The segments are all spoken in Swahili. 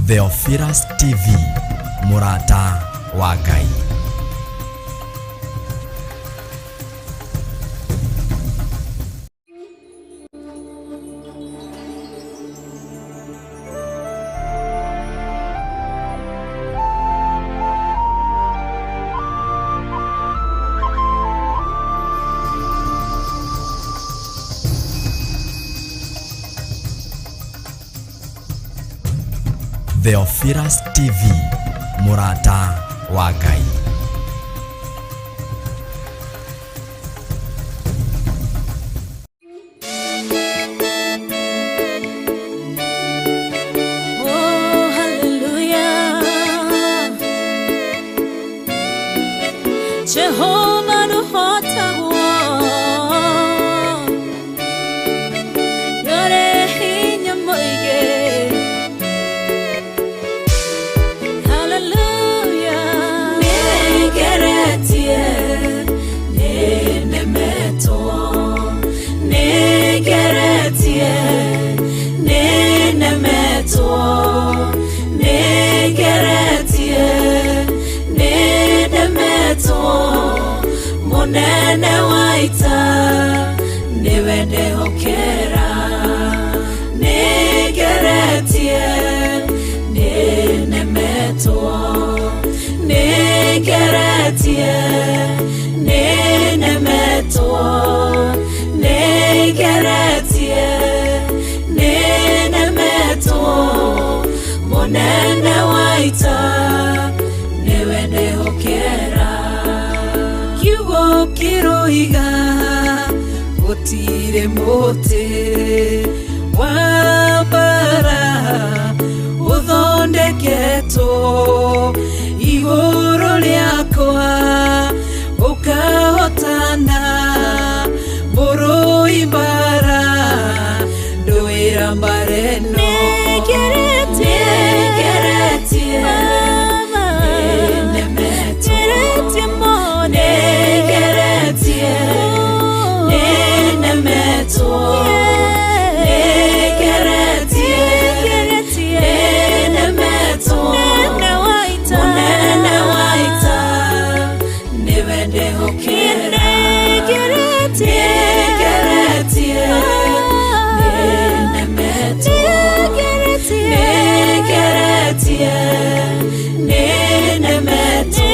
Theophilus TV, mũrata wa Ngai. Theophilus TV, mũrata wa Ngai. Oh, hallelujah. Jehovah nũhotagwo. Nĩũrĩ hinya mũingĩ. Hallelujah. Nĩngeretie, nĩnemetwo. Nĩngeretie, nĩnemetwo. Nĩngeretie, nĩnemetwo. Mũnene wa ita, nĩwe ndehokera. Nĩngeretie, nĩnemetwo. Nĩngeretie, nĩnemetwo. Nĩngeretie, nĩnemetwo. Mũnene wa ita, nĩwe ndehokera. Kiugo kĩroiga gũtirĩ mũtĩ wa mbara ũthondeketwo igũrũ rĩakwa ũkahotana mũrũi mbara ndũĩra mbara ĩno. Nĩngeretie, Nĩngeretie, nĩnemetwo. Nĩngeretie mũno. Nĩngeretie, nĩnemetwo. Nĩngeretie, nĩnemetwo. Mũnene wa ita. Mũnene wa ita, nĩwe ndehokera. Nĩngeretie, Nĩngeretie, nĩnemetwo. Nĩngeretie, Nĩngeretie, nĩnemetwo.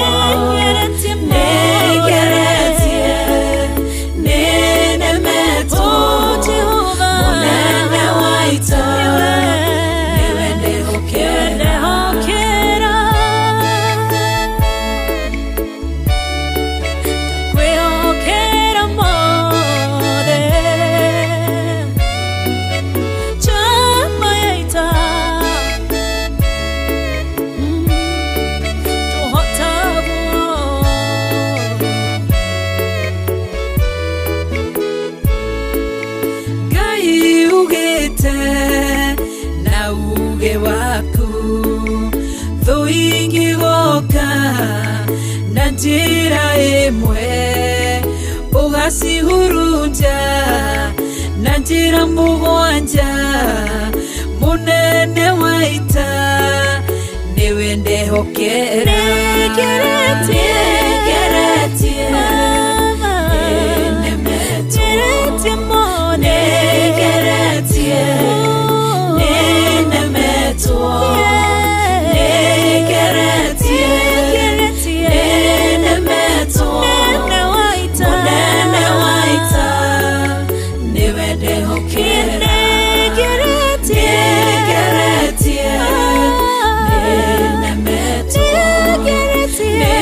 Nĩngeretie, nĩnemetwo. Jehovah. Mũnene wa ita, nĩwe ndehokera. Ndehokera. Kwĩhokera mothe. Njamba ya ita. Tũhotagwo. Ngai ugĩte na uge waku thũ ingĩgoka na njĩra ĩmwe ũgacihurunja na njĩra mũgwanja mũnene wa ita nĩwe ndehokera. Nĩngeretie, Nĩngeretie, nĩnemetwo. Nĩngeretie mũno. Nĩngeretie, nĩnemetwo. Nĩngeretie, nĩnemetwo. Mũnene wa ita. Mũnene wa ita, nĩwe ndehokera. Nĩngeretie, Nĩngeretie, nĩnemetwo. Nĩngeretie,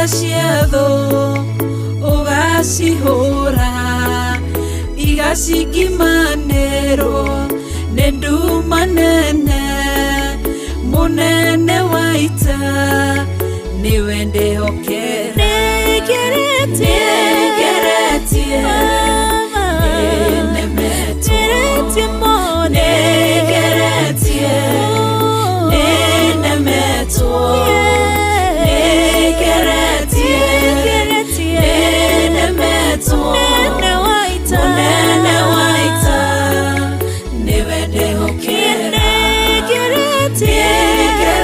Ita cia thũ ũgacihũra igacingimanĩrwo nĩ nduma nene mũnene wa ita nĩwe ndĩhokera Nĩngeretie Nĩngeretie nĩnemetwo Ngeretie mũno Nĩngeretie nĩnemetwo Nĩngeretie Ngeretie nĩnemetwo Mũnene wa ita Mũnene wa ita nĩwe ndĩhokera Nĩngeretie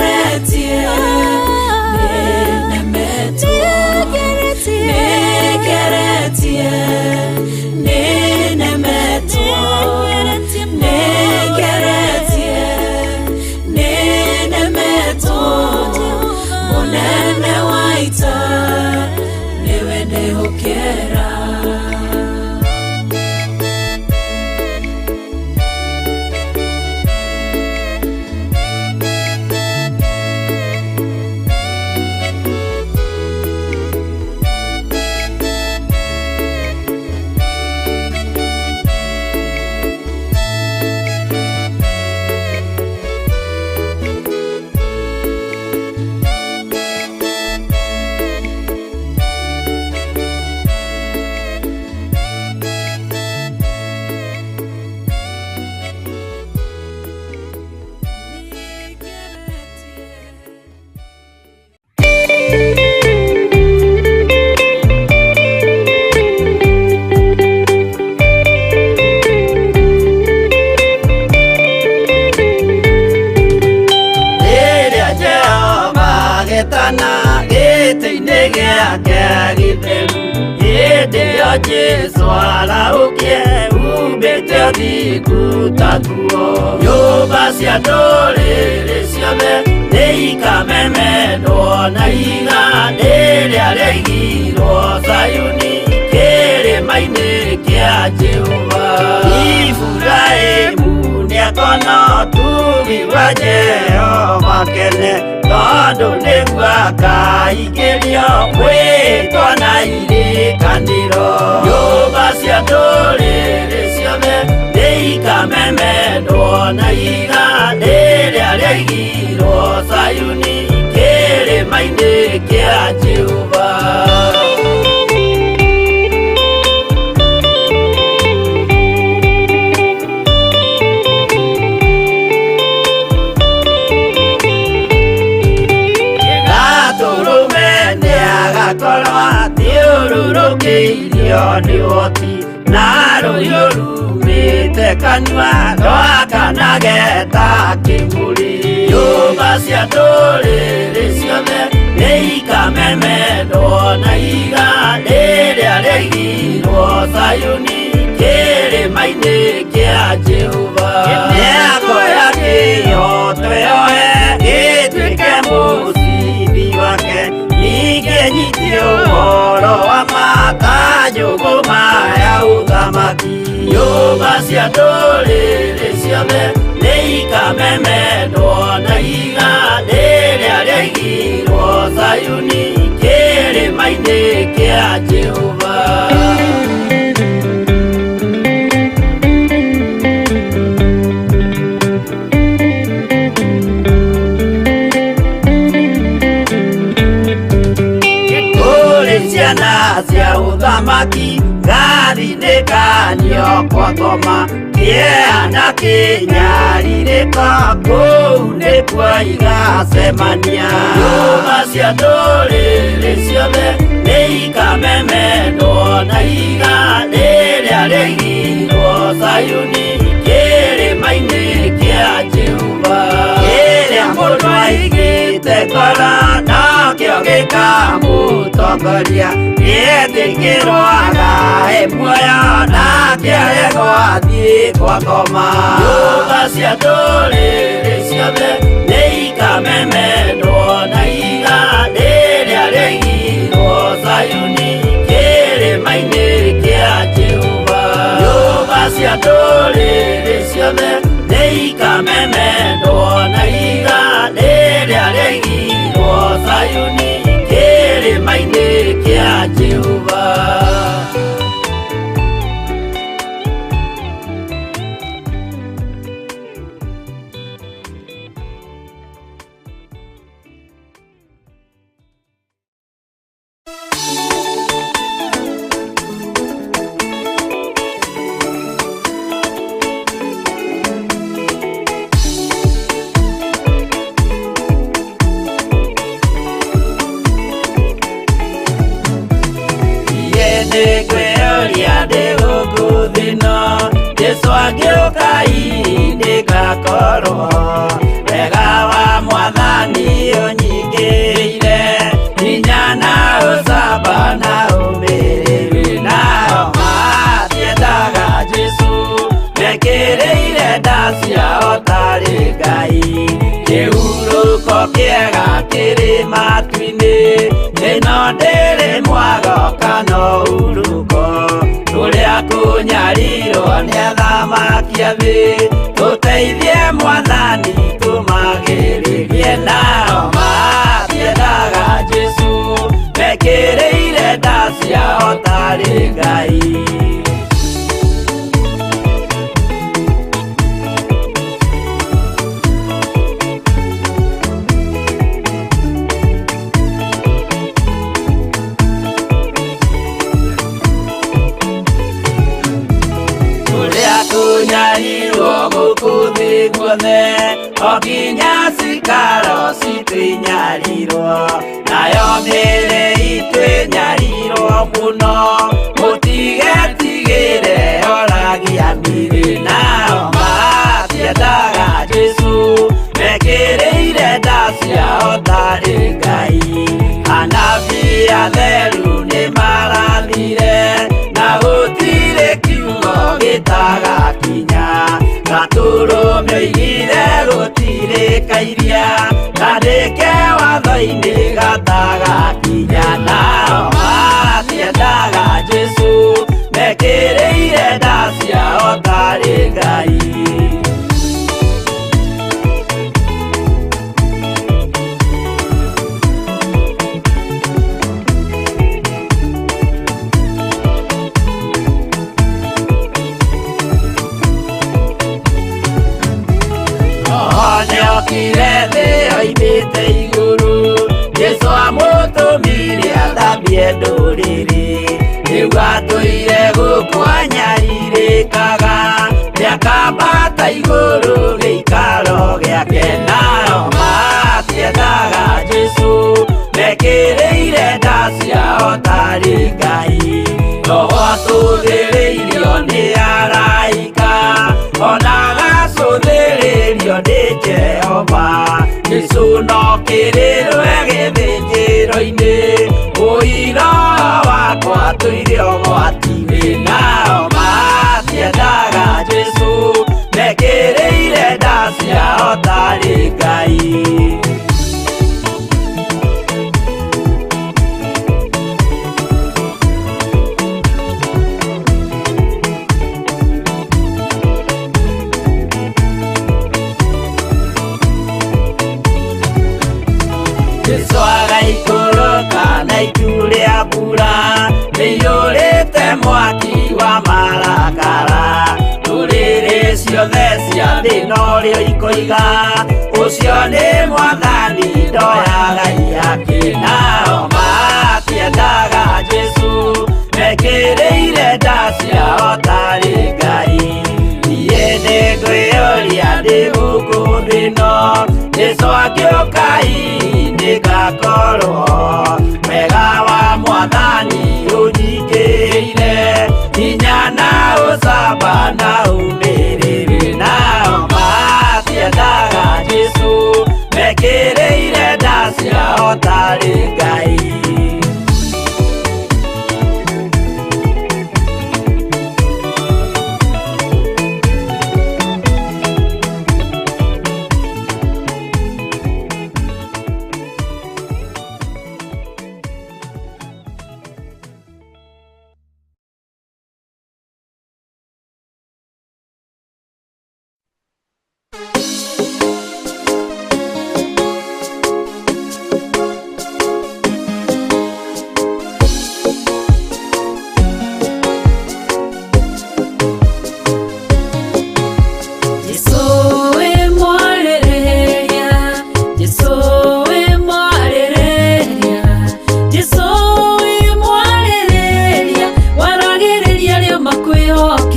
Nĩngeretie nĩnemetwo Ngeretie Nĩngeretie nĩnemetwo Ngeretie Nĩngeretie nĩnemetwo Mũnene wa ita nĩwe ndĩhokera. Rĩrĩa Jehova agetana gĩtĩ-inĩ gĩake gĩtheru, hĩndĩ ĩyo Jesũ arahũkie umbĩte ũthingu ta nguo. Nyũmba cia ndũrĩrĩ ciothe nĩikamemendwo na ihiga rĩrĩa rĩaigirwo Zayuni kĩrĩma-inĩ kĩa Jehova. Iburahĩmu nĩakona ũtugi wa Jehova kene, tondũ nĩguo akaingĩrio mwĩtwa na irĩkanĩro. Nyũmba cia ndũrĩrĩ ciothe nĩikamemendwo na ihiga rĩrĩa rĩaigirwo Zayuni kĩrĩma-inĩ kĩa Jehova. Gatũrũme nĩagakorwo athiũrũrũkĩirio nĩ ũhoti, na rũhiũ rumĩte kanua rwakanage ta kĩmũrĩ. Nyũmba cia ndũrĩrĩ ciothe nĩikamemendwo na ihiga rĩrĩa rĩaigirwo Zayuni kĩrĩma-inĩ kĩa Jehova. Nĩakoya kĩhooto yoe gĩtuĩke mũcibi wake, ningĩ nyitie ũhoro wa ma ta njũgũma ya ũthamaki. Nyũmba cia ndũrĩrĩ ciothe nĩikamemendwo na ihiga rĩrĩa rĩaigirwo Zayuni kĩrĩma-inĩ kĩa Jehova. Kũrĩ ciana cia ũthamaki ngathinĩkanio kwa ngoma, kĩeha na kĩnyarirĩko kũu nĩkuo igacemania. Nyũmba cia ndũrĩrĩ ciothe nĩikamemendwo na ihiga rĩrĩa rĩaigirwo Zayuni kĩrĩma-inĩ kĩa Jehova. Kĩrĩa mũndũ aigĩte ngoro nokĩo gĩkamũtongoria, gĩetĩkĩrwo agae muoyo na kĩaregwo athiĩ kwa ngoma. Nyũmba cia ndũrĩrĩ ciothe nĩikamemendwo na ihiga rĩrĩa rĩaigirwo Zayuni kĩrĩma-inĩ kĩa Jehova. Nyũmba cia ndũrĩrĩ ciothe nĩikamemendwo na ihiga rĩrĩa rĩaigirwo Zayuni kĩrĩma kĩrĩma-inĩ kĩa Jehova. Jesu agĩũka nĩngakorwo wega wa mwathani ũnyingĩrĩire hinya na ũcamba na ũmĩrĩru nao matiendaga Jesu mekĩrĩire nda ciao tarĩ Ngai kĩhurũko kĩega kĩrĩ matu-inĩ ĩno ndĩrĩ mwago kana ũhurũko tũrĩa kũnyarirwo nĩ athamaki a thĩ tũteithie mwathani tũmagĩrĩrie nao matiendaga Jesu mekĩrĩire nda ciao tarĩ Ngai. Kunyarirwo gũkũ thĩ guothe o nginya cikaro citũ inyarirwo nayo mĩĩrĩ itũ ĩnyarirwo mũno mũtigetigĩre oragia mĩĩrĩ nao matiendaga Jesu mekĩrĩire nda ciao tarĩ Ngai anabii atheru nĩmarathire na gũtirĩ kiugo gĩtagakinya gatũrũme oigire gũtirĩ kairia kandĩke watho-inĩ gatagakinya nao matiendaga Jesu mekĩrĩire nda ciao tarĩ Ngai. Nĩokire thĩ oimĩte igũrũ Jesu amũtũmire athambie ndũrĩrĩ rĩu atũire gũkũ anyarirĩkaga nĩakambata igũrũ gĩikaro gĩake nao matiendaga Jesu mekĩrĩire nda ciao tarĩ Ngai roho acũthĩrĩirio nĩ araika ona agacũthĩrĩrio nĩ Jehova Jesu no kĩrĩrwe gĩthĩnjĩro-inĩ ũira wakwa tũire ũgwati-inĩ nao matiendaga Jesu mekĩrĩire nda ciao tarĩ Ngai. Jesu agaikũrũka na itu rĩa mbura rĩiyũrĩte mwaki wa marakara ndũrĩrĩ ciothe cia thĩ norĩo ikoiga ũcio nĩ mwathani ndoyaga ihaki nao matiendaga Jesu mekĩrĩire nda ciao tarĩ Ngai niĩ nĩngwĩyũria ndĩ gũkũ thĩ ĩno Jesu agĩũka nĩngakorwo wega wa mwathani ũnyingĩrĩire hinya na ũcamba na ũmĩrĩru nao matiendaga Jesu mekĩrĩire nda ciao tarĩ Ngai.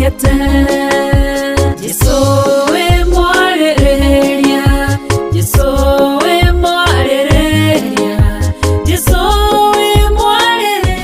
Ndĩhokete Jesũ wĩ mwarĩrĩria, Jesũ wĩ mwarĩrĩria, Jesũ wĩ mwarĩrĩria.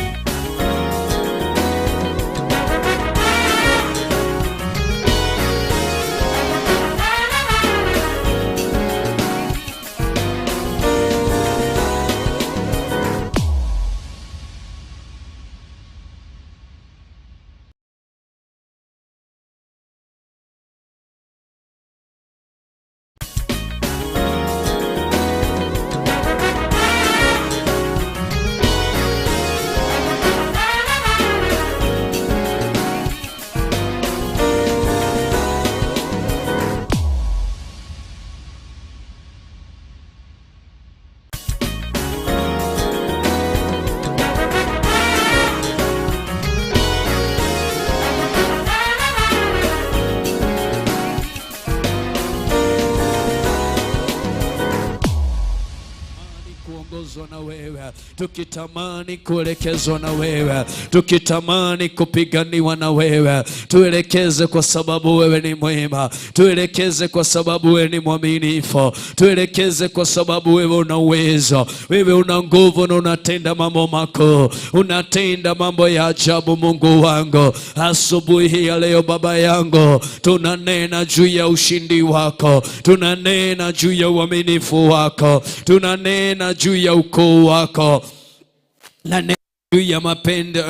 Kuongozwa na wewe, tukitamani kuelekezwa na wewe, tukitamani kupiganiwa na wewe. Tuelekeze kwa sababu wewe ni mwema, tuelekeze kwa sababu wewe ni mwaminifu, tuelekeze kwa sababu wewe una uwezo, wewe una nguvu na unatenda mambo makuu, unatenda mambo ya ajabu. Mungu wangu, asubuhi hii ya leo Baba yangu, tunanena juu ya ushindi wako, tunanena juu ya uaminifu wako, tunanena juu ya ukuu wako na juu ya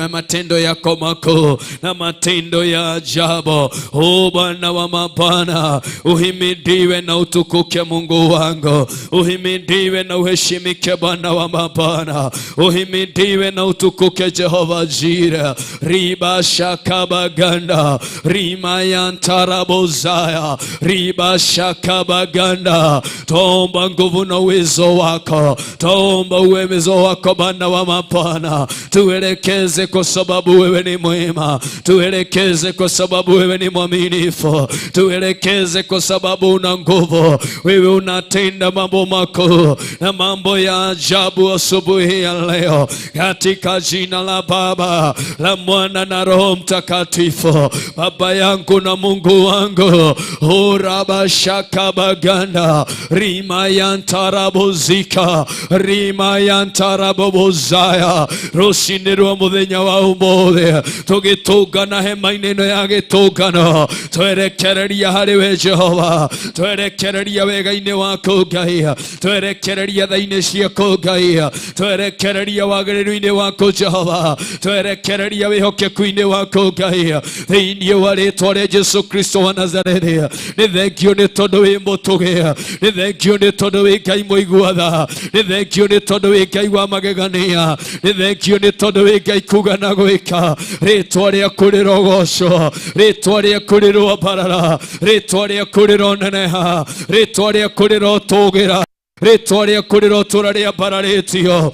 matendo yako makuu na matendo ya ajabu. O Bwana wa mabwana, uhimidiwe na utukuke Mungu wangu, uhimidiwe na uheshimike Bwana wa mabwana, uhimidiwe na utukuke Jehova Jira. Riba shakabaganda rima yantarabozaya riba shakabaganda. Tuomba nguvu na uwezo wako, tuomba uwezo wako Bwana wa mabwana, tuelekeze kwa sababu wewe ni mwema, tuelekeze kwa sababu wewe ni mwaminifu, tuelekeze kwa sababu una nguvu, wewe unatenda mambo makuu na mambo ya ajabu asubuhi ya leo, katika jina la Baba la Mwana na Roho Mtakatifu. Baba yangu na Mungu wangu, urabashakabaganda rimayantarabozika rimayantarabobozaya rucinĩ rwa mũthenya wa ũmũthĩ tũgĩtũngana hema-inĩ ĩno ya gĩtũngano, twerekereria harĩ we Jehova, twerekereria wega-inĩ waku Ngai, twerekereria tha-inĩ ciaku Ngai, twerekereria wagĩrĩru-inĩ waku Jehova, twerekereria wĩhokeku-inĩ waku Ngai, thĩinĩ wa rĩtwa rĩa Jesu Kristo wa Nazarethi. Nĩ thengio nĩ tondũ wĩ mũtũgĩ, nĩ thengio nĩ tondũ wĩ Ngai mũigua tha, nĩ thengio nĩ tondũ wĩ Ngai wa magegania, nĩ thengio nĩ tondũ wĩ Ngai kuga na gwĩka. Rĩtwa rĩaku rĩrogocwo, rĩtwa rĩaku rĩroambarara, rĩtwa rĩaku rĩroneneha, rĩtwa rĩaku rĩrotũgĩra, rĩtwa rĩaku rĩrotũra rĩambararĩtio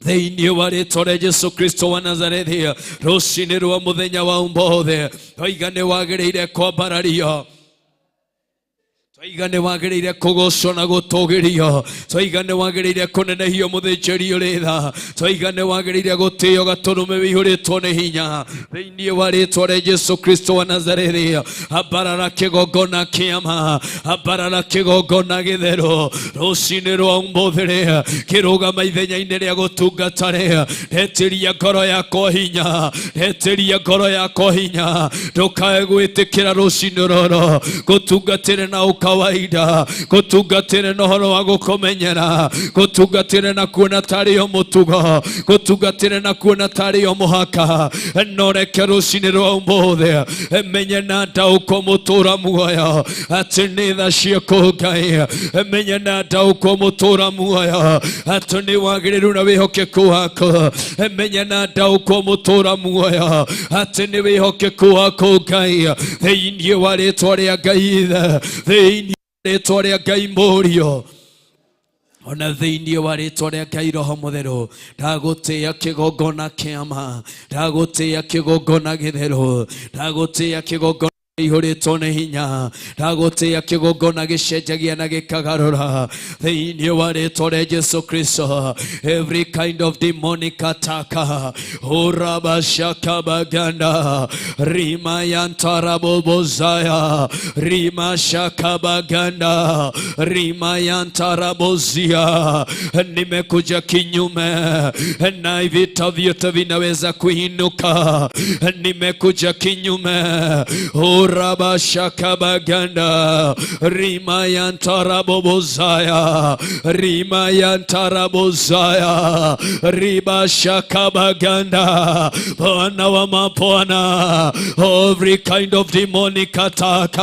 thĩinĩ wa rĩtwa rĩa Jesu Kristo wa Nazarethi. Rũcinĩ rwa mũthenya wa ũmũthĩ twaiga nĩ wagĩrĩire kwambarario, twaiga nĩ wagĩrĩire kũgocwo na gũtũgĩrio, twaiga nĩ wagĩrĩire kũnenehio mũthĩnjĩri ũrĩ tha, twaiga nĩ wagĩrĩire gũtĩo gatũrũme wĩihũrĩtwo nĩ hinya thĩinĩ wa rĩtwa rĩa Jesu Kristo wa Nazarethi. Ambarara kĩgongona kĩama, ambarara kĩgongona gĩtheru rũcinĩ rwa ũmũthĩ rĩ, kĩrũgama ithenya-inĩ rĩa gũtungata rĩ, ndetĩria ngoro yakwa hinya, ndetĩria ngoro yakwa hinya, ndũkae gwĩtĩkĩra rũcinĩ rũrũ gũtungatĩre na ũkawaida, gũtungatĩre na ũhoro wa gũkũmenyera, gũtungatĩre na kuona tarĩ o mũtugo, gũtungatĩre na kuona tarĩ o mũhaka. No reke rũcinĩ rwa ũmũthĩ menye na ndaũkwo mũtũra muoyo atĩ nĩ tha ciaku Ngai, menye na ndaũkwo mũtũra muoyo atĩ nĩ wagĩrĩru na wĩhokeku waku, menye na ndaũkwo mũtũra muoyo atĩ nĩ wĩhokeku waku Ngai, thĩinĩ wa rĩtwa rĩa Ngai Ithe, thĩinĩ wa rĩtwa rĩa Ngai Mũriũ, ona thĩinĩ wa rĩtwa rĩa Ngai Roho Mũtheru. Ndagũtĩĩa kĩgongona kĩama, ndagũtĩĩa kĩgongona gĩtheru, ndagũtĩĩa kĩgongona Ihũrĩtwo nĩ hinya ndagũtĩa kĩgongona gĩcenjagia na gĩkagarũra thĩinĩ wa rĩtwa rĩa Jesu Kristo. Every kind of demonic attack, urabashakabaganda rimayantarabobozaya rimashakabaganda rimayantarabozia, nimekuja kinyume na vita vyote vinaweza kuinuka, nimekuja kinyume urabashakabaganda rimayantarabobozaya rimayantarabozaya ribashakabaganda. Bwana wa mabwana, every kind of demonic attack,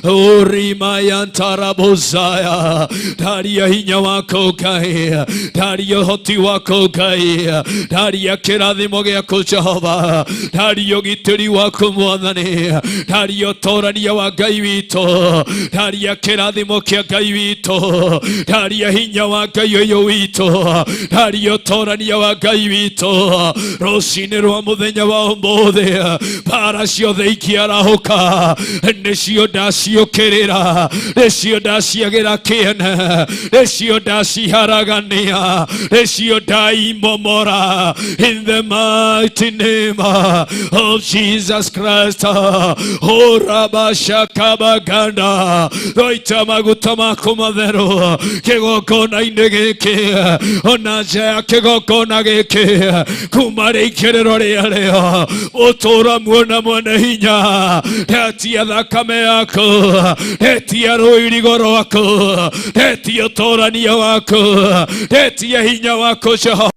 urimayantarabozaya, ndaria hinya wako Ngai, ndaria ũhoti wako Ngai, ndaria kĩrathimo gĩaku Jehova, ndaria ũgitĩri waku Mwathani, ndaria ũtorania wa Ngai witũ, ndaria kĩrathimo kĩa Ngai witũ, ndaria hinya wa Ngai ũyũ witũ, ndaria ũtorania wa Ngai witũ rũcinĩ rwa mũthenya wa ũmũthĩ. Mbara ciothe ikĩarahũka nĩcio ndaciũkĩrĩra, nĩcio ndaciagĩra kĩene, nĩcio ndaciharagania, nĩcio ndaimomora in the mighty name of Jesus Christ. Urabashakabaganda twaita maguta maku matheru kĩgongona-inĩ gĩkĩ ona nja ya kĩgongona gĩkĩ kuma rĩingĩrĩro rĩarĩo ũtũra muona mwene hinya ndetia thakame yaku, ndetia rũirigo rwaku, ndetia ũtũrania waku, ndetia hinya waku Jehova.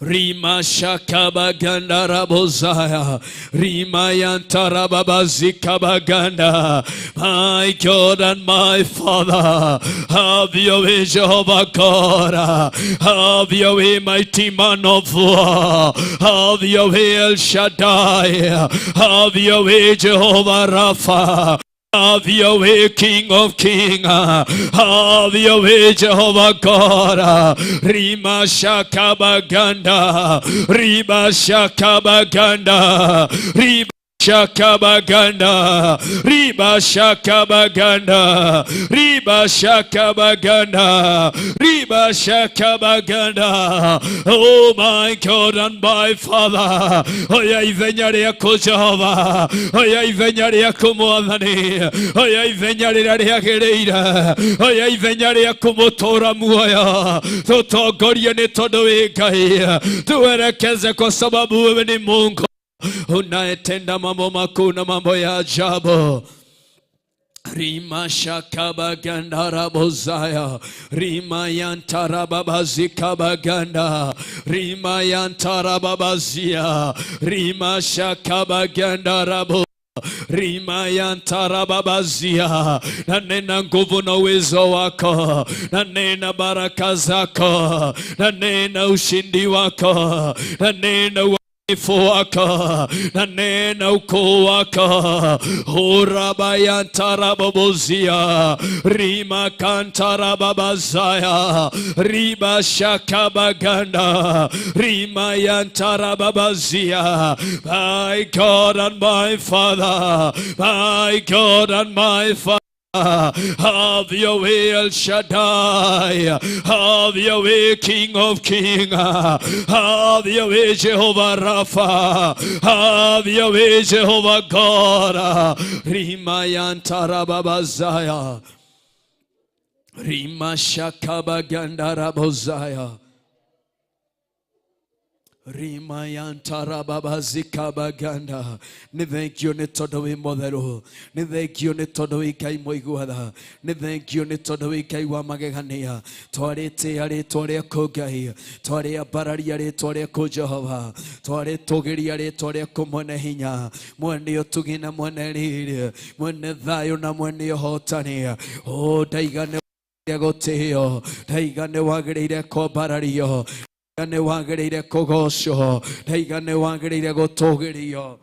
Rima shakabaganda rabozaya Rima yantarababazikabaganda. My God and my Father, have your way, Jehovah God. Have your way, mighty man of war. Have your way, El Shaddai. Have your way, Jehovah Rapha. Have your way, King of Kings. Have your way, Jehovah God. Rima Shakabaganda. Rima Shakabaganda. Rima Shakabaganda. Riba Shakabaganda. Riba Shakabaganda. Riba Shakabaganda. Oh my God and my Father. Oya ithenya rĩaku Jehova. Oya ithenya rĩaku Mwathani. Oya ithenya rĩrĩa rĩagĩrĩire. Oya ithenya rĩaku mũtũra muoyo. Tũtongorie nĩ tondũ wĩ Ngai. Tuelekeze kwa sababu wewe ni Mungu unayetenda mambo makuu na mambo ya ajabu. Rima shakabaganda rabozaya Rima yantarababazikabaganda Rima yantarababazia Rima shakabaganda rabo Rima yantarababazia. Nanena nguvu na uwezo wako, nanena baraka zako, nanena ushindi wako, nanena uaminifu wako, nanena ukuu wako. Urabayantarababozia Rima kantarababazaya Riba shakabaganda Rima yantarababazia. My God and my Father, my God and my Father, have your way, El Shaddai. Have your way, King of Kings. Have your way, Jehovah Rapha. Have your way, Jehovah God. Rimayantarababazaya. Rima Shakabaganda. Rima yantarababazikabaganda. Nĩ thengio nĩ tondũ wĩ mũtheru, nĩ thengio nĩ tondũ wĩ Ngai mũiguatha, nĩ thengio nĩ tondũ wĩ Ngai wa magegania. Twarĩtĩa rĩtwa rĩaku Ngai, twarĩambararia rĩtwa rĩaku Jehova, twarĩtũgĩria rĩtwa rĩaku mwene hinya, mwene ũtugi na mwene riri, mwene thayũ na mwene ũhotani. O ndaiga nĩ gũtĩo, ndaiga nĩ wagĩrĩire kwambarario, nĩ wagĩrĩire kũgocwo, ndaiga nĩ wagĩrĩire gũtũgĩrio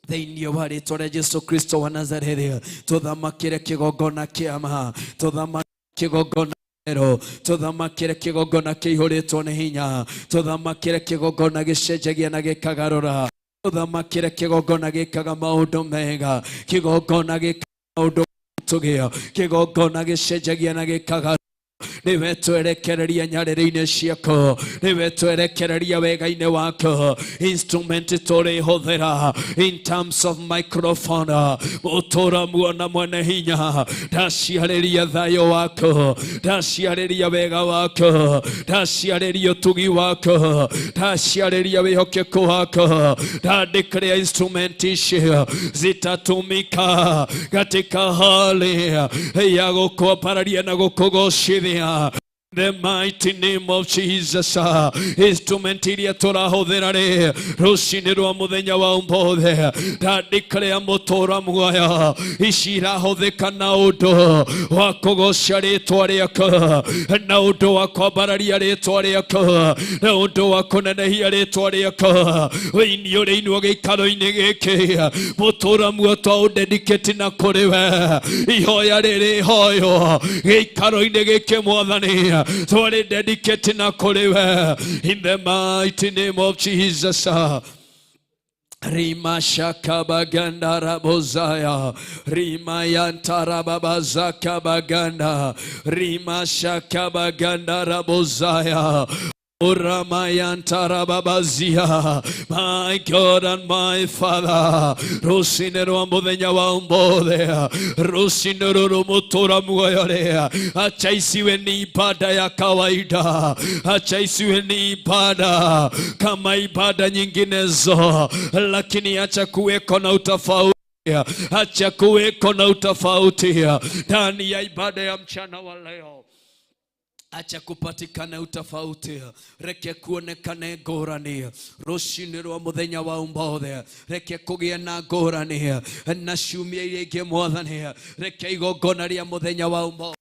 thĩinĩ wa rĩtwa rĩa Jesu Kristo wa Nazarethi. Tũthamakĩre kĩgongona kĩama, tũthamakĩre kĩgongona ero, tũthamakĩre kĩgongona kĩihũrĩtwo nĩ hinya, tũthamakĩre kĩgongona gĩcenjagia na gĩkagarũra. Thamakĩre kĩgongona gĩkaga maũndũ mega, kĩgongona gĩkaga maũndũ tũgĩo, kĩgongona gĩcenjagia na gĩkaga. Nĩwe twerekereria nyarĩrĩ-inĩ ciaku, nĩwe twerekereria wega-inĩ waku. Instrument tũrĩhũthĩra in terms of microphone, mũtũra muona mwene hinya, ndaciarĩria thayũ waku, ndaciarĩria wega waku, ndaciarĩria ũtugi waku, ndaciarĩria wĩhokeku waku. Ndandĩkĩrĩa instrument icio zitatumika katika hali ya gũkũambararia na gũkũgocithia. The mighty name of Jesus. Instrument iria tũrahũthĩra rĩ rũcinĩ rwa mũthenya wa ũmũthĩ, ndandĩkĩrĩa mũtũra muoyo, ici irahũthĩka na ũndũ wa kũgoca rĩtwa rĩaku, na ũndũ wa kwambararia rĩtwa rĩaku, na ũndũ wa kũnenehia rĩtwa rĩaku. Wĩini ũrĩinwo gĩikaro-inĩ gĩkĩ, mũtũra muoyo twaũdedicate na kũrĩ we. Ihoya rĩrĩ ihoywo gĩikaro-inĩ gĩkĩ, mwathani, twari dedicate na kũrĩ we. In the mighty name of Jesus. Rima shakabaganda rabozaya, Rima yantarababazaka baganda, Rima shakabaganda rabozaya, Uramayantarababazia. My God and my Father, rũcinĩ rwa mũthenya wa ũmũthĩ, rũcinĩ rũrũ mũtũra muoyo rĩ, acha isiwe ni ibada ya kawaida, acha isiwe ni ibada kama ibada nyinginezo, lakini acha kuweko na utofauti, acha kuweko na utofauti ndani ya ibada ya mchana wa leo. Acha kupatikane utofauti, reke kuonekane ngũrani rũcinĩ rwa mũthenya wa ũmũthĩ, reke kũgĩe na ngũrani na ciumia iria ingĩ, mwathani, reke igongona rĩa mũthenya wa ũmũthĩ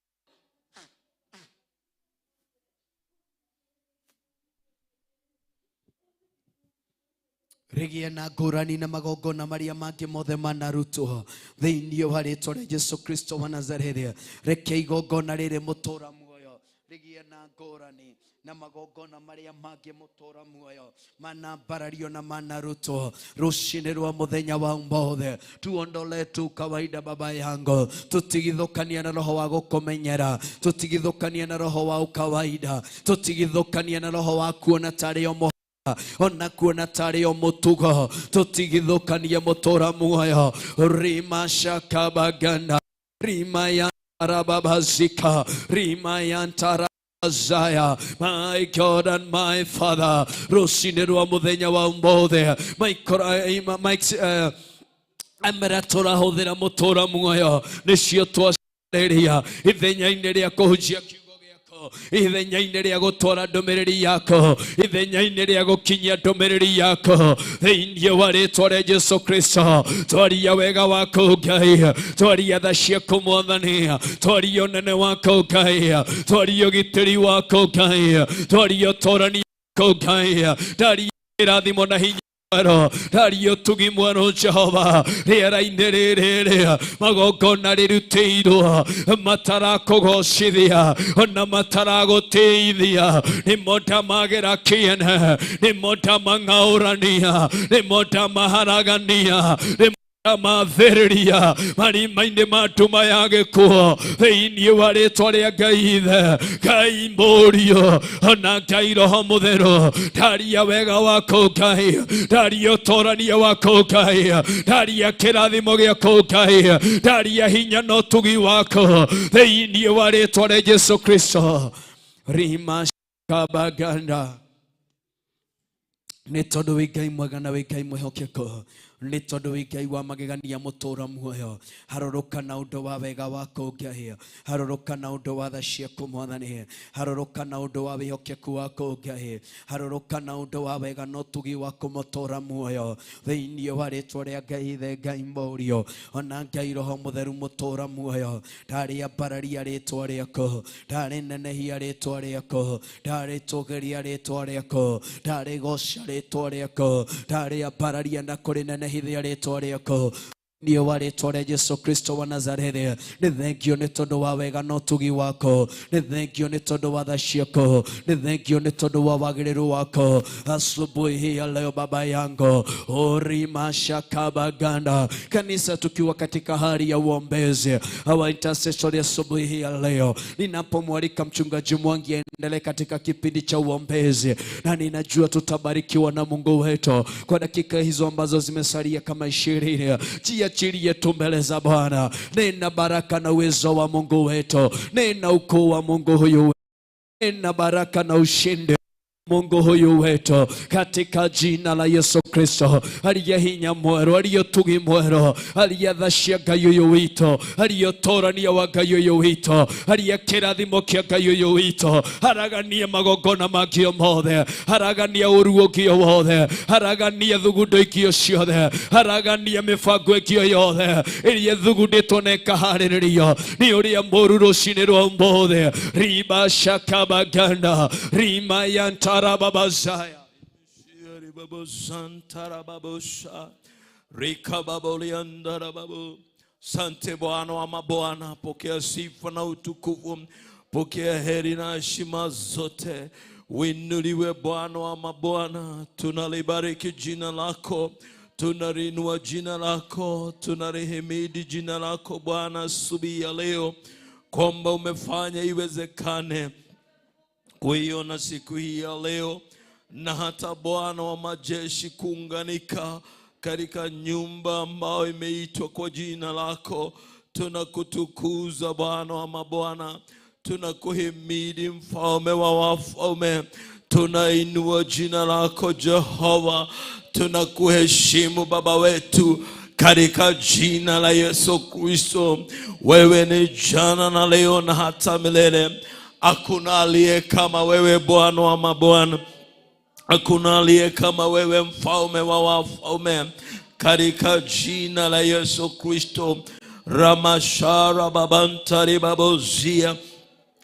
rĩgĩe na ngũrani na magongona marĩa mangĩ mothe manarutwo thĩinĩ wa rĩtwa rĩa Jesu Kristo wa Nazarethi. Reke igongona rĩrĩ mũtũra muoyo rĩgĩe na ngũrani na magongona marĩa mangĩ mũtũra muoyo manambarario na manarutwo rũcinĩ rwa mũthenya wa ũmũthĩ. Tuondolee tu kawaida, baba yangu, tutigithũkania na roho wa gũkũmenyera, tutigithũkania na roho wa ukawaida, tutigithũkania na roho wa kuona tarĩ o ona kuona tarĩ o mũtugo, tũtigithũkanie mũtũra muoyo. Rima shakabaganda, rima yantarababazika, rima yantara Zaya, my God and my Father, rũcinĩ rwa mũthenya wa ũmũthĩ, amera tũrahũthĩra mũtũra muoyo nĩcio twacarĩria ithenya-inĩ rĩa kũhunjia kiugo gĩaku, ithenya-inĩ rĩa gũtwara ndũmĩrĩri yaku, ithenya-inĩ rĩa gũkinyia ndũmĩrĩri yaku thĩinĩ wa rĩtwa rĩa Jesu Kristo. Twaria wega waku Ngai, twaria tha ciaku mwathani, twaria ũnene waku Ngai, twaria ũgitĩri waku Ngai, twaria ũtũrani waku Ngai, ndaria kĩrathimo na hinya mwerũ, ndaria ũtugi mwerũ Jehova rĩera-inĩ rĩrĩ magongona rĩrutĩirwo matarakũgocithia ona mataragũtĩithia, nĩmo ndamagĩra kĩene, nĩmo ndamang'aũrania, nĩmo ndamaharagania, nĩmo ndamathĩrĩria marima-inĩ ma nduma ya gĩkuũ thĩinĩ wa rĩtwa rĩa Ngai Ithe, Ngai Mũriũ ona Ngai Roho Mũtheru. Ndaria wega waku Ngai, ndaria ũtũrania waku Ngai, ndaria kĩrathimo gĩaku Ngai, ndaria hinya na ũtugi waku thĩinĩ wa rĩtwa rĩa Jesu Kristo. Rima kabaganda, nĩ tondũ wĩ Ngai mwega na wĩ Ngai mwĩhokeku, nĩ tondũ wĩ Ngai wa magegania mũtũra muoyo. Harũrũka na ũndũ wa wega waku Ngai, harũrũka na ũndũ wa tha ciaku mwathani, harũrũka na ũndũ wa wĩhokeku waku Ngai, harũrũka na ũndũ wa wega na ũtugi waku mũtũra muoyo thĩinĩ wa rĩtwa rĩa Ngai Ithe, Ngai Mũriũ ona Ngai Roho Mũtheru mũtũra muoyo. Ndarĩambararia rĩtwa rĩaku, ndarĩnenehia rĩtwa rĩaku, ndarĩtũgĩria rĩtwa rĩaku, ndarĩgoca rĩtwa rĩaku, ndarĩambararia na kũrĩnenehithia rĩtwa rĩaku. Niĩ wa rĩtwa rĩa Jesu Kristo wa Nazarethi, nĩ thengio nĩ tondũ wa wega na ũtugi wako, nĩ thengio nĩ tondũ wa tha ciaku, nĩ thengio nĩ tondũ wa wagĩrĩru wako. Asubuhi hii ya leo, Baba yangu, orimashakabaganda kanisa, tukiwa katika hali ya uombezi, our intercessory, asubuhi hii ya leo ninapomwalika Mchungaji Mwangi aendelee katika kipindi cha uombezi, na ninajua tutabarikiwa na Mungu wetu kwa dakika hizo ambazo zimesalia kama 20. Jiachilie tu mbele za Bwana, nena baraka na uwezo wa Mungu wetu, nena ukuu wa Mungu huyu, nena baraka na ushindi Mungu huyu wetu, katika jina la Yesu Kristo. Aliye hinya mweru, aliye utugi mweru, aliye tha cia Ngai ũyũ witũ, aliye ũtũrania wa Ngai ũyũ witũ, aliye kĩrathimo kĩa Ngai ũyũ witũ, haraganie magongona mangĩ mothe, haragania ũru ũngĩ wothe, haragania thugundo ingĩ ciothe, haragania mĩbango ĩngĩ yothe ĩrĩa ĩthugundĩtwo na ĩkaharĩrĩrio nĩ ũrĩa mũru rũcinĩ rwa ũmũthĩ. Riba shakabaganda rima yantarababazaya. Sante Bwana wa mabwana, pokea sifa na utukufu, pokea heri na heshima zote. Uinuliwe Bwana wa mabwana, tunalibariki jina lako, tunalinua jina lako, tunalihimidi jina lako Bwana asubuhi ya leo, kwamba umefanya iwezekane kuiona siku hii ya leo, na hata Bwana wa majeshi kuunganika katika nyumba ambayo imeitwa kwa jina lako. Tunakutukuza Bwana wa mabwana, tunakuhimidi Mfalme wa wafalme, tunainua jina lako Jehova, tunakuheshimu Baba wetu katika jina la Yesu Kristo. Wewe ni jana na leo na hata milele. Hakuna aliye kama wewe, Bwana wa mabwana. Hakuna aliye kama wewe, Mfalme wa wafalme, katika jina la Yesu Kristo. Ramashara babantari babozia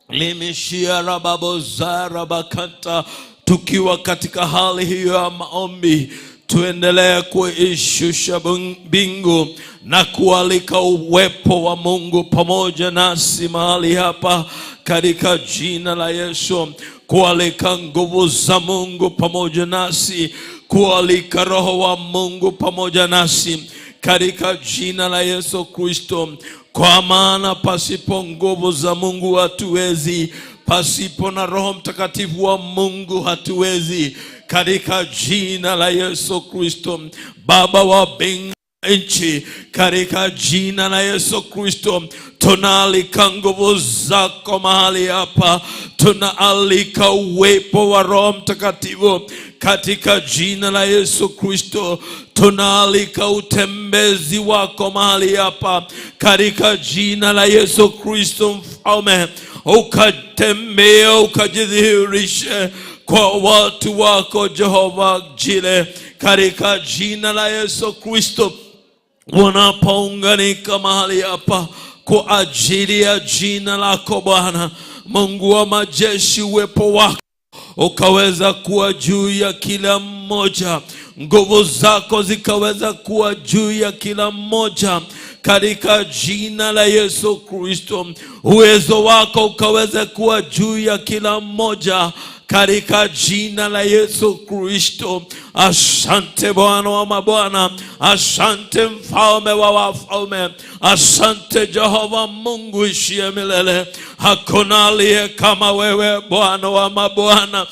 limishia rababozara bakanta. Tukiwa katika hali hiyo ya maombi, tuendelee kuishusha mbingu na kualika uwepo wa Mungu pamoja nasi mahali hapa katika jina la Yesu, kualika nguvu za Mungu pamoja nasi, kualika Roho wa Mungu pamoja nasi katika jina la Yesu Kristo, kwa maana pasipo nguvu za Mungu hatuwezi, pasipo na Roho Mtakatifu wa Mungu hatuwezi, katika jina la Yesu Kristo. Baba wa mbingu nchi, katika jina la Yesu Kristo, tunaalika nguvu zako mahali hapa, tunaalika uwepo wa Roho Mtakatifu katika jina la Yesu Kristo, tunaalika utembezi wako mahali hapa katika jina la Yesu Kristo. Mfalme, ukatembea, ukajidhihirishe kwa watu wako Jehova Jile, katika jina la Yesu Kristo, wanapounganika mahali hapa kwa ajili ya jina lako Bwana Mungu wa majeshi, uwepo wako ukaweza kuwa juu ya kila mmoja, nguvu zako zikaweza kuwa juu ya kila mmoja katika jina la Yesu Kristo, uwezo wako ukaweza kuwa juu ya kila mmoja katika jina la Yesu Kristo. Asante Bwana wa mabwana, asante Mfalme wa wafalme, asante Jehova Mungu ishiye milele. Hakuna aliye kama wewe, Bwana wa mabwana.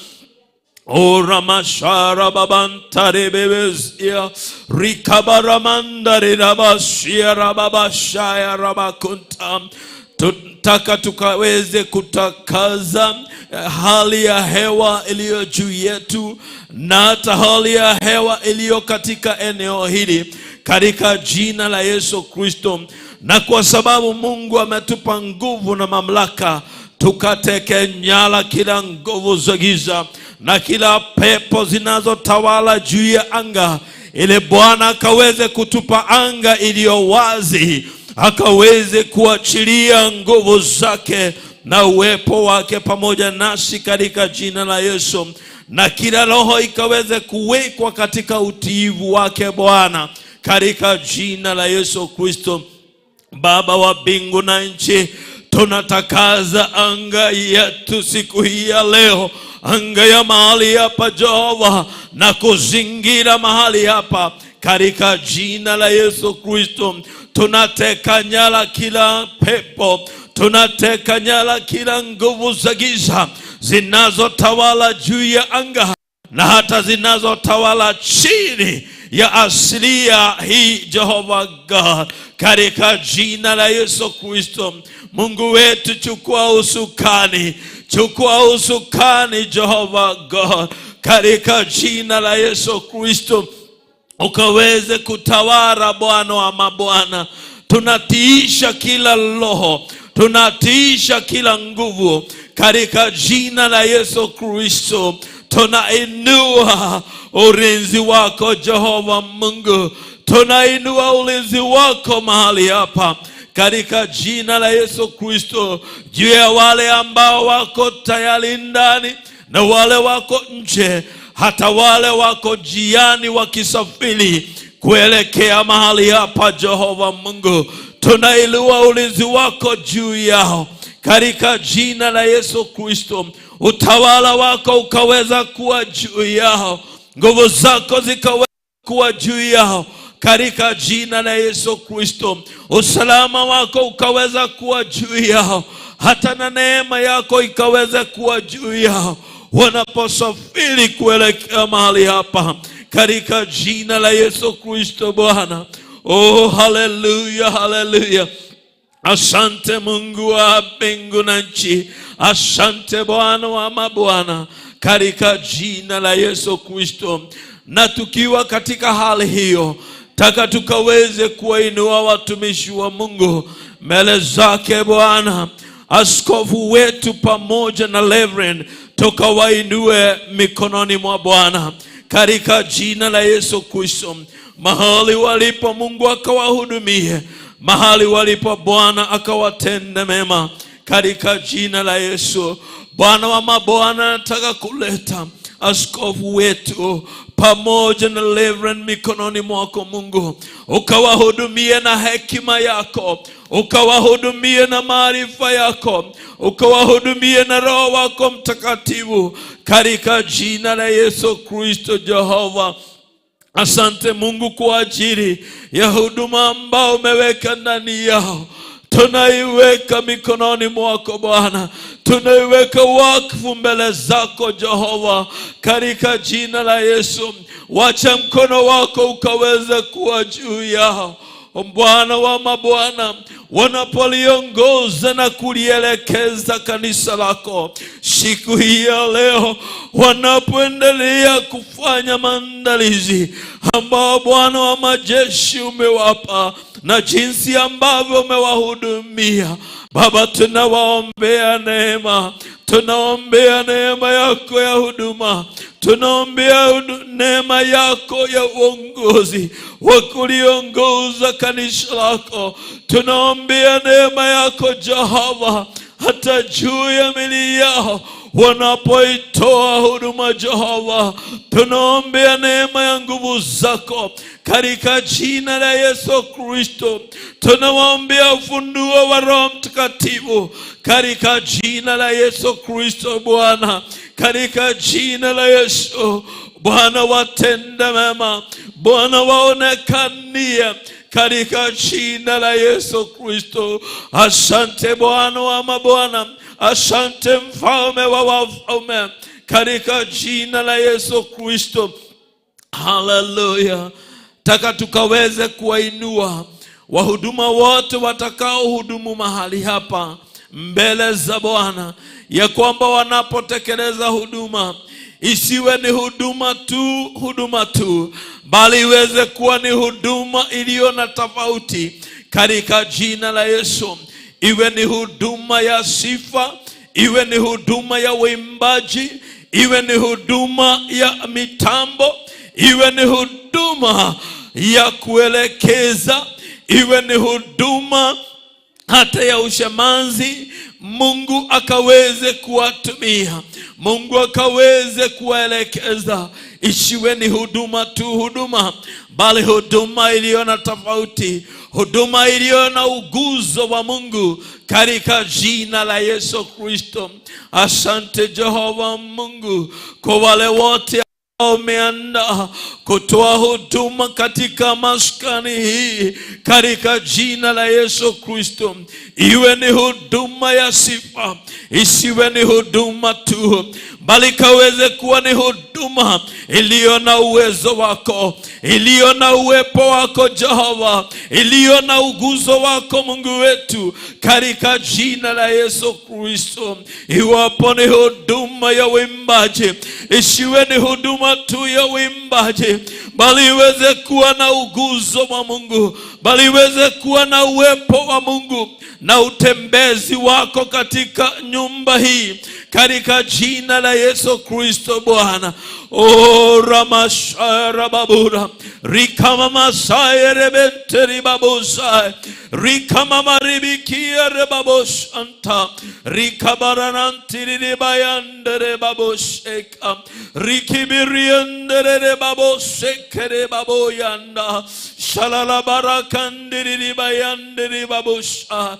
Oramashara babantare bebezia rikabaramandare rabashia rababashaya rabakunta. Tunataka tukaweze kutakaza hali ya hewa iliyo juu yetu na hata hali ya hewa iliyo katika eneo hili katika jina la Yesu Kristo. Na kwa sababu Mungu ametupa nguvu na mamlaka, tukateke nyara kila nguvu za giza na kila pepo zinazotawala juu ya anga, ili Bwana akaweze kutupa anga iliyo wazi, akaweze kuachilia nguvu zake na uwepo wake pamoja nasi katika jina la Yesu, na kila roho ikaweze kuwekwa katika utiivu wake Bwana. katika jina la Yesu Kristo. Baba wa mbingu na nchi, tunatakaza anga yetu siku hii ya leo, anga ya mahali hapa Jehova, na kuzingira mahali hapa katika jina la Yesu Kristo. Tunateka nyara kila pepo, tunateka nyara kila nguvu za giza zinazotawala juu ya anga na hata zinazotawala chini ya asilia hii, Jehova God, katika jina la Yesu Kristo. Mungu wetu, chukua usukani, chukua usukani Jehova God, katika jina la Yesu Kristo, ukaweze kutawala Bwana wa mabwana. Tunatiisha kila roho, tunatiisha kila nguvu katika jina la Yesu Kristo. Tunainua ulinzi wako Jehova Mungu, tunainua ulinzi wako mahali hapa katika jina la Yesu Kristo, juu ya wale ambao wako tayari ndani na wale wako nje, hata wale wako njiani wakisafiri kuelekea mahali hapa. Jehova Mungu, tunainua ulinzi wako juu yao katika jina la Yesu Kristo. Utawala wako ukaweza kuwa juu yao, nguvu zako zikaweza kuwa juu yao katika jina la Yesu Kristo. Usalama wako ukaweza kuwa juu yao, hata na neema yako ikaweza kuwa juu yao wanaposafiri kuelekea mahali hapa katika jina la Yesu Kristo Bwana. Oh, haleluya, haleluya. Asante Mungu wa mbingu na nchi, asante Bwana wa mabwana, katika jina la Yesu Kristo. Na tukiwa katika hali hiyo, taka tukaweze kuwainua watumishi wa Mungu mbele zake Bwana, askofu wetu pamoja na Reverend, tukawainue mikononi mwa Bwana katika jina la Yesu Kristo. Mahali walipo Mungu akawahudumie, mahali walipo Bwana akawatende mema katika jina la Yesu. Bwana wa mabwana, nataka kuleta askofu wetu pamoja na Reverend mikononi mwako Mungu, ukawahudumie na hekima yako, ukawahudumie na maarifa yako, ukawahudumie na Roho wako Mtakatifu katika jina la Yesu Kristo. Jehova, asante Mungu kwa ajili ya huduma ambao umeweka ndani yao. Tunaiweka mikononi mwako Bwana, tunaiweka wakfu mbele zako Jehova, katika jina la Yesu. Wacha mkono wako ukaweze kuwa juu yao Bwana wa mabwana, wanapoliongoza na kulielekeza kanisa lako siku hii ya leo, wanapoendelea kufanya maandalizi ambao Bwana wa majeshi umewapa na jinsi ambavyo umewahudumia Baba, tunawaombea neema, tunaombea neema yako ya huduma, tunaombea neema yako ya uongozi wa kuliongoza kanisa lako. Tunaombea neema yako Jehova, hata juu ya mili yao wanapoitoa huduma Jehova, tunaombea neema ya nguvu zako katika jina la Yesu Kristo. Tunawaombea ufunduo wa Roho Mtakatifu katika jina la Yesu Kristo Bwana, katika jina la Yesu Bwana, watende mema Bwana, waonekanie katika jina la Yesu Kristo. Asante Bwana wa mabwana, asante mfalme wa wafalme, katika jina la Yesu Kristo. Haleluya! Taka tukaweze kuwainua wahuduma wote watakaohudumu mahali hapa mbele za Bwana, ya kwamba wanapotekeleza huduma isiwe ni huduma tu huduma tu, bali iweze kuwa ni huduma iliyo na tofauti katika jina la Yesu. Iwe ni huduma ya sifa, iwe ni huduma ya uimbaji, iwe ni huduma ya mitambo, iwe ni huduma ya kuelekeza, iwe ni huduma hata ya ushamanzi. Mungu akaweze kuwatumia, Mungu akaweze kuwaelekeza, isiwe ni huduma tu huduma, bali huduma iliyo na tofauti, huduma iliyo na uguzo wa Mungu katika jina la Yesu Kristo. Asante Jehova Mungu kwa wale wote umeandaa kutoa huduma katika maskani hii katika jina la Yesu Kristo. Iwe ni huduma ya sifa, isiwe ni huduma tu, bali kaweze kuwa ni huduma iliyo na uwezo wako, iliyo na uwepo wako Jehova, iliyo na uguzo wako Mungu wetu, katika jina la Yesu Kristo. Iwapo ni huduma ya uimbaji, isiwe ni huduma tu ya uimbaji, bali iweze kuwa na uguzo wa Mungu, bali iweze kuwa na uwepo wa Mungu na utembezi wako katika nyumba hii, katika jina la Yesu Kristo Bwana. O ramashara rikamamasaye rebenteribabosai rikamamaribikia rebaboshanta rikabaranantiriribayanderebabosheka rikibirienderebabosekerebaboyanda shalalabarakandiribayanderibabosha.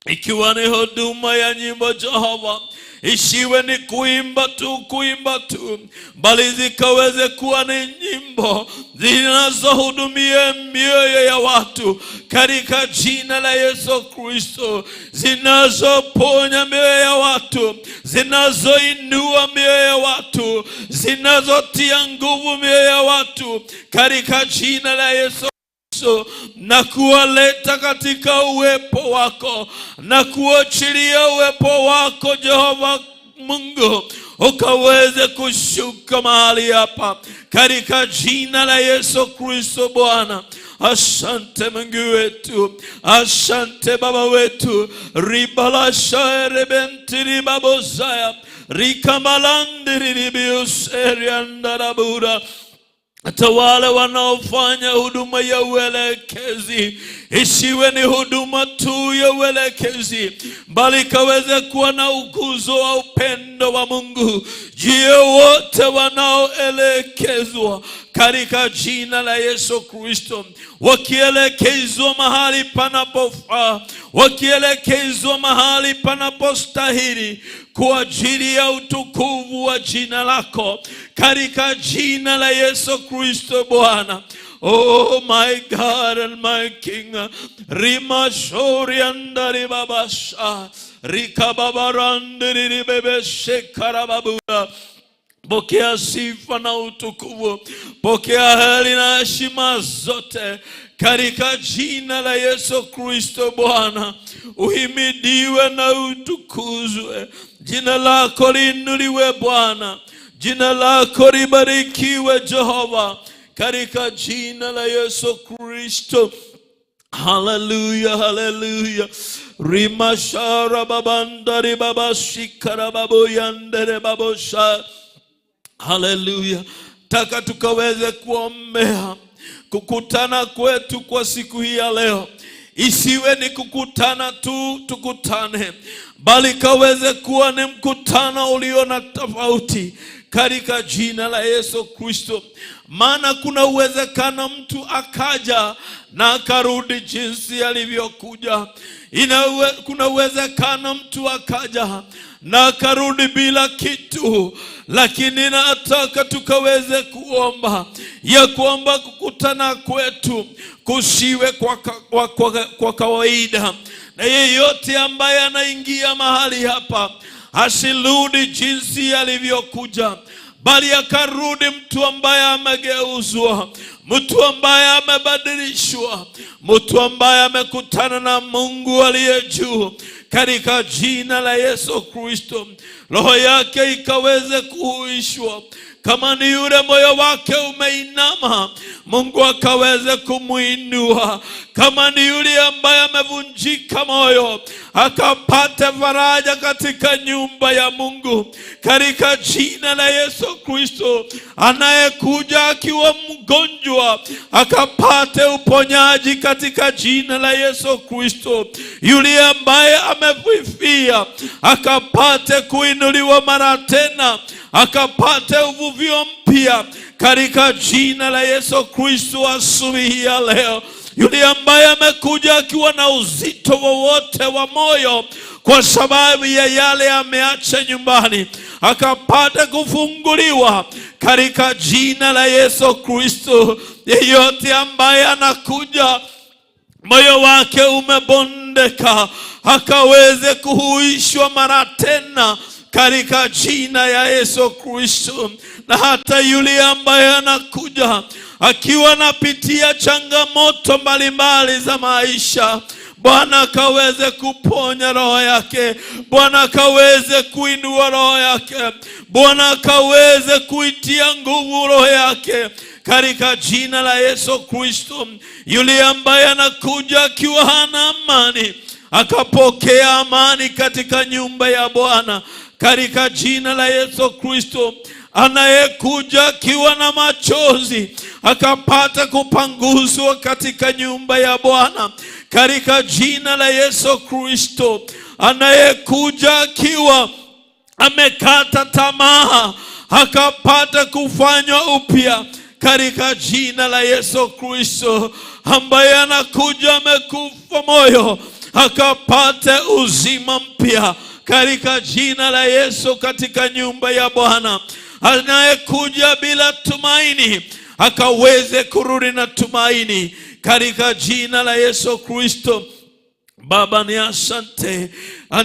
Ikiwa ni huduma ya nyimbo Jehova, isiwe ni kuimba tu kuimba tu, bali zikaweze kuwa ni nyimbo zinazohudumia mioyo ya watu katika jina la Yesu Kristo, zinazoponya mioyo ya watu, zinazoinua mioyo ya watu, zinazotia nguvu mioyo ya watu katika jina la Yesu na kuwaleta katika uwepo wako na kuachilia uwepo wako Jehova Mungu ukaweze kushuka mahali hapa katika jina la Yesu Kristo Bwana. Asante Mungu wetu, asante Baba wetu. Ribalashaerebentiribabozaya rikamalandiriribiuseriandarabura. Hata wale wanaofanya huduma ya uelekezi, isiwe ni huduma tu ya uelekezi, bali ikaweze kuwa na uguzo wa upendo wa Mungu juu ya wote wanaoelekezwa katika jina la Yesu Kristo, wakielekezwa mahali panapofaa, wakielekezwa mahali panapostahili kwa ajili ya utukufu wa jina lako katika jina la Yesu Kristo Bwana. Oh my God and my King, Rima shori andari babasha rikababarandiri bebe shekarababura. Pokea sifa na utukufu, pokea heri na heshima zote katika jina la Yesu Kristo Bwana. Uhimidiwe na utukuzwe, jina lako liinuliwe Bwana, jina lako libarikiwe Jehova, katika jina la Yesu Kristo. Haleluya, haleluya. Rimashara babandari babashikara baboyandere babosha. Haleluya. Taka tukaweze kuombea kukutana kwetu kwa siku hii ya leo, isiwe ni kukutana tu tukutane, bali kaweze kuwa ni mkutano ulio na tofauti katika jina la Yesu Kristo. Maana kuna uwezekano mtu akaja na akarudi jinsi alivyokuja. Kuna uwezekano mtu akaja na akarudi bila kitu, lakini nataka tukaweze kuomba ya kwamba kukutana kwetu kusiwe kwa kawaida, na yeyote ambaye anaingia mahali hapa asirudi jinsi alivyokuja, bali akarudi mtu ambaye amegeuzwa, mtu ambaye amebadilishwa, mtu ambaye amekutana na Mungu aliye juu katika jina la Yesu Kristo. Roho yake ikaweze kuhuishwa Kama ni yule moyo wake umeinama, Mungu akaweze kumuinua. Kama ni yule ambaye amevunjika moyo, akapate faraja katika nyumba ya Mungu, katika jina la Yesu Kristo. Anayekuja akiwa mgonjwa, akapate uponyaji katika jina la Yesu Kristo. Yule ambaye amefifia, akapate kuinuliwa mara tena, akapate uvuvio mpya katika jina la Yesu Kristo asubuhi ya leo. Yule ambaye amekuja akiwa na uzito wowote wa moyo kwa sababu ya yale ameacha nyumbani, akapata kufunguliwa katika jina la Yesu Kristo. Yeyote ambaye anakuja moyo wake umebondeka, akaweze kuhuishwa mara tena katika jina ya Yesu Kristo. Na hata yule ambaye anakuja akiwa anapitia changamoto mbalimbali za maisha, Bwana akaweze kuponya roho yake, Bwana akaweze kuinua roho yake, Bwana akaweze kuitia nguvu roho yake katika jina la Yesu Kristo. Yule ambaye anakuja akiwa hana amani, akapokea amani katika nyumba ya Bwana katika jina la Yesu Kristo. Anayekuja akiwa na machozi akapata kupanguzwa katika nyumba ya Bwana katika jina la Yesu Kristo. Anayekuja akiwa amekata tamaa akapata kufanywa upya katika jina la Yesu Kristo. Ambaye anakuja amekufa moyo akapate uzima mpya katika jina la Yesu katika nyumba ya Bwana. Anayekuja bila tumaini akaweze kurudi na tumaini katika jina la Yesu Kristo. Baba, ni asante,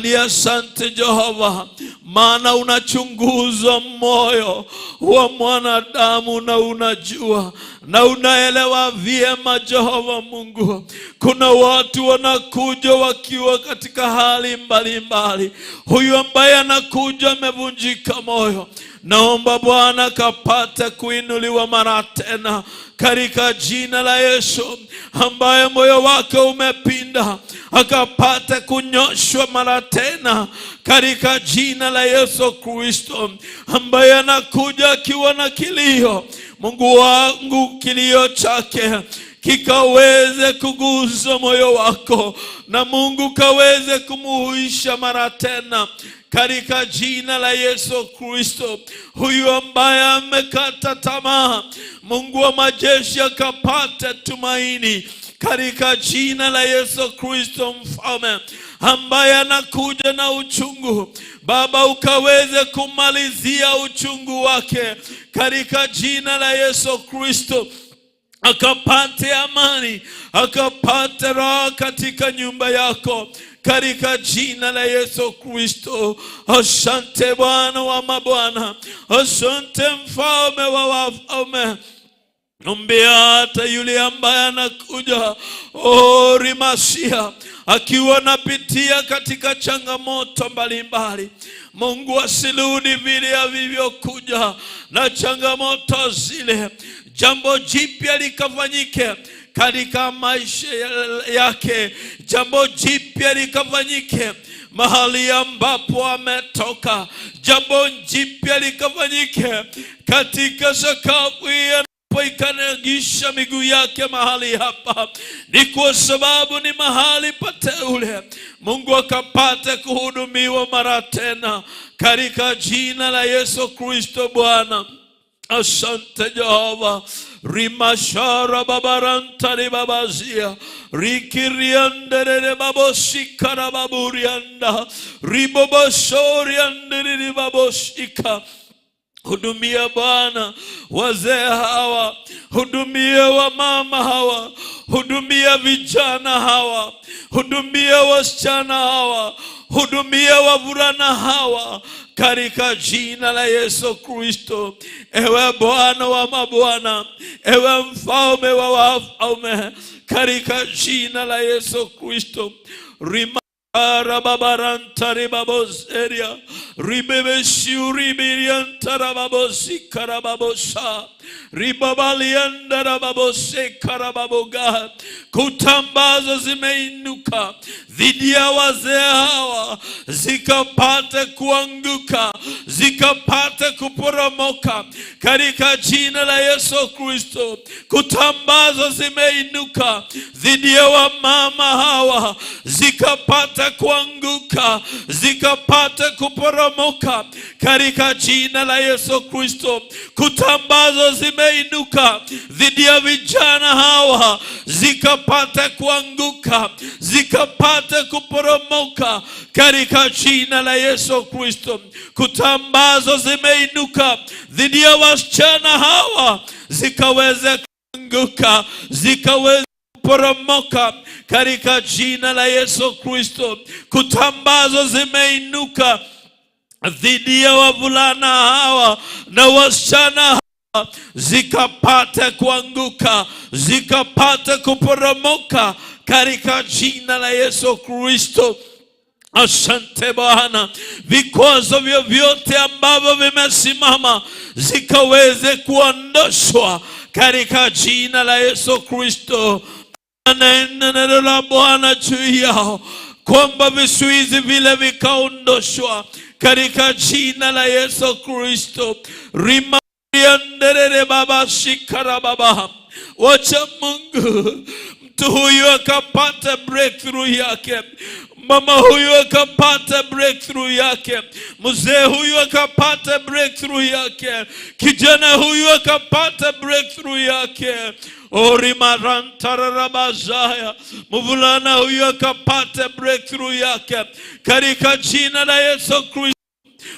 ni asante Jehova, maana unachunguza moyo wa mwanadamu na unajua na unaelewa vyema Jehova Mungu. Kuna watu wanakuja wakiwa katika hali mbalimbali. Huyu ambaye anakuja amevunjika moyo, naomba Bwana kapate kuinuliwa mara tena katika jina la Yesu. Ambaye moyo wake umepinda akapate kunyoshwa mara tena katika jina la Yesu Kristo. Ambaye anakuja akiwa na kilio, Mungu wangu, kilio chake kikaweze kugusa moyo wako na Mungu kaweze kumuhuisha mara tena katika jina la Yesu Kristo. Huyu ambaye amekata tamaa, Mungu wa majeshi akapate tumaini katika jina la Yesu Kristo. Mfalme ambaye anakuja na uchungu, Baba ukaweze kumalizia uchungu wake katika jina la Yesu Kristo, akapate amani, akapate raha katika nyumba yako katika jina la Yesu Kristo. Asante Bwana wa mabwana, asante Mfalme wa wafalme. Ombea hata yule ambaye anakuja Rimasia akiwa anapitia katika changamoto mbalimbali, Mungu asirudi vile alivyokuja na changamoto zile, jambo jipya likafanyike katika maisha yake, jambo jipya likafanyike mahali ambapo ametoka, jambo jipya likafanyike katika sakafu anapoikanagisha miguu yake mahali hapa, ni kwa sababu ni mahali pateule. Mungu akapate kuhudumiwa mara tena katika jina la Yesu Kristo Bwana. Asante Jehova. Rimashara babaranta ribabazia rikirianderere baboshika baburianda ribobosoriandere baboshika. Hudumia Bwana wazee hawa, hudumia wamama hawa, hudumia vijana hawa, hudumia wasichana hawa, hudumia wavulana hawa katika jina la Yesu Kristo. Ewe Bwana wa mabwana, ewe mfalme wa wafalme, katika jina la Yesu Kristo. Arababarantaribaboseria ribebeshiuribiriantarababosikarababosa ribabaliandarababosekarababoga. Kuta ambazo zimeinuka dhidi ya wazee hawa zikapate kuanguka, zikapate kuporomoka katika jina la Yesu Kristo. Kuta ambazo zimeinuka dhidi ya wamama hawa zikapata kuanguka, zikapata kuporomoka katika jina la Yesu Kristo. Kuta ambazo zimeinuka dhidi ya vijana hawa zikapata kuanguka, zikapata kuporomoka katika jina la Yesu Kristo. Kuta ambazo zimeinuka dhidi ya wasichana hawa zikaweze kuanguka, zikaweze kuporomoka katika jina la Yesu Kristo. Kuta ambazo zimeinuka dhidi ya wavulana hawa na wasichana hawa zikapata kuanguka, zikapata kuporomoka katika jina la Yesu Kristo. Asante Bwana, vikwazo vyovyote ambavyo vimesimama zikaweze kuondoshwa katika jina la Yesu Kristo. Nena neno la Bwana juu yao kwamba vizuizi vile vikaondoshwa katika jina la Yesu Kristo. Rimarianderere baba shikara baba, wacha Mungu mtu huyu akapata breakthrough yake, mama huyu akapata breakthrough yake, mzee huyu akapata breakthrough yake, kijana huyu akapata breakthrough yake. Orimarantararabazaya, mvulana huyu akapata breakthrough yake katika jina la Yesu Kristo.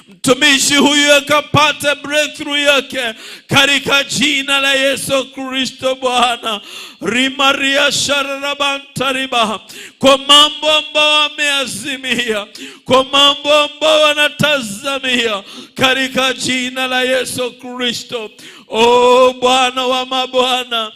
Mtumishi huyu akapata breakthrough yake katika jina la Yesu Kristo Bwana. Rimaria sharabantariba, kwa mambo ambayo ameazimia, kwa mambo ambayo anatazamia katika jina la Yesu Kristo. O Bwana wa mabwana,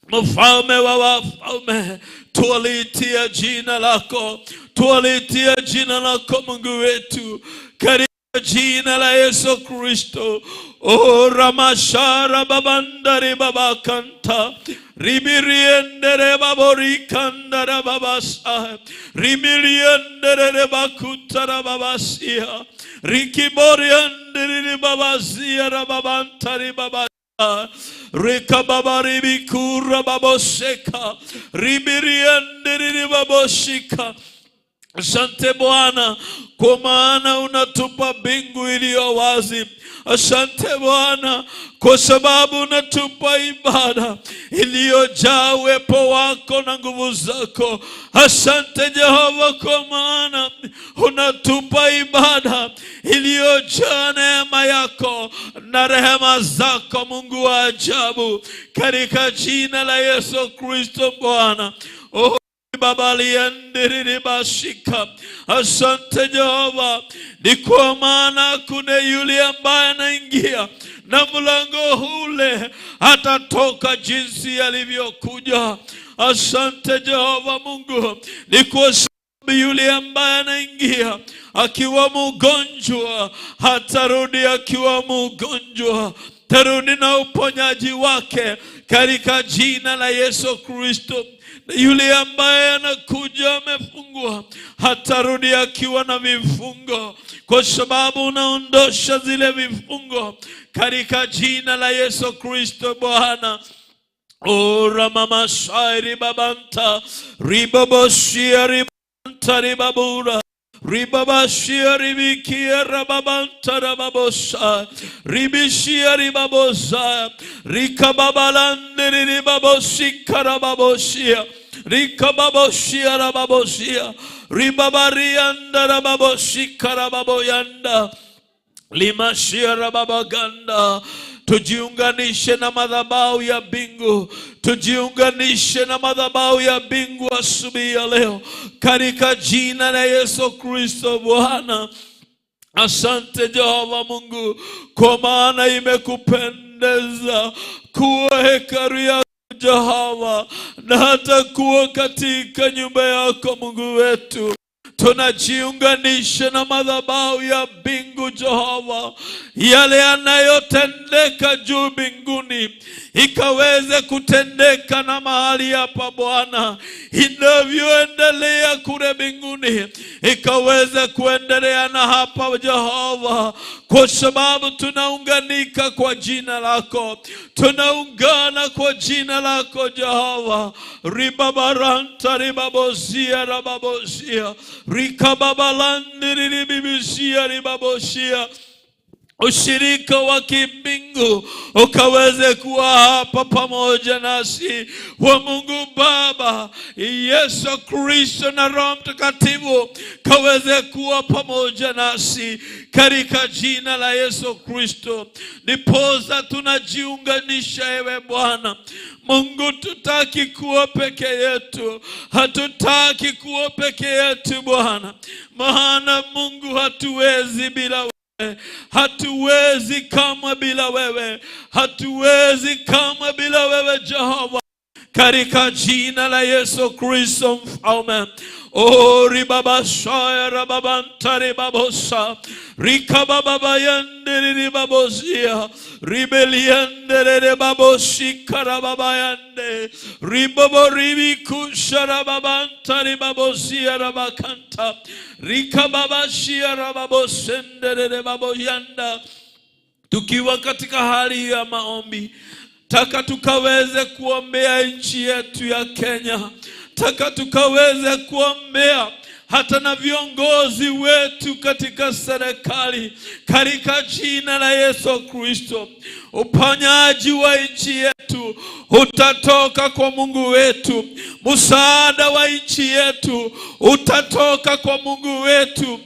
mfalme wa wafalme, twaliitia jina lako, twaliitia jina lako Mungu wetu katika jina la Yesu Kristo. O ramashara babandari babakanta ribiriendere baborikandara babasa rimiriendere bakutara babasia rikiboriendere babasia rababantari baba rikababaribikura baboseka ribiriendere baboshika. Asante Bwana, kwa maana unatupa mbingu iliyo wazi. Asante Bwana, kwa sababu unatupa ibada iliyojaa uwepo wako na nguvu zako. Asante Jehova, kwa maana unatupa ibada iliyojaa neema yako na rehema zako, Mungu wa ajabu, katika jina la Yesu Kristo Bwana. Oh, Babaliandiriribashika. Asante Jehova, ni kwa maana kuna yule ambaye anaingia na mlango ule atatoka jinsi alivyokuja. Asante Jehova Mungu, ni kwa sababu yule ambaye anaingia akiwa mgonjwa hatarudi akiwa mgonjwa, tarudi na uponyaji wake katika jina la Yesu Kristo. Na yule ambaye anakuja amefungwa hatarudi akiwa na vifungo, kwa sababu unaondosha zile vifungo katika jina la Yesu Kristo Bwana. Ora mama shairi babanta ribaboshia ribanta ribabura ribabashia ribikia rababanta rababosa ribishia ribabosa rikababalande ribaboshika rababoshia rikababoshia rababoshia ribabarianda rababoshika rababoyanda limashia rababaganda. Tujiunganishe na madhabahu ya mbingu, tujiunganishe na madhabahu ya mbingu asubuhi ya leo katika jina la Yesu Kristo Bwana. Asante Jehova Mungu, kwa maana imekupendeza kuwa hekalu yako Jehova, na hata kuwa katika nyumba yako Mungu wetu. Tunajiunganisha na madhabahu ya mbingu Jehova, yale yanayotendeka juu mbinguni ikaweze kutendeka na mahali hapa Bwana, inavyoendelea kule mbinguni ikaweze kuendelea na hapa Jehova, kwa sababu tunaunganika kwa jina lako, tunaungana kwa jina lako Jehova. Ribabaranta ribabozia rababozia rikababalandi ribibizia ribabosia. Ushirika wa kimbingu ukaweze kuwa hapa pamoja nasi, wa Mungu Baba, Yesu Kristo na Roho Mtakatifu kaweze kuwa pamoja nasi katika jina la Yesu Kristo. Ndiposa tunajiunganisha ewe Bwana Mungu, tutaki kuwa peke yetu, hatutaki kuwa peke yetu Bwana, maana Mungu hatuwezi bila wewe, hatuwezi kamwe bila wewe, hatuwezi kamwe bila wewe Jehova, katika jina la Yesu Kristo mfalme. O ribabashaya rababantare babosa rikabababayande ribabozia ribeliende baboshika rababayande ribobo ribikusha rababantare babozia rabakanta rikababashia rababosendere baboyanda. Tukiwa katika hali ya maombi, taka tukaweze kuombea nchi yetu ya Kenya, taka tukaweze kuombea hata na viongozi wetu katika serikali, katika jina la Yesu Kristo. Uponyaji wa nchi yetu utatoka kwa Mungu wetu, msaada wa nchi yetu utatoka kwa Mungu wetu.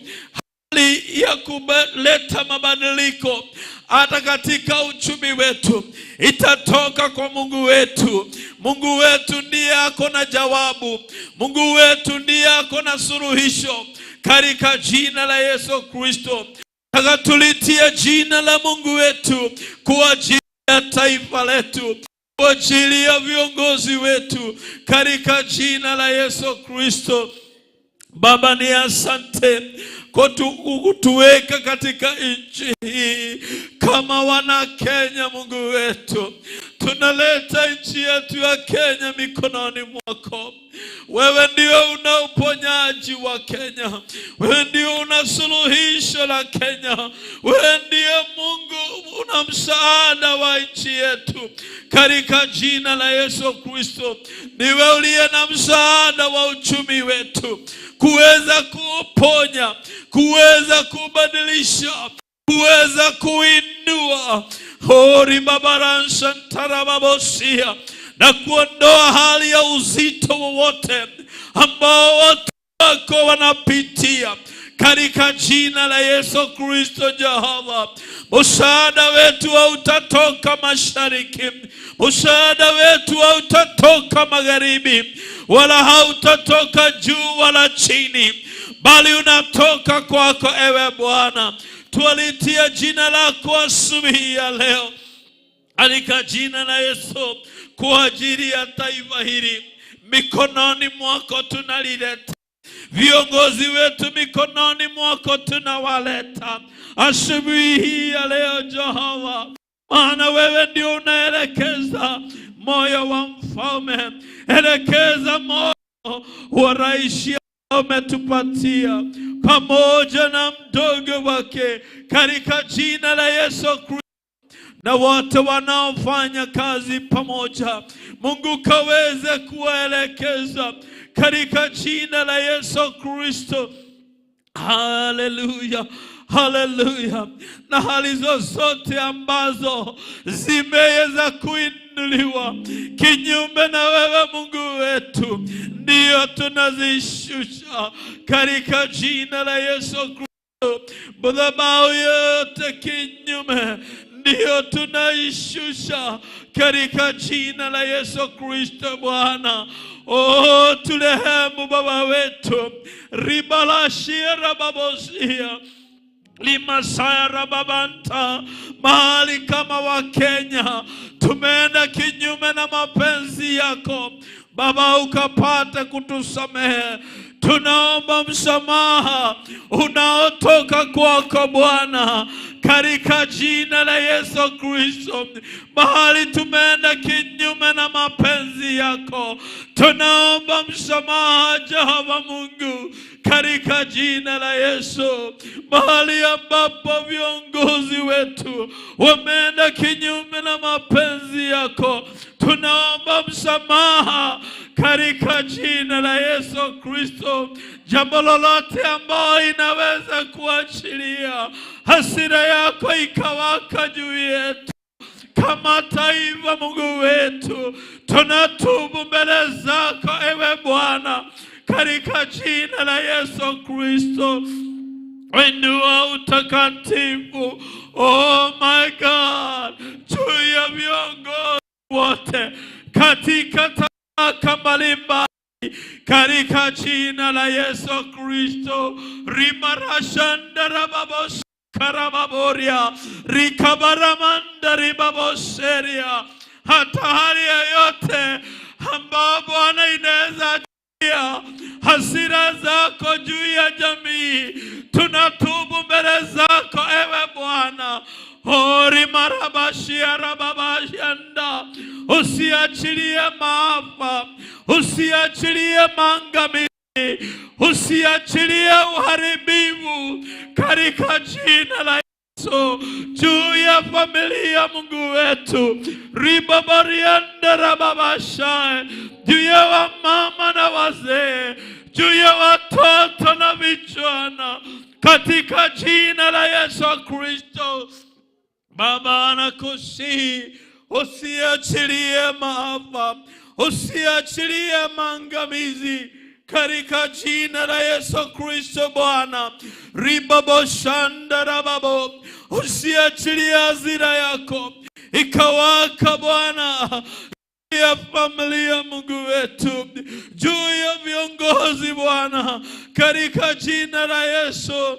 Hali ya kuleta mabadiliko hata katika uchumi wetu itatoka kwa Mungu wetu. Mungu wetu ndiye ako na jawabu, Mungu wetu ndiye ako na suluhisho, katika jina la Yesu Kristo. Taka tulitie jina la Mungu wetu kwa ajili ya taifa letu, kwa ajili ya viongozi wetu, katika jina la Yesu Kristo. Baba, ni asante kwa kutuweka katika nchi hii kama wana Kenya. Mungu wetu, tunaleta nchi yetu ya Kenya mikononi mwako. Wewe ndio una uponyaji wa Kenya, wewe ndio una suluhisho la Kenya, wewe ndiye Mungu una msaada wa nchi yetu, katika jina la Yesu Kristo. Niwe uliye na msaada wa uchumi wetu, kuweza kuuponya, kuweza kubadilisha, kuweza kuinua hori babaransa ntarababosia na kuondoa hali ya uzito wowote ambao watu wako wanapitia, katika jina la Yesu Kristo. Jehova, msaada wetu hautatoka mashariki, msaada wetu hautatoka magharibi, wala hautatoka juu wala chini, bali unatoka kwako ewe Bwana. Twalitia jina lako asubuhi ya leo katika jina la Yesu, kwa ajili ya taifa hili mikononi mwako tunalileta, viongozi wetu mikononi mwako tunawaleta asubuhi hii ya leo Jehova, maana wewe ndio unaelekeza moyo wa mfalme, elekeza moyo wa rais umetupatia pamoja na mdogo wake, katika jina la Yesu Kristo, na wote wanaofanya kazi pamoja, Mungu kaweze kuwaelekeza katika jina la Yesu Kristo. Haleluya, haleluya. Na hali zozote ambazo zimeweza kuinuliwa kinyume na wewe Mungu wetu, ndiyo tunazishusha katika jina la Yesu Kristo. Madhabahu yote kinyume ndiyo tunaishusha katika jina la Yesu Kristo Bwana. Oh, turehemu Baba wetu, ribalashia rababosia limasaya rababanta. Mahali kama wa Kenya tumeenda kinyume na mapenzi yako Baba, ukapata kutusamehe. Tunaomba msamaha unaotoka kwako Bwana, katika jina la Yesu Kristo. Mahali tumeenda kinyume na mapenzi yako, tunaomba msamaha Jehova Mungu, katika jina la Yesu. Mahali ambapo viongozi wetu wameenda kinyume na mapenzi yako, tunaomba msamaha katika jina la Yesu Kristo. Jambo lolote ambayo inaweza kuachilia hasira yako ikawaka juu yetu kama taifa, Mungu wetu, tunatubu mbele zako ewe Bwana, katika jina la Yesu Kristo. Inua utakatifu, oh my God, juu ya viongozi wote katika tabaka mbalimbali katika jina la Yesu Kristo. Rimarashandarababos karababoria rikabaramanda ribaboseria. Hata hali yoyote ambao Bwana inaweza achilia hasira zako juu ya jamii, tunatubu mbele zako ewe Bwana. Orimarabashiarababashanda, usiachilie maafa, usiachilie maangamizi, usiachilie uharibifu katika jina la Yesu juu ya familia, Mungu wetu, ribabariandarababashae, juu ya wamama na wazee, juu ya watoto na vijana, katika jina la Yesu Kristo. Baba, nakusihi usiachilie maafa, usiachilie maangamizi katika jina la Yesu Kristo Bwana. Ribaboshandarababo, usiachilie hasira yako ikawaka Bwana ya familia Mungu wetu, juu ya viongozi Bwana, katika jina la Yesu.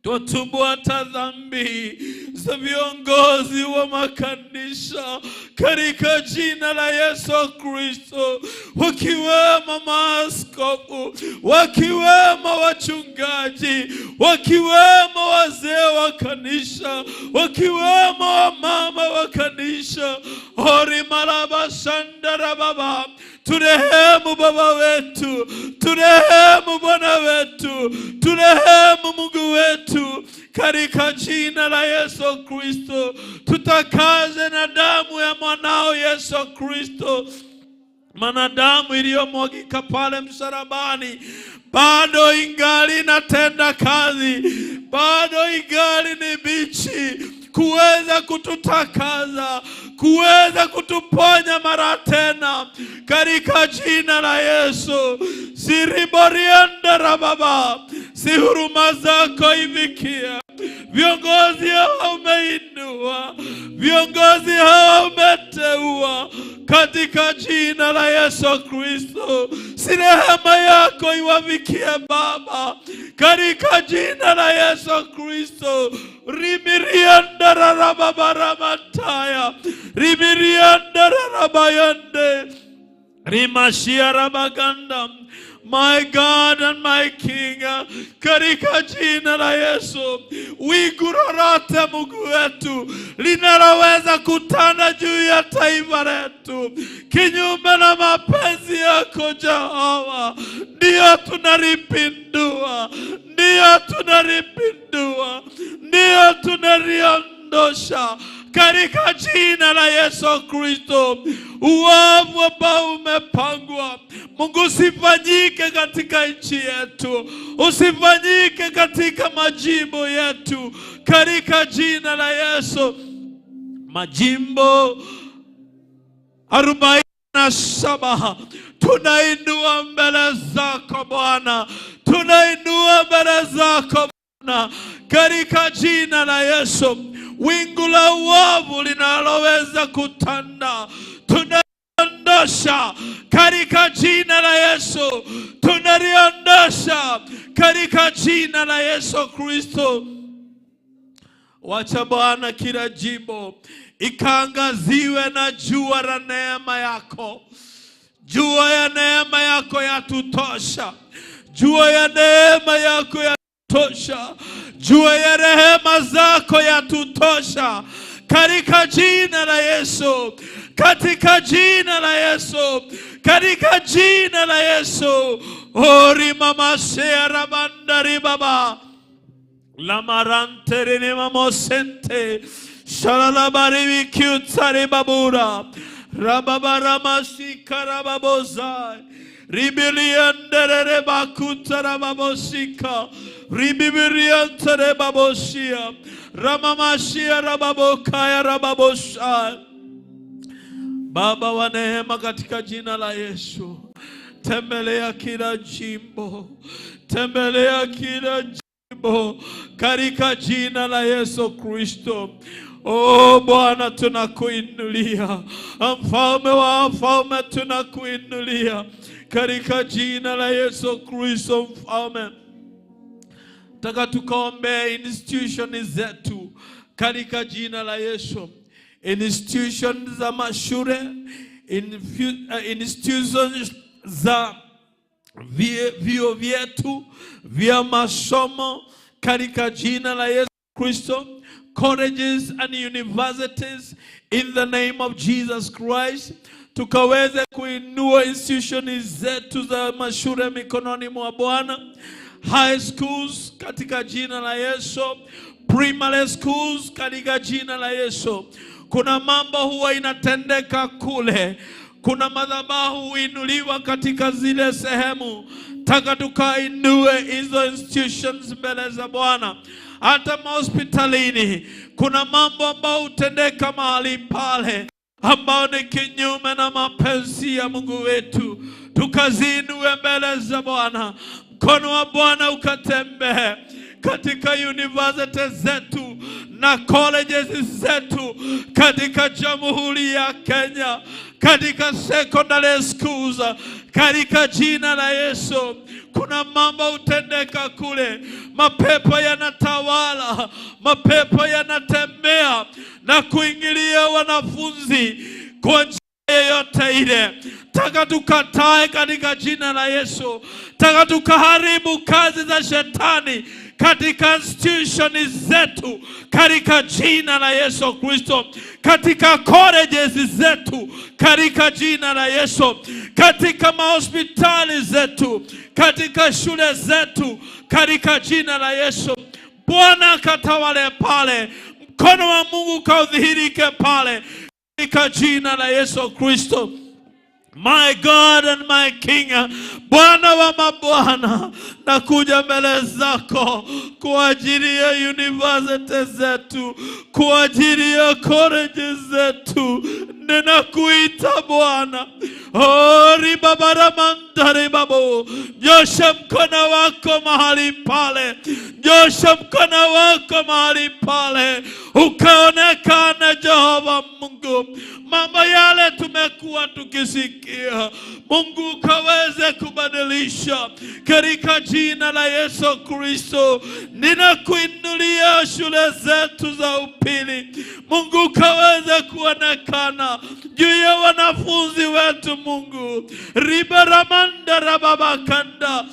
Twatubu hata dhambi za viongozi wa makanisa katika jina la Yesu Kristo, wakiwemo maaskofu, wakiwemo wachungaji, wakiwemo wazee wa kanisa, wakiwemo wamama wa kanisa. Orimarabashandarababa, turehemu Baba wetu, turehemu Bwana wetu, turehemu Mungu wetu, katika jina la Yesu Kristo. Tutakaze na damu ya mwanao Yesu Kristo, maana damu iliyomwagika pale msalabani bado ingali inatenda kazi, bado ingali ni bichi kuweza kututakaza, kuweza kutuponya mara tena, katika jina la Yesu. Siriboriandarababa, si huruma zako ivikia viongozi hawa umeinua, viongozi hawa umeteua, katika jina la Yesu Kristo. Si rehema yako iwafikie Baba, katika jina la Yesu Kristo. Rimiriandararababaramataya rimiriandararabayande rimashiarabaganda. My God and my King, katika jina la Yesu, wingu lolote Mungu wetu linaloweza kutanda juu ya taifa letu kinyume na mapenzi yako Jehova, ndiyo tunalipindua, ndiyo tunalipindua, ndiyo tunaliondosha katika jina la Yesu Kristo. Uovu ambao umepangwa Mungu usifanyike katika nchi yetu, usifanyike katika majimbo yetu, katika jina la Yesu. Majimbo 47 tunainua mbele zako Bwana, tunainua mbele zako Bwana, katika jina la Yesu. Wingu la uovu linaloweza kutanda tunaliondosha katika jina la Yesu, tunaliondosha katika jina la Yesu Kristo. Wacha Bwana kila jimbo ikaangaziwe na jua la neema yako. Jua ya neema yako yatutosha. Jua ya neema yako yatosha, jua ya rehema zako yatutosha, katika jina la Yesu, katika jina la Yesu, katika jina la Yesu. Ori mama shea rabandari baba lamarante rinimamosente shalalabaribikutare babura rababaramasikarababozai ribilianderere bakutarababosika ribibiriantere babosia ramamashia rababokaya rababosai. Baba wa neema, katika jina la Yesu, tembelea kila jimbo, tembelea kila jimbo katika jina la Yesu Kristo. Oh Bwana, tunakuinulia mfalme wa wafalme, tunakuinulia katika jina la Yesu Kristo mfalme. Taka tukaombea institution zetu katika jina la Yesu, institution za mashule, institutions za vyuo vyetu vya masomo katika jina la Yesu Kristo, colleges and universities in the name of Jesus Christ, tukaweze kuinua institution zetu za mashule mikononi mwa Bwana, high schools katika jina la Yesu, primary schools katika jina la Yesu. Kuna mambo huwa inatendeka kule, kuna madhabahu huinuliwa katika zile sehemu. Taka tukainue hizo institutions mbele za Bwana. Hata mahospitalini kuna mambo ambayo hutendeka mahali pale ambao ni kinyume na mapenzi ya Mungu wetu, tukaziinue mbele za Bwana. Mkono wa Bwana ukatembee katika university zetu na colleges zetu katika Jamhuri ya Kenya, katika secondary schools, katika jina la Yesu. Kuna mambo hutendeka kule, mapepo yanatawala, mapepo yanatembea na kuingilia wanafunzi kwa njia yeyote ile. Taka tukatae katika jina la Yesu. Taka tukaharibu kazi za shetani katika institution zetu katika jina la Yesu Kristo, katika colleges zetu katika jina la Yesu, katika mahospitali zetu, katika shule zetu katika jina la Yesu. Bwana akatawale pale, mkono wa Mungu kaudhihirike pale katika jina la Yesu Kristo. My God and my King, Bwana wa mabwana, nakuja mbele zako kwa ajili ya university zetu, kwa ajili ya college zetu, ninakuita Bwana. Oh, ribabaramandare babu, nyosha mkono wako mahali pale, nyosha mkono wako mahali pale, ukaonekana Jehova Mungu. Mambo yale tumekuwa tukisikia, Mungu ukaweze kubadilisha katika jina la Yesu Kristo. Ninakuinulia shule zetu za upili, Mungu ukaweze kuonekana juu ya wanafunzi wetu Mungu ribaramanda rababakanda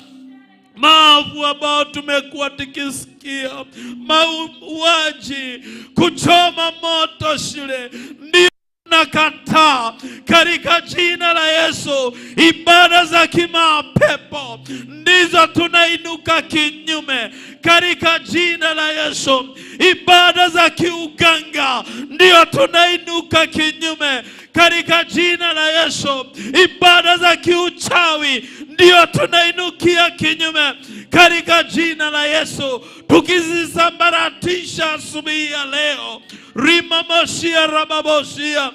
maovu ambao tumekuwa tukisikia, mauaji, kuchoma moto shule, ndio nakataa katika jina la Yesu. Ibada za kimapepo ndizo tunainuka kinyume katika jina la Yesu. Ibada za kiuganga ndio tunainuka kinyume katika jina la Yesu. Ibada za kiuchawi ndio tunainukia kinyume katika jina la Yesu, tukizisambaratisha asubuhi ya leo. Rimamoshia rababoshia.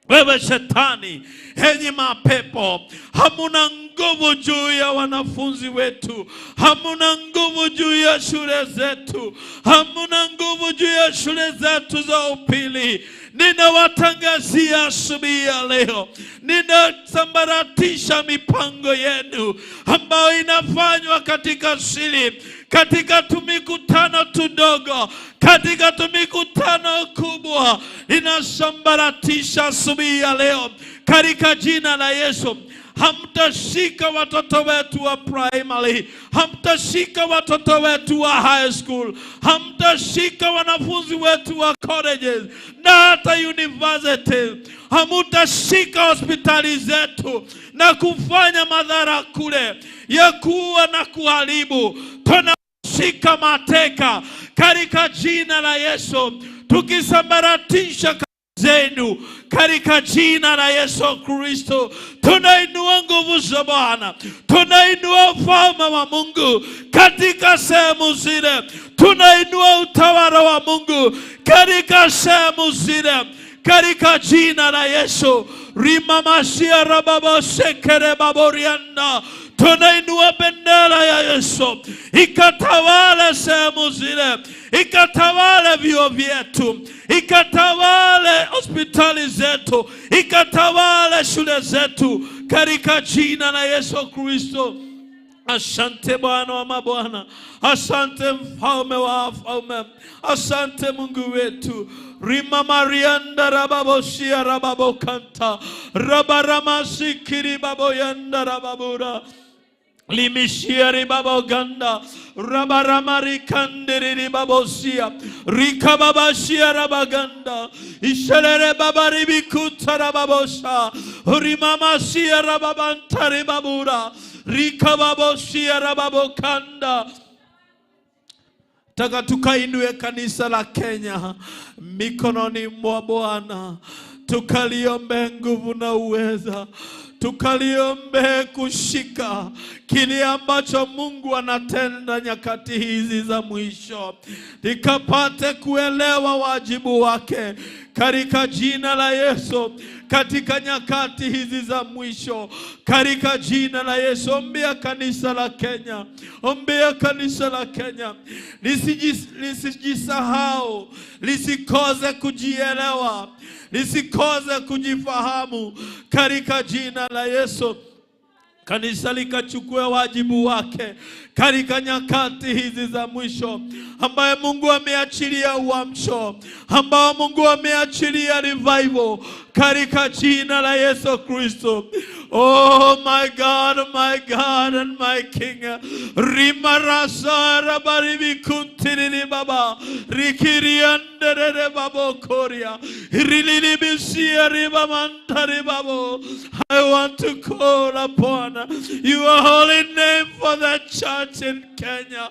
Wewe shetani, enyi mapepo, hamuna nguvu juu ya wanafunzi wetu, hamuna nguvu juu ya shule zetu, hamuna nguvu juu ya shule zetu za upili. Ninawatangazia asubuhi ya leo, ninasambaratisha mipango yenu ambayo inafanywa katika siri, katika tumikutano tudogo, katika tumikutano kubwa. Ninasambaratisha asubuhi ya leo Katika jina la Yesu. Hamtashika watoto wetu wa primary, hamtashika watoto wetu wa high school, hamtashika wanafunzi wetu wa colleges na hata universities, hamtashika hospitali zetu na kufanya madhara kule ya kuua na kuharibu. Tunashika mateka katika jina la Yesu, tukisambaratisha zenu katika jina la Yesu Kristo. Tunainua nguvu za Bwana, tunainua ufalme wa Mungu katika sehemu zile, tunainua utawala wa Mungu katika sehemu zile, katika jina la Yesu. Rimamashia rababa sekere baborianda, tunainua bendera ya Yesu ikatawale sehemu zile, ikatawale vyuo vyetu, ikatawale hospitali zetu, ikatawale shule zetu katika jina la Yesu Kristo. Asante Bwana wa mabwana, asante Mfalme wa wafalme, asante Mungu wetu. Rima marianda rababoshia rababokanta rabaramasikiri baboyanda rababura limishia ribaboganda rabaramarikandiriri ribabosia rikababashia rabaganda ishelere babaribikuta rababosha rimamasia rababanta ribabura rikababosia rababokanda. Taka tukainue kanisa la Kenya mikononi mwa Bwana, tukaliombe nguvu na uweza, tukaliombe kushika kile ambacho Mungu anatenda nyakati hizi za mwisho, likapate kuelewa wajibu wake katika jina la Yesu, katika nyakati hizi za mwisho, katika jina la Yesu. Ombea kanisa la Kenya, ombea kanisa la Kenya lisijisahau, lisikose kujielewa, lisikose kujifahamu katika jina la Yesu. Kanisa likachukua wajibu wake katika nyakati hizi za mwisho, ambaye Mungu ameachilia uamsho, ambao Mungu ameachilia revival katika jina la Yesu Kristo. Oh my God, my God and my King. Rimarasa rabaribikuntiriri baba rikiriandere babo koria rililibisia ribamantari babo. I want to call upon your holy name for the church in Kenya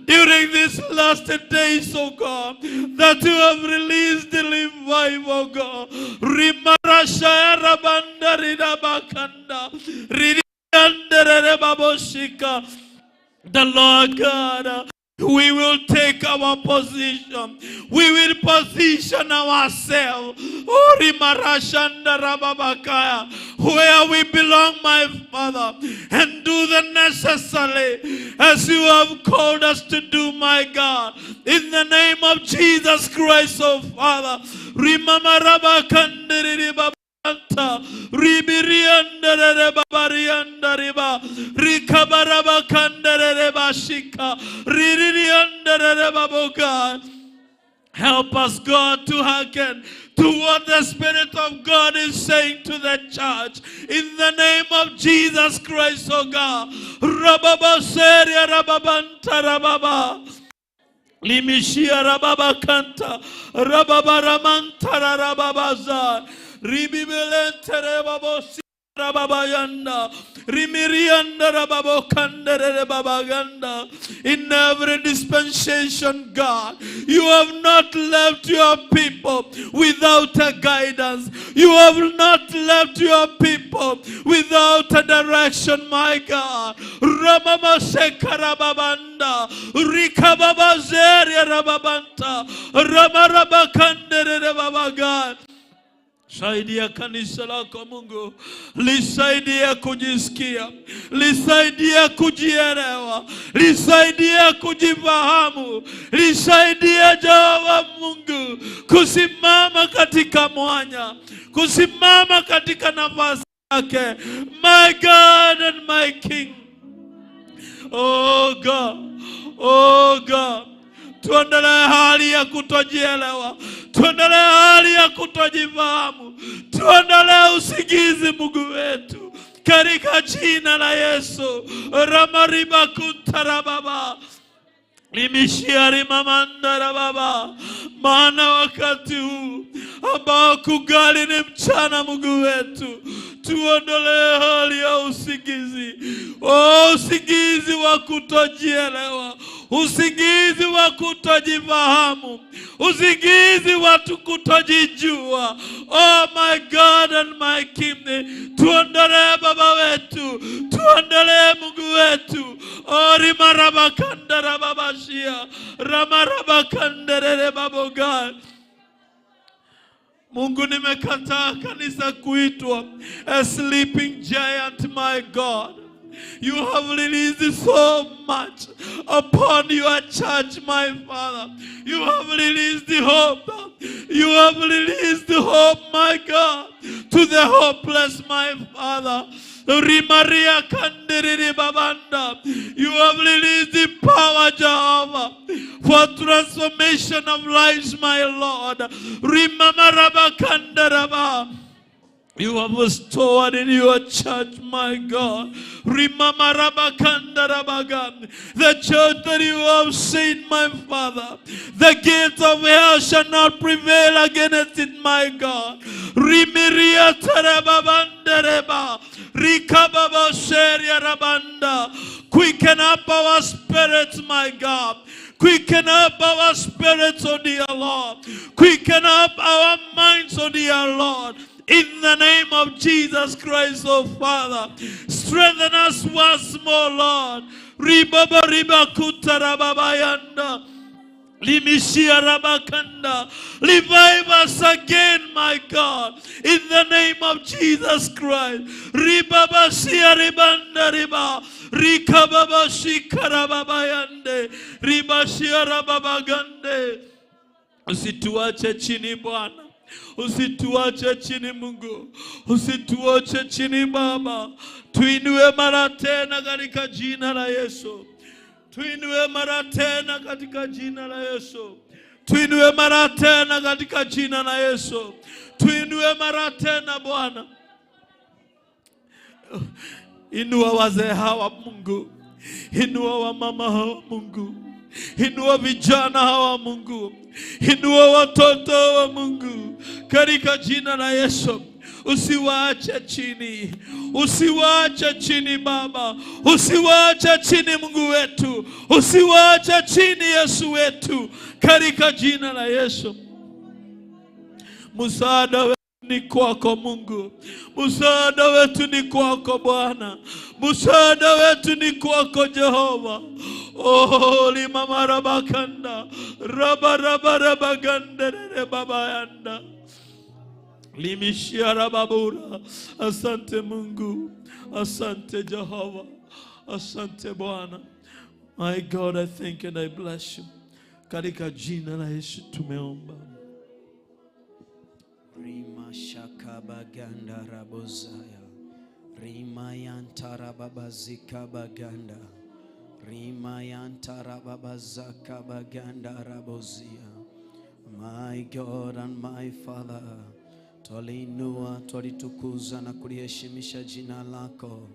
during these last days, oh God, that you have released the revival, oh God. Rimarasha rabanda ridabakanda ridiandere baboshika. The Lord God, we will take our position. We will position ourselves. Oh, rimarashanda rababakaya, where we belong, my Father, and do the necessary as you have called us to do, my God. In the name of Jesus Christ, oh Father. Rimamarabakandiribaba. Ribiriandere babarianda riba rikabaraba kandere bashika riririandere baboga. Help us, God, to hearken to what the Spirit of God is saying to the church. In the name of Jesus Christ, oh God. Rababa seria rababanta rababa. Limishia rababa kanta rababa ramanta rababaza. Ribibelente rababosi rababayanda. Rimirianda rababokandere babaganda. In every dispensation, God, you have not left your people without a guidance. You have not left your people without a direction, my God. Ramamasekarababanda, Rikababazeria rababanta, Ramarabakandere babaga. Saidia kanisa lako Mungu, lisaidia kujisikia, lisaidia kujielewa, lisaidia kujifahamu, lisaidia Jehova Mungu kusimama katika mwanya, kusimama katika nafasi yake. My God and my King. Oh God, oh God, tuondolee hali ya kutojielewa, tuondolee hali ya kutojifahamu, tuondolee Tuondolee usingizi Mungu wetu, katika jina la Yesu. Ramariba kuntarababa limishiari mamandara baba, maana wakati huu ambao kungali ni mchana, Mungu wetu, tuondolee hali ya usingizi, oh, usingizi wa kutojielewa, usingizi wa kutojifahamu, usingizi wa kutojijua. Oh my God and my King, tuondolee Baba wetu, tuondolee Mungu wetu. Oh, rimarabakandara ramarabakanderere baboga. Mungu, nimekataa kanisa kuitwa a sleeping giant, my God. You have released so much upon your church, my Father. You have released the hope. You have released the hope, my God, to the hopeless, my Father. Rimaria kandiriri babanda. You have released the power, Jehovah, for transformation of lives, my Lord. Rimamarabakandaraba. You have restored in your church, my God. Rimamarabakandarabagam. The church that you have seen, my Father. The gates of hell shall not prevail against it, my God. Rimiria tarababandereba. Rikababa sheria rabanda. Quicken up our spirits, my God. Quicken up our spirits, O dear Lord. Quicken up our minds, O dear Lord. In the name of Jesus Christ, O Father, strengthen us once more, Lord. Ribaba riba kutarababayanda. Limishia rabakanda. Revive us again, my God, in the name of Jesus Christ. Ribaba sia ribanda riba. Rikababa shikarababayande. Ribashia rababagande. Usituache chini Bwana. Usituache chini Mungu, usituache chini Baba, tuinue mara tena katika jina la Yesu, tuinue mara tena katika jina la Yesu, tuinue mara tena katika jina la Yesu, tuinue mara tena Bwana. Inua wazee hawa Mungu, inua wamama hawa Mungu, inua vijana hawa Mungu, inua watoto hawa Mungu, katika jina la Yesu. Usiwaache chini, usiwaache chini Baba, usiwaache chini Mungu wetu, usiwaache chini Yesu wetu, katika jina la Yesu. Msaada wetu ni kwako Mungu, msaada wetu ni kwako Bwana, msaada wetu ni kwako Jehova. Oh, limamarabakanda rabarabarabagandere babayanda limishiarababura. Asante Mungu, asante Jehova, asante Bwana. My God, I thank and I bless you. Katika jina la Yesu tumeomba. Rima shakabaganda rabozaya. Rima yantarababazikabaganda. Rima yantarababazakabaganda rabozia. My God and my Father, twaliinua, twalitukuza na kuliheshimisha jina lako,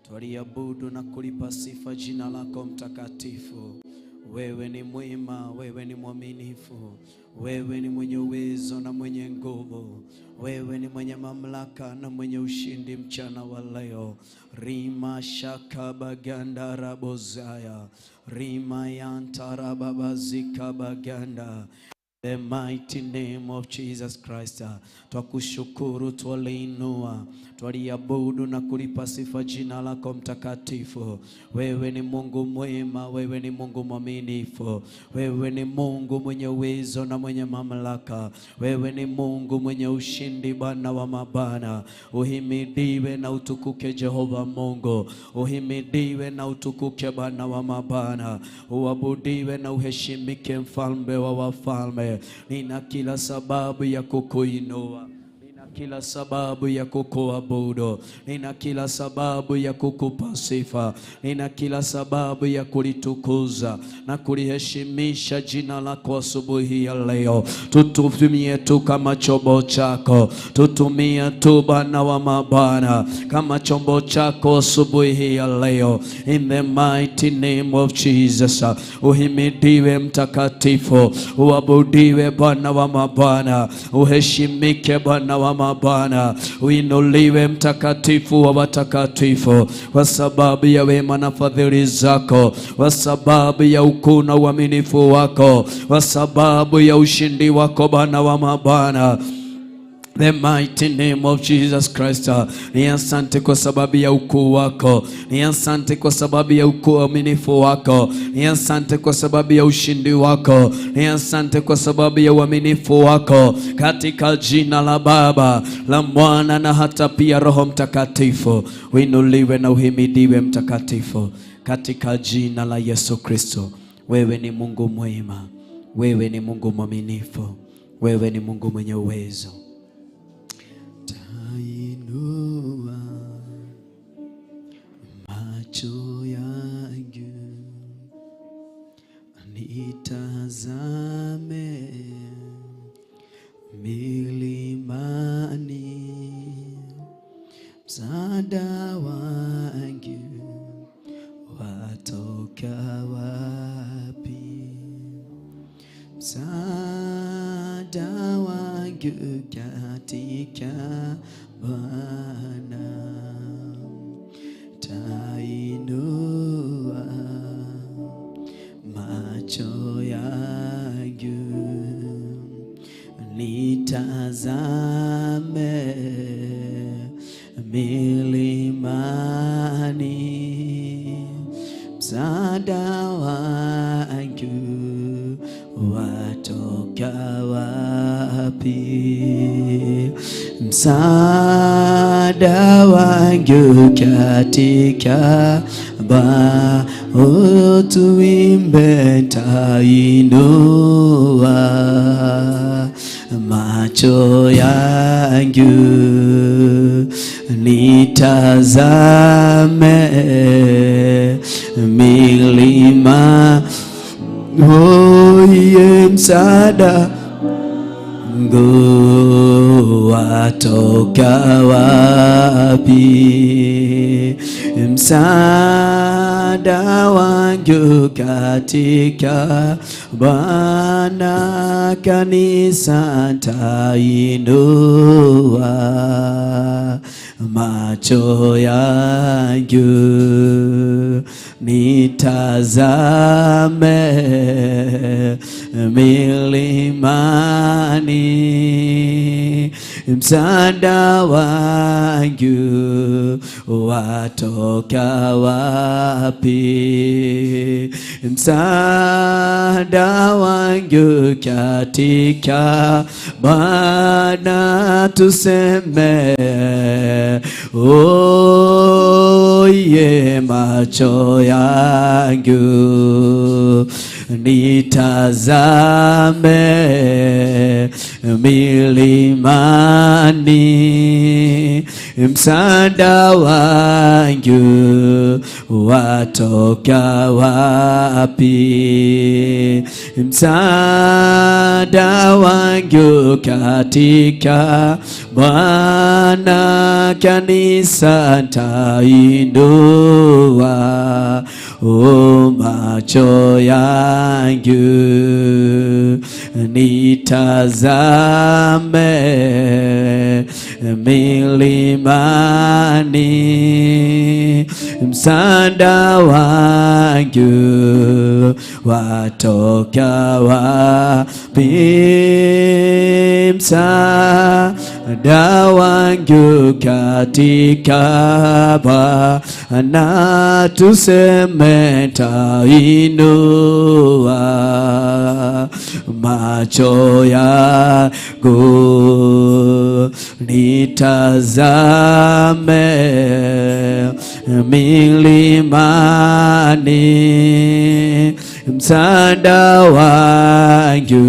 twaliabudu na kulipa sifa jina lako mtakatifu. Wewe ni mwema, wewe ni mwaminifu, wewe ni mwenye uwezo na mwenye nguvu, wewe ni mwenye mamlaka na mwenye ushindi mchana wa leo. Rima shakabaganda rabozaya, rima yantarababazikabaganda. The mighty name of Jesus Christ. Twakushukuru, twaliinua, twaliabudu na kulipa sifa jina lako mtakatifu. Wewe ni Mungu mwema, wewe ni Mungu mwaminifu, wewe ni Mungu mwenye uwezo na mwenye mamlaka, wewe ni Mungu mwenye ushindi, Bwana wa mabwana. Uhimidiwe na utukuke Jehova Mungu, uhimidiwe na utukuke Bwana wa mabwana, uabudiwe na uheshimike Mfalme wa wafalme. Nina kila sababu ya kukuinua, nina Kila sababu ya kukuabudu, nina kila sababu ya kukupa sifa, nina kila sababu ya kulitukuza na kuliheshimisha jina lako asubuhi ya leo. Tutumie tu kama chombo chako, tutumie tu Bwana wa mabwana kama chombo chako asubuhi ya leo. In the mighty name of Jesus, uhimidiwe Mtakatifu, uabudiwe Bwana wa mabwana, uheshimike Bwana wa mabwana, uinuliwe Mtakatifu wa watakatifu, kwa sababu ya wema na fadhili zako, kwa sababu ya ukuu na uaminifu wako, kwa sababu ya ushindi wako Bwana wa mabwana. The mighty name of Jesus Christ. Ni asante kwa sababu ya ukuu wako, ni asante kwa sababu ya ukuu uaminifu wako, ni asante kwa sababu ya ushindi wako, ni asante kwa sababu ya uaminifu wako, katika jina la Baba, la Mwana na hata pia Roho Mtakatifu. Uinuliwe na uhimidiwe Mtakatifu, katika jina la Yesu Kristo. Wewe ni Mungu mwema, wewe ni Mungu mwaminifu, wewe ni Mungu mwenye uwezo. Tainua macho yangu nitazame milimani, msaada wangu watoka wapi? Msaada wangu katika Bwana, tainua macho yangu nitazame milimani, msaada wangu watoka wapi? Msaada wangu katika Bwana, tuimbe, tainua macho yangu nitazame milima, oye, msaada wangu watoka wapi? Msaada wangu katika Bwana, kanisa tainua macho yangu nitazame milimani, msaada wangu watoka wapi? Msaada wangu katika Bwana, tuseme oye, macho yangu nitazame milimani, msaada wangu watoka wapi? Msaada wangu katika Bwana, kanisa tainua o macho yangu nitazame milimani, msaada wangu watoka wapi? Msaada wangu katika Bwana, tuseme tainua macho yangu nitazame milimani, msaada wangu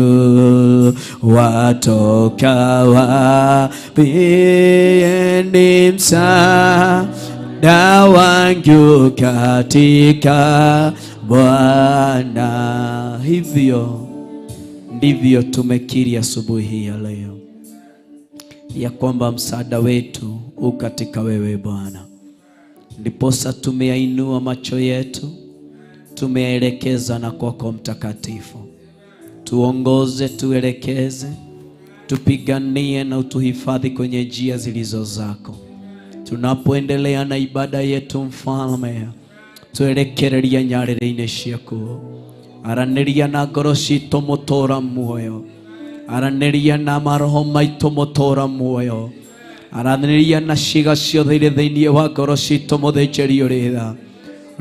Watoka wapi? Ni msaada wangu katika Bwana. Hivyo ndivyo tumekiri asubuhi hii ya leo ya kwamba msaada wetu u katika wewe Bwana. Ndiposa tumeyainua macho yetu, tumeyaelekeza na kwako Mtakatifu. Tuongoze, tuelekeze, tupiganie na utuhifadhi kwenye njia zilizo zako. Tunapoendelea na ibada yetu Mfalme, twerekereria nyarĩrĩ-inĩ ciaku, aranĩria na ngoro citũ mũtũra muoyo, aranĩria na maroho maitũ mũtũra muoyo, aranĩria na ciĩga ciothe irĩ thĩinĩ wa ngoro citũ mũthĩnjĩri ũrĩ tha,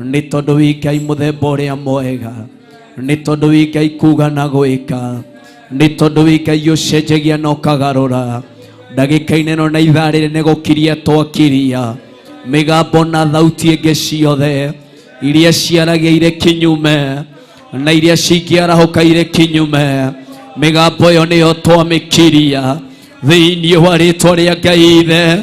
nĩ tondũ wĩ Ngai mũthemba ũrĩa mwega, nĩ tondũ wĩ Ngai kuga na gwĩka, nĩ tondũ wĩ Ngai ũcenjagia na ũkagarũra. Ndagĩka-inĩ ĩno na ithaa rĩrĩ nĩ gũkiria twakiria mĩgambo na thauti ĩngĩ ciothe iria ciaragia irĩ kinyume na iria cingĩarahũka irĩ kinyume, mĩgambo ĩyo nĩyo twamĩkiria thĩinĩ wa rĩtwa rĩa Ngai Ithe,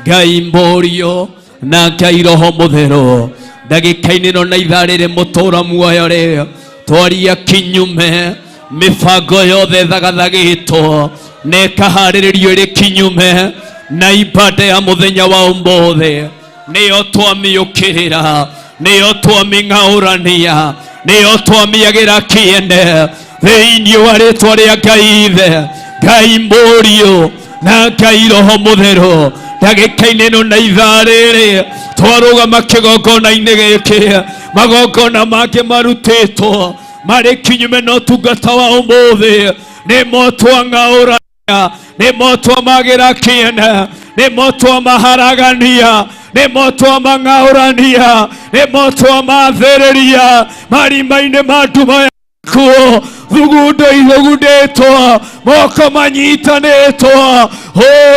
Ngai Mũriũ na Ngai Roho Mũtheru. Ndagĩka-inĩ ĩno na ithaa rĩrĩ mũtũra muoyo rĩ twaria kinyume mĩbango yothe ĩthagathagĩtwo na ĩkaharĩrĩrio ĩrĩ kinyume na ibada ya mũthenya wa ũmũthĩ, nĩyo twamĩũkĩrĩra, nĩyo twamĩng'aũrania, nĩyo twamĩagĩra kĩene thĩinĩ wa rĩtwa rĩa Ngai Ithe, Ngai Mũriũ na Ngai Roho Mũtheru. Ndagĩka-inĩ ĩno na ithaa rĩrĩ twarũgama kĩgongona-inĩ gĩkĩ, magongona mangĩ marutĩtwo marĩ kinyume na ũtungata wa ũmũthĩ, nĩmo twang'aũrania, nĩmo twamagĩra kĩene, nĩmo twamaharagania, nĩmo twamang'aũrania, nĩmo twamathĩrĩria marima-inĩ ma nduma kuo, thugundo ithugundĩtwo, moko manyitanĩtwo,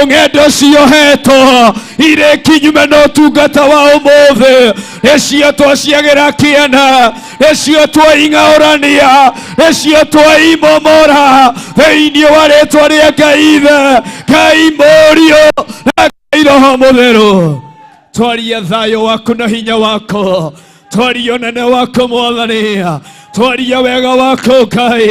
ng'endo ciohetwo irĩ kinyume na ũtungata wa ũmũthĩ, nĩcio twaciagĩra kĩene, nĩcio twaing'aũrania, nĩcio twaimomora thĩinĩ wa rĩtwa rĩa Ngai Ithe, Ngai Mũriũ na Ngai Roho Mũtheru. Twaria thayũ waku na hinya wako, twaria ũnene wako Mwathani, twaria wega wako Ngai,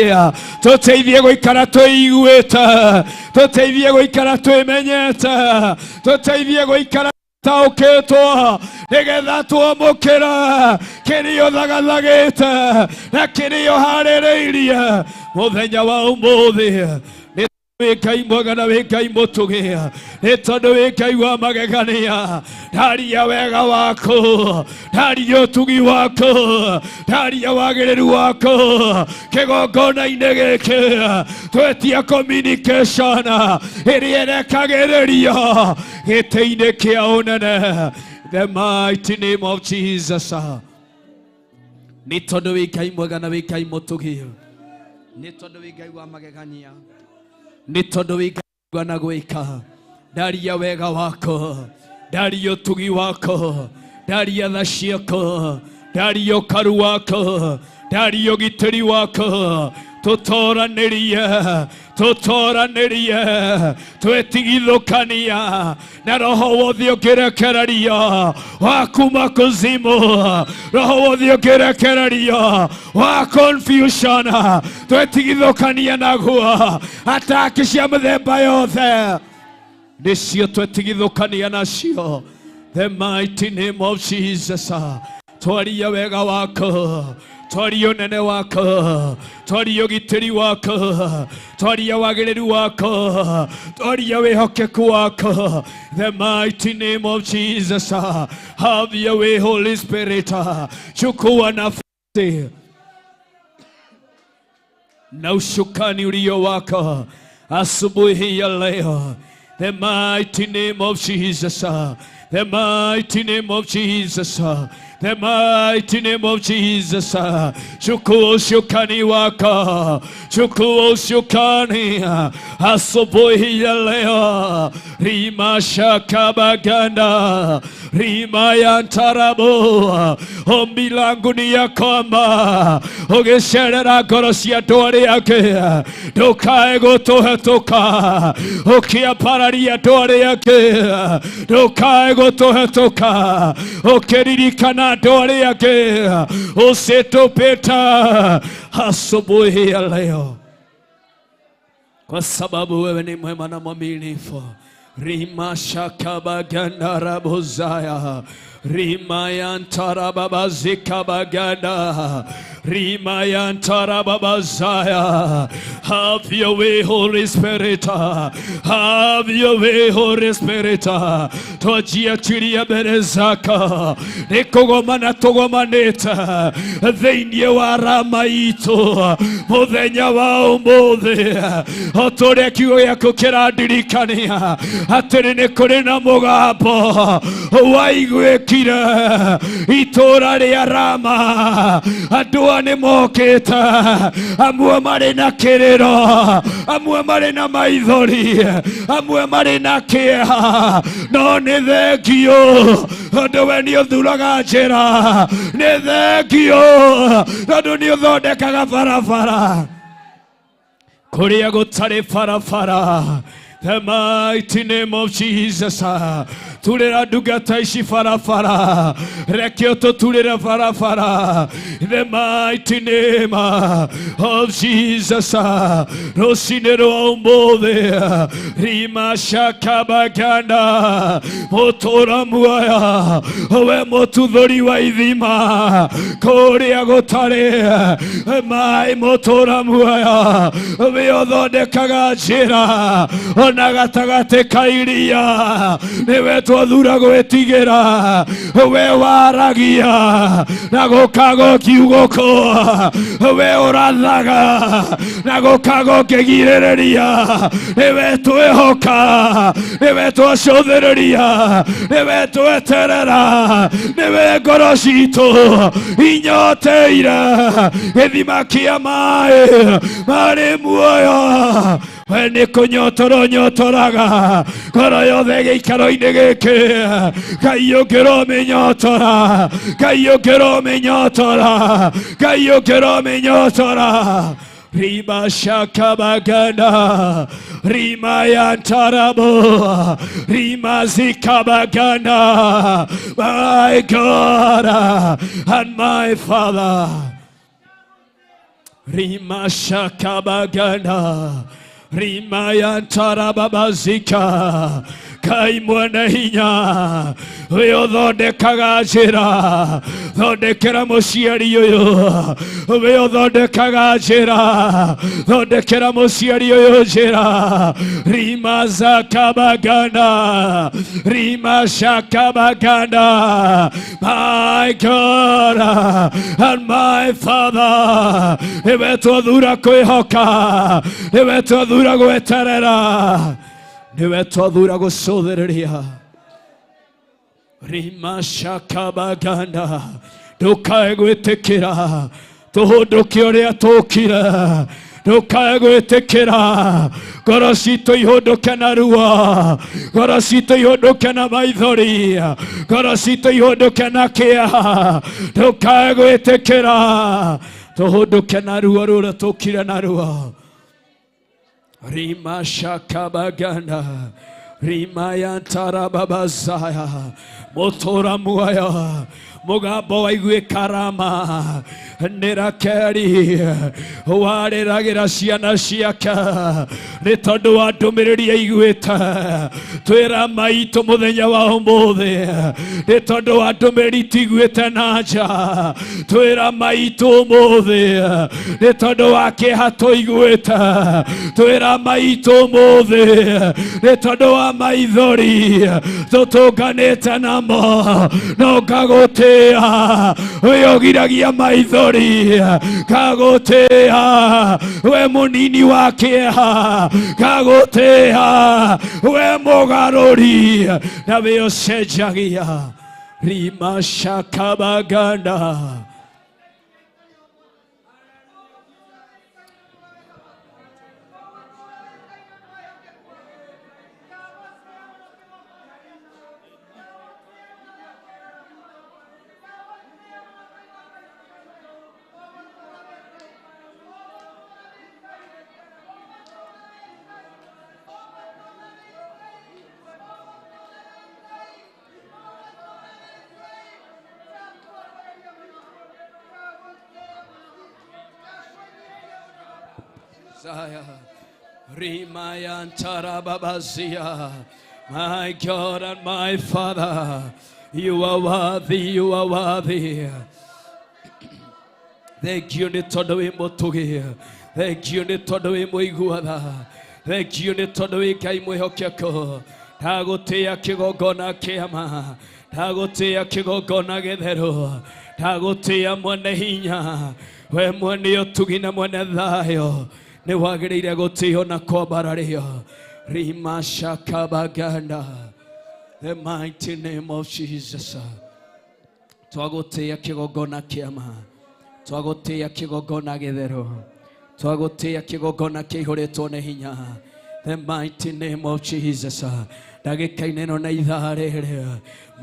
tũteithie gũikara twĩiguĩte, tũteithie gũikara twĩmenyete, tũteithie gũikara taũkĩtwo, nĩgetha twamũkĩra kĩrĩa ũthagathagĩte na kĩrĩa ũharĩrĩirie mũthenya wa ũmũthĩ. Nĩ wĩ Ngai mwega na wĩ Ngai mũtũgĩ, nĩ tondũ wĩ Ngai wa magegania. Ndaria wega waku, ndaria ũtugi waku, ndaria wagĩrĩru waku kĩgongona-inĩ gĩkĩ. Twetia communication ĩrĩa ĩrekagĩrĩrio gĩtĩ-inĩ kĩa ũnene, the mighty name of Jesus. Nĩ tondũ wĩ Ngai mwega na wĩ Ngai mũtũgĩ, nĩ tondũ wĩ Ngai wa magegania, nĩ tondũ wĩ Ngai na gwĩka. Ndaria wega wako, ndaria ũtugi wako, ndaria tha ciako, ndaria ũkaru wako, ndaria ũgitĩri wako. Tũtoranĩrie, tũtoranĩrie, twetigithũkania na roho wothe ũngĩrekererio wa kuma kuzimu, roho wothe ũngĩrekererio wa confusion, twetigithũkania naguo. Ataki cia mĩthemba yothe nĩcio twetigithũkania nacio, the mighty name of Jesus. Twaria wega wako, twaria ũnene wako, twaria ũgitĩri wako, twaria wagĩrĩru wako, twaria wĩhokeku wako, the mighty name of Jesus. Have your way, Holy Spirit. Chukua nafasi na ushukani ulio wako asubuhi ya leo, the mighty name of Jesus. The mighty name of Jesus. The mighty name of Jesus. Chukua usukani wako, chukua usukani asubuhi ya leo. Rima shakabaganda rima ya ntarabo. Ombi langu ni ya kwamba ũgĩcerera ngoro cia andũ arĩa angĩ ndũkae gũtũhetũka, ũkĩambararia andũ arĩa angĩ ndũkae gũtũhetũka, ũkĩririkana andũ arĩa angĩ usitupita asubuhi ya leo, kwa sababu wewe ni mwema na mwaminifu. Rima shakabaganda rabozaya rima yantarababazikabaganda rima yantarababazaya. Have your way, Holy Spirit. Have your way, Holy Spirit. Twajiachiria mbere zako nĩ kũgomana tũgomanĩte thĩinĩ wa rama itũ mũthenya wa ũmũthĩ, o ta ũrĩa kiugo gĩaku kĩrandirikania atĩrĩ nĩ kũrĩ na mũgambo waiguĩkire itũra rĩa Rama. Andũ aya nĩ mokĩte, amwe marĩ na kĩrĩro, amwe marĩ na maithori, amwe marĩ na kĩeha, no nĩ thengio tondũ we nĩ ũthuraga njĩra, nĩ thengio tondũ nĩ ũthondekaga barabara kũrĩa gũtarĩ barabara. The mighty name of Jesus. Turĩra ndungata ici barabara, reke ũtũturĩre barabara. The mighty name of Jesus. Rũcinĩ rwa ũmũthĩ rima shakabaganda mũtũra muoyo, we mũtuthũri wa ithima kũrĩa gũtarĩ maĩ, mũtũra muoyo, we ũthondekaga njĩra ona gatagatĩ ka iria, nĩwe twathura gwĩtigĩra, we waragia na gũkaga kiugũkũ, we ũrathaga na gũkaga ũkĩgirĩrĩria, nĩwe twĩhoka, nĩwe twacũthĩrĩria, nĩwe tweterera, nĩwe ngoro citũ inyoteire gĩthima kĩa maĩ marĩ muoyo. We nĩ kũnyotora ũnyotoraga ngoro yothe gĩikaro-inĩ gĩkĩ. Ngai ũngĩromĩnyotora, Ngai ũngĩromĩnyotora, Ngai ũngĩromĩnyotora. Rima shakabaganda rima yantarabo rima zikabaganda. My God and my Father. Rima shakabaganda rima yantarababazika. Ngai mwene hinya, we ũthondekaga njĩra, thondekera mũciari ũyũ, we ũthondekaga njĩra, thondekera mũciari ũyũ njĩra. Rima zakabaganda rima shakabaganda. My God and my Father, nĩwe twathura kwĩhoka, nĩwe twathura gweterera, nĩwe twathura gũcũthĩrĩria. Rima shakabaganda ndũkae gwĩtĩkĩra tũhũndũke ũrĩa tũkire, ndũkae gwĩtĩkĩra ngoro citũ ihũndũke na ruo, ngoro citũ ihũndũke na maithori, ngoro citũ ihũndũke na kĩeha. Ndũkae gwĩtĩkĩra tũhũndũke na ruo rũrĩa tũkire na ruo. Rima shakabaganda rima yantarababazaya mũtũra muoyo mũgambo waiguĩka Rama nĩ Rakeli warĩragĩra ciana ciake nĩ tondũ wa ndũmĩrĩri aiguĩte. Twĩra maitũ mũthenya wa ũmũthĩ nĩ tondũ wa ndũmĩrĩri tiguĩte na nja. Twĩra maitũ ũmũthĩ nĩ tondũ wa kĩeha tũiguĩte. Twĩra maitũ ũmũthĩ nĩ tondũ wa maithori tũtũnganĩte namo, no ngagũtĩra. Kagũtĩa we ũgiragia maithori, kagũtĩa we mũnini wa kĩeha, kagũtĩa we mũgarũri na we ũcenjagia. Rimashakabaganda. Rimayantarababazia. My God and my Father, you are worthy, you are worthy. Thank you nĩ tondũ wĩ mũtugi. Thank you nĩ tondũ wĩ mũiguatha. Thank you nĩ tondũ wĩ Ngai mwĩhokeku. Ndagũtĩĩa kĩgongona kĩama, ndagũtĩĩa kĩgongona gĩtheru, ndagũtĩĩa mwene hinya, we mwene ũtugi na mwene thayũ, nĩ wagĩrĩire gũtĩo na kwambarario. Rimashakabaganda. The mighty name of Jesus. Twagũtĩĩa kĩgongona kĩama, twagũtĩĩa kĩgongona gĩtheru, twagũtĩĩa kĩgongona kĩihũrĩtwo nĩ hinya. The mighty name of Jesus. Ndagĩka-inĩ ĩno na ithaa rĩrĩ,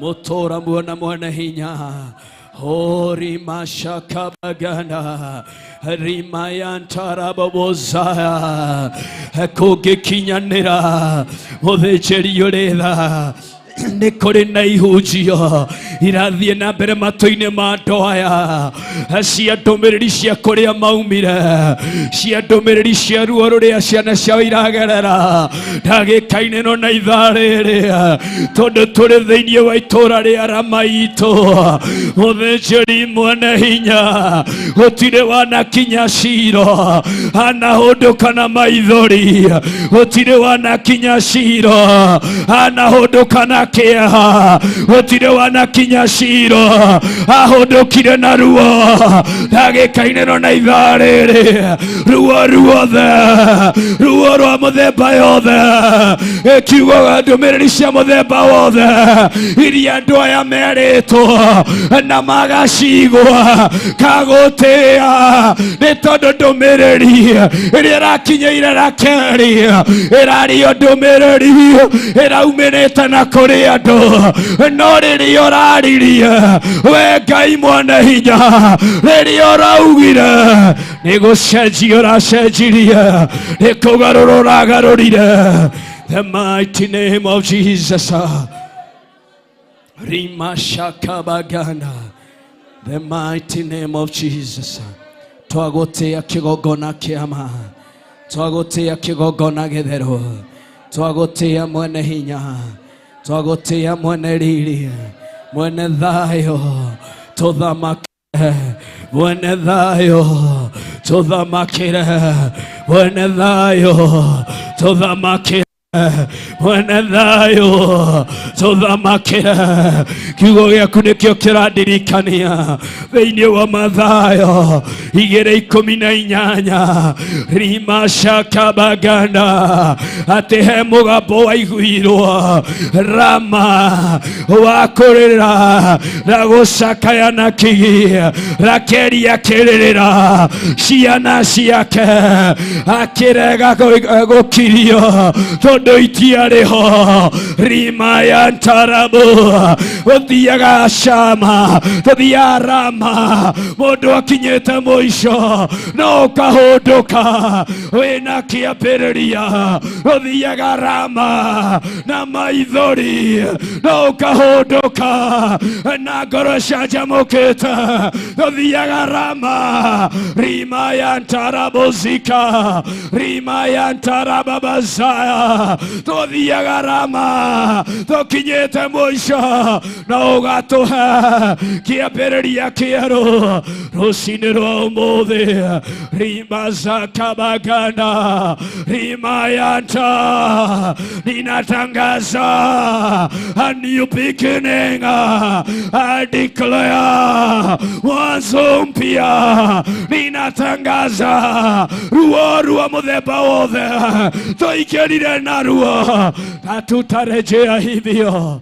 mũtũra muona mwene hinya. Rimashakabaganda. Rimayantarababozaya. Kũngĩkinyanĩra mũthĩnjĩri ũrĩ tha, nĩ kũrĩ na ihunjio irathiĩ na mbere matũ-inĩ ma andũ aya, cia ndũmĩrĩri cia kũrĩa maumire, cia ndũmĩrĩri cia ruo rũrĩa ciana ciao iragerera. Ndagĩka-inĩ ĩno na ithaa rĩrĩ, tondũ tũrĩ thĩinĩ wa itũũra rĩa Ramaitũ, mũthĩnjĩri mwene hinya, gũtirĩ wanakinya Ciro anahũndũka na maithori, gũtirĩ wanakinya Ciro anahũndũka na kĩeha, gũtirĩ wanakinya Ciro ahũndũkire na ruo. Ndagĩka-inĩ ĩno na ithaa rĩrĩ, ruo ruothe, ruo rwa mũthemba yothe, kiugo ndũmĩrĩri cia mũthemba wothe iria andũ aya merĩtwo na magacigwa, kagũtĩa nĩ tondũ ndũmĩrĩri ĩrĩa ĩrakinyĩire Rakeli ĩrario ndũmĩrĩri ĩraumĩrĩte na kũrĩ andũ, no rĩrĩa ũraririe we Ngai mwene hinya, rĩrĩa ũraugire nĩ gũcenjia ũracenjirie, nĩ kũgarũra ũragarũrire. The mighty name of Jesus. Rimashakabaganda. The mighty name of Jesus. Twagũtĩa kĩgongona kĩama, twagũtĩa kĩgongona gĩtheru, twagũtĩa mwene hinya, twagũtĩa mwene riri, mwene thayũ, tũthamakĩre, mwene thayũ, tũthamakĩre, mwene thayũ, tũthamakĩre, mwene thayũ, tũthamakĩre. Kiugo gĩaku nĩkĩo kĩrandirikania thĩinĩ wa Mathayo 2:18, rimashakabaganda, atĩ he mũgambo waiguirwo Rama wa kũrĩra na gũcakaya na kigi. Rakeli akĩrĩrĩra ciana ciake, akĩrega gũkirio tondũ itiarĩ ho. Rimayantarabu, ũthiaga Shama, tũthiaga Rama, mũndũ akinyĩte mũico no ũkahũndũka wĩna kĩambĩrĩria. Ũthiaga Rama na maithori no ũkahũndũka na ngoro canjamũkĩte. Tũthiaga Rama, rimayantarabuzika, rimayantarababazaya. Tuthiaga Rama tukinyite mwisho na ugatuhe kiambĩrĩria kĩerũ rũcinĩ rwa ũmũthĩ. Rimazakabaganda rimayanta, ninatangaza a new beginning. I declare mwanzo mpya. Ninatangaza ruo rwa muthemba wothe tũikĩrire naruo na tutarejea hivyo.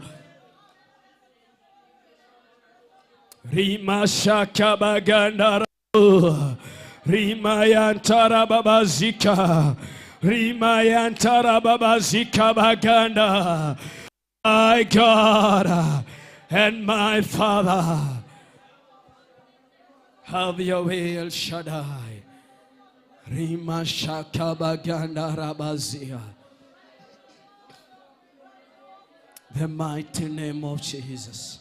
Rimashakabaganda rimayantara babazika rimayantara babazika baganda. My God and my Father, have your way, El Shaddai. Rimashakabaganda rabazia. The mighty name of Jesus.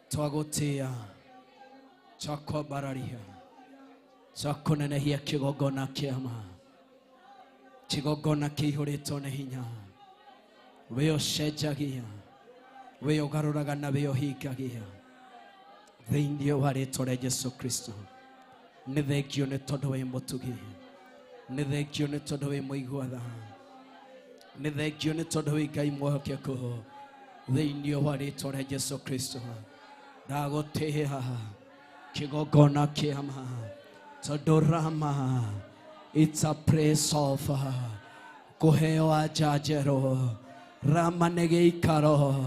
Twagotea, twakwambararia, twakunenehia kigongona kiama, kigongona kiihũrĩtwo nĩ hinya. We ũcenjagia, we ũgarũraga na we ũhingagia. Thĩinĩ wa rĩtwa rĩa Jesu Kristo, nĩ thengio nĩ tondũ wĩ mũtugi, nĩ thengio nĩ tondũ wĩ mũigua tha, nĩ thengio nĩ tondũ wĩ Ngai mwĩhokeku. Thĩinĩ wa rĩtwa rĩa Jesu Kristo, ndagũtĩĩa kigongona kĩama, tondũ Rama it's a place of kũheo anja njerũ. Rama nĩ gĩikaro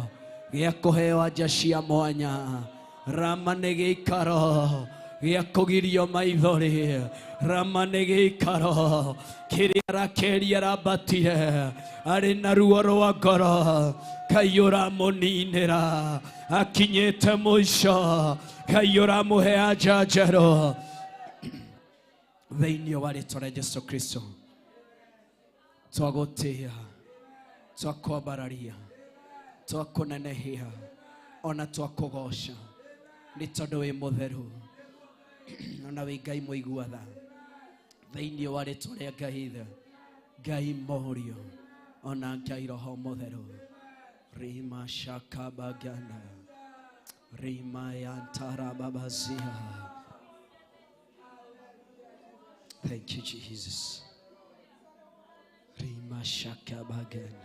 gĩa kũheo anja cia mwanya. Rama nĩ gĩikaro gĩa kũgirio maithori. Rama nĩ gĩikaro kĩrĩa Rakeli arambatire arĩ na ruo rwa ngoro. Ngai ũramũninĩra akinyĩte mũico. Ngai ũramũhe anja njerũ. Thĩinĩ wa rĩtwa rĩa Jesu Kristo, twagũtĩĩa, twakwambararia, twakũnenehia, ona twakũgoca nĩ tondũ wĩ mũtheru ona wĩ Ngai mũigua tha. Thĩinĩ wa rĩtwa rĩa Ngai Ithe, Ngai Mũriũ, ona Ngai Roho Mũtheru. Rima shakabagana rima yantara babazia. Thank you, Jesus. Rima shakabagana.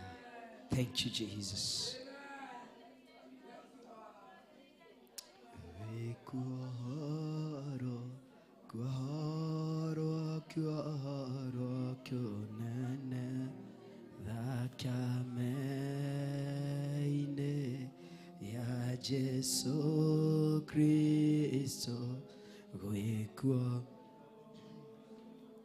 Thank you, Jesus. Kuhoro, kuhoro, kuhoro, kunene, thakameine ya Jesu Kristo, gwĩkuo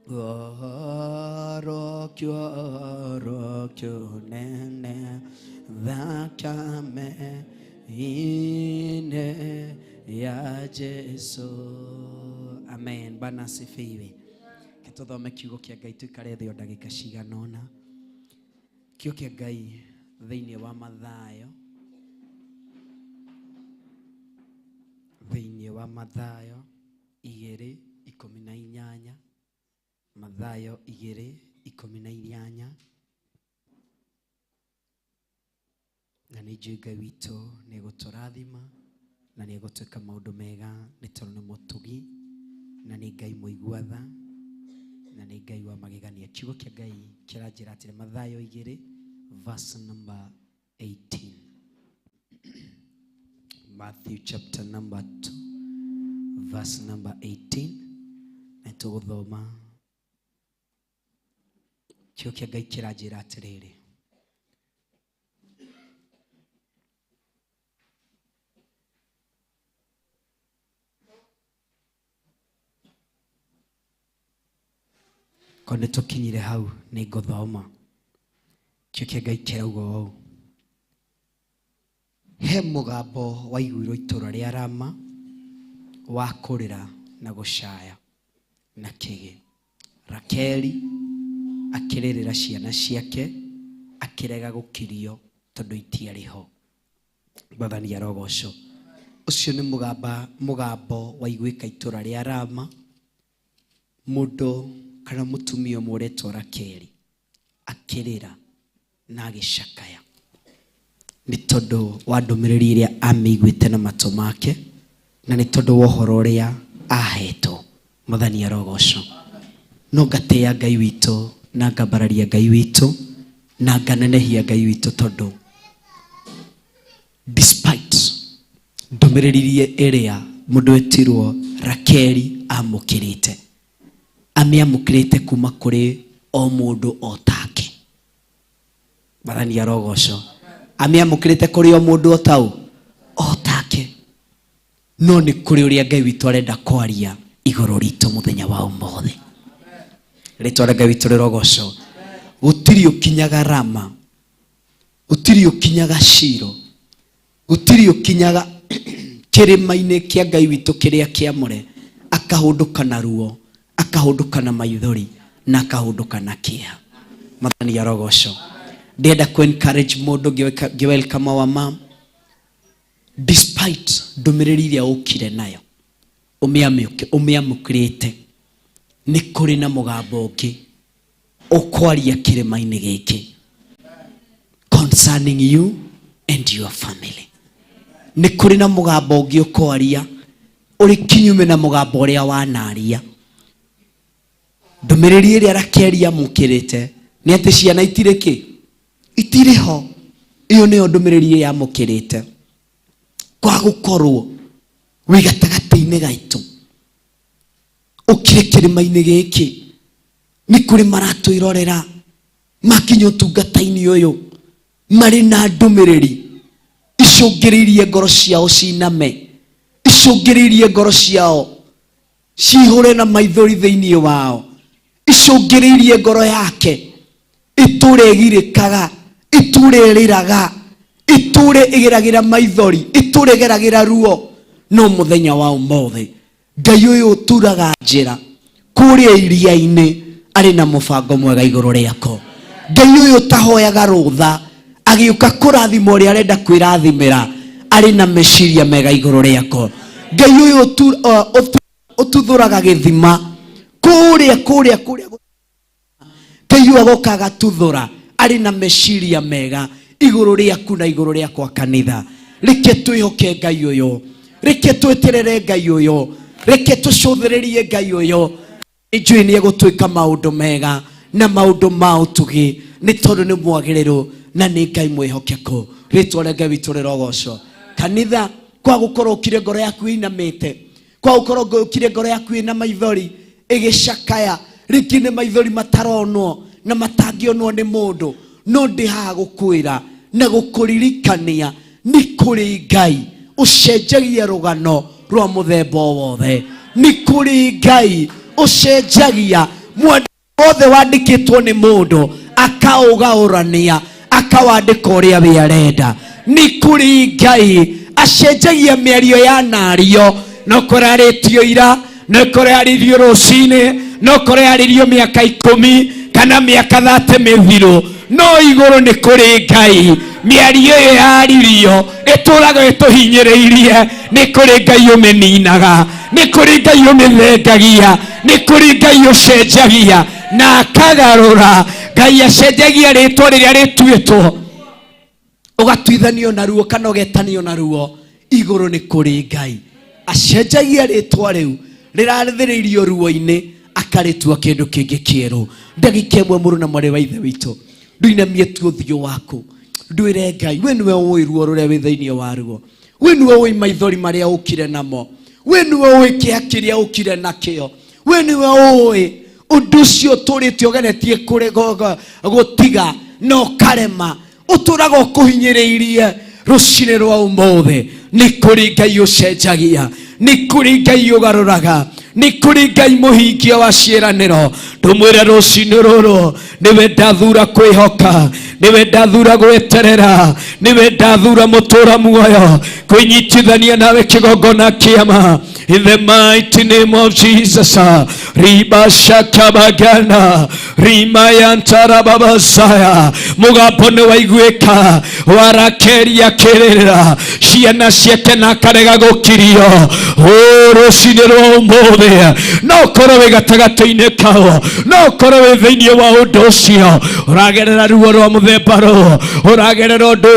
kuhoro, kuhoro, kunene, thakameine ya Jesu. Amen. Bwana asifiwe. Kituthome kiugo kia Ngai tuikare thĩ o ndagĩka cigana ũna. Kiugo kia Ngai thĩinĩ wa Mathayo, thĩinĩ wa Mathayo 2:18, Mathayo 2:18. Na nĩ njũĩ Ngai witũ nĩ egũtũrathima na nĩ egũtwĩka maũndũ mega nĩ tondũ nĩ mũtugi na nĩ Ngai mũigua tha na nĩ Ngai wa magegania. Kiugo kĩa Ngai kĩranjĩra atĩrĩ, Mathayo 2 verse number 18. Matthew chapter number 2 verse number 18. Na tũgũthoma kiugo kĩa Ngai kĩranjĩra atĩrĩrĩ, ko nĩ tũkinyire hau nĩ ngũthoma. Kiugo kĩa Ngai kĩrauga ũũ, he mũgambo waiguirwo itũũra rĩa Rama wa kũrĩra na gũcaya na kĩgĩ. Rakeli akĩrĩrĩra ciana ciake, akĩrega gũkirio tondũ itiarĩ ho. Mwathani arogocwo. Ũcio nĩ mũgambo waiguĩka itũũra rĩa Rama, mũndũ Kana mũtumia ũmwe ũretwo Rakeli akĩrĩra na agĩcakaya nĩ tondũ wa ndũmĩrĩri ĩrĩa amĩiguĩte na matũ make, na nĩ tondũ wa ũhoro ũrĩa ahetwo. Mwathani arogocwo. No ngatĩĩa Ngai witũ na ngambararia Ngai witũ na nganenehia Ngai witũ, tondũ despite ndũmĩrĩri ĩrĩa mũndũ wetirwo Rakeli amũkĩrĩte, amĩamũkĩrĩte kuma kũrĩ o mũndũ o take. Mwathani arogocwo. Amĩamũkĩrĩte kũrĩ o mũndũ o tau o take, no nĩ kũrĩ ũrĩa Ngai witũ arenda kwaria igũrũ ritũ mũthenya wa ũmũthĩ. Rĩtwa rĩa Ngai witũ rĩrogocwo. Gũtirĩ ũkinyaga Rama, gũtirĩ ũkinyaga Shilo, gũtirĩ ũkinyaga kĩrĩma-inĩ kĩa Ngai witũ kĩrĩa kĩamũre akahũndũka na ruo, akahũndũka na maithori, na akahũndũka na kĩeha. Mwathani arogocwo. Ndĩrenda ku encourage mũndũ ngĩ welcome our mom, despite ndũmĩrĩri ĩrĩa ũkire nayo ũmĩamũkĩrĩte, nĩ kũrĩ na mũgambo ũngĩ ũkwaria kĩrĩma-inĩ gĩkĩ concerning you and your family. Nĩ kũrĩ na mũgambo ũngĩ ũkwaria ũrĩ kinyume na mũgambo ũrĩa wanaria. Ndũmĩrĩri ĩrĩa Rakeli amũkĩrĩte nĩ atĩ ciana itirĩ kĩ, itirĩ ho. Ĩyo nĩyo ndũmĩrĩri ĩrĩa amũkĩrĩte. Kwa gũkorwo wĩ gatagatĩ-inĩ gaitũ, ũkire kĩrĩma-inĩ gĩkĩ, nĩ kũrĩ maratwĩrorera makinya ũtungata-inĩ ũyũ marĩ na ndũmĩrĩri icũngĩrĩirie ngoro ciao ciname, icũngĩrĩirie ngoro ciao cihũre na maithori thĩinĩ wao, icũngĩrĩirie ngoro yake itũre ĩgirĩkaga, itũre ĩrĩraga, itũre ĩgeragĩra maithori, itũre ĩgeragĩra ruo. No mũthenya wa ũmũthĩ Ngai ũyũ ũturaga njĩra kũrĩa iria-inĩ arĩ na mũbango mwega igũrũ rĩako. Ngai ũyũ ũtahoyaga rũtha agĩũka kũrathima ũrĩa arenda kwĩrathimĩra arĩ na meciria mega igũrũ rĩako. Ngai ũyũ ũtuthũraga gĩthima kũrĩa kũrĩa kũrĩa, Ngai ũyũ agoka agatuthũra arĩ na meciria mega igũrũ rĩaku na igũrũ rĩakwa kanitha. Reke twĩhoke Ngai ũyũ, reke tweterere Ngai ũyũ, reke tũcũthĩrĩrie Ngai ũyũ. Njũĩ nĩ egũtwĩka maũndũ mega na maũndũ ma ũtugi, nĩ tondũ nĩ mwagĩrĩru na nĩ Ngai mwĩhokeku. Rĩtwa rĩa Ngai witũ rĩrogocwo. Kanitha, kwa gũkorwo ũkire ngoro yaku ĩinamĩte, kwa gũkorwo ũkire ngoro yaku ĩna maithori ĩgĩcakaya, rĩngĩ nĩ maithori mataronwo na matangĩonwo nĩ mũndũ, no ndĩ haha gũkwĩra na gũkũririkania nĩ kũrĩ Ngai ũcenjagia rũgano rwa mũthemba o wothe. Nĩ kũrĩ Ngai ũcenjagia mwandĩko wothe wandĩkĩtwo nĩ mũndũ akaũgaũrania akawandĩka ũrĩa we arenda. Nĩ kũrĩ Ngai acenjagia mĩario ya nario, no kũrarĩtio ira, no kũrarĩrio rũcinĩ, no kũrarĩrio mĩaka 10 kana mĩaka 30 mĩthiru, no igũrũ nĩ kũrĩ Ngai mĩario ĩyo yaririo ĩtũraga ĩtũhinyĩrĩirie. Nĩ kũrĩ Ngai ũmĩninaga, nĩ kũrĩ Ngai ũmĩthengagia, nĩ kũrĩ Ngai ũcenjagia na akagarũra. Ngai acenjagia rĩtwa rĩrĩa rĩtuĩtwo ũgatuithanio na ruo kana ũgetanio na ruo. Igũrũ nĩ kũrĩ Ngai acenjagia rĩtwa rĩu rĩrathĩrĩirio ruo-inĩ akarĩtua kĩndũ kĩngĩ kĩerũ. Ndagĩka ĩmwe mũrũ na mwarĩ wa ithe witũ, ndũinamie tu ũthiũ waku, ndwĩre Ngai we nĩwe ũĩ ruo rũrĩa wĩ thĩinĩ wa ruo, we nĩwe ũĩ maithori marĩa ũkire namo, we nĩwe ũĩ kĩeha kĩrĩa ũkire nakĩo, we nĩwe ũĩ ũndũ ũcio ũtũrĩte ũgeretie gũtiga na ũkarema, ũtũraga ũkũhinyĩrĩirie. Rũcinĩ rwa ũmũthĩ nĩ kũrĩ Ngai ũcenjagia, nĩ kũrĩ Ngai ũgarũraga, nĩ kũrĩ Ngai mũhingia wa ciĩranĩro. Ndũmwĩre rũcinĩ rũrũ nĩwe ndathura kwĩhoka, nĩwe ndathura gweterera, nĩwe ndathura mũtũra muoyo kwĩnyitithania nawe kĩgongona kĩama. In the mighty name of Jesus. Riba shakabagana rima yantarababazaya mugambo nĩ waiguĩka Warakeri akĩrĩra ciana ciake na akarega gũkirio. Rũcinĩ rwa ũmũthĩ no ũkorwo wĩ gatagatĩ-inĩ kao, no ũkorwo wĩ thĩinĩ wa ũndũ ũcio ũragerera ruo rwa mũthemba rũũ, ũragerera ũndũ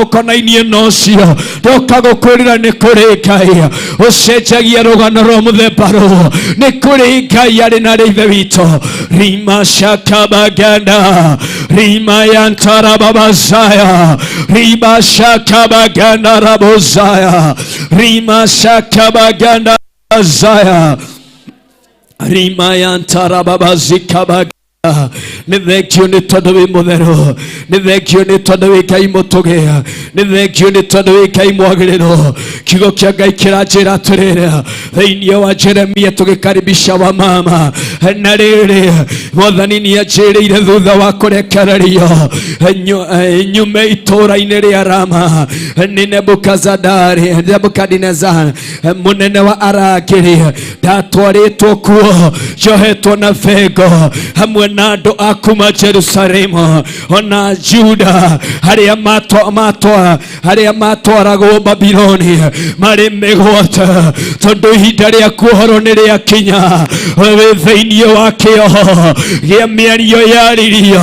ũkonainie na ũcio. Ndoka gũkwĩrĩra nĩ kũrĩ Ngai ũcenjagia rũgano rwa mũthemba rũũ, nĩ kũrĩ Ngai arĩ na ithe witũ. Rima shakabaganda rima yantarababazaya riba shakabaganda rabozaya rima shakabaganda zaya rima yantarababazikabaga. Nĩ thengio nĩ tondũ wĩ mũtheru, nĩ thengio nĩ tondũ wĩ Ngai mũtũgĩ, nĩ thengio nĩ tondũ wĩ Ngai mwagĩrĩru. Kiugo kĩa Ngai kĩranjĩra atĩrĩrĩ thĩinĩ wa Jeremia tũgĩkaribisha wa mama na rĩrĩ, Mwathani nĩ anjĩrĩire thutha wa kũrekererio nyume itũũra-inĩ rĩa Rama nĩ Nebukadinezar mũnene wa arangĩri, ndatwarĩtwo kuo njohetwo na bengo hamwe na andũ a kuma Jerusalemu ona Juda harĩa matwaragwo Babiloni marĩ mĩgwate, tondũ ihinda rĩa kuohorwo nĩ rĩakinya. Wĩ thĩinĩ wa kĩoho gĩa mĩario yaririo,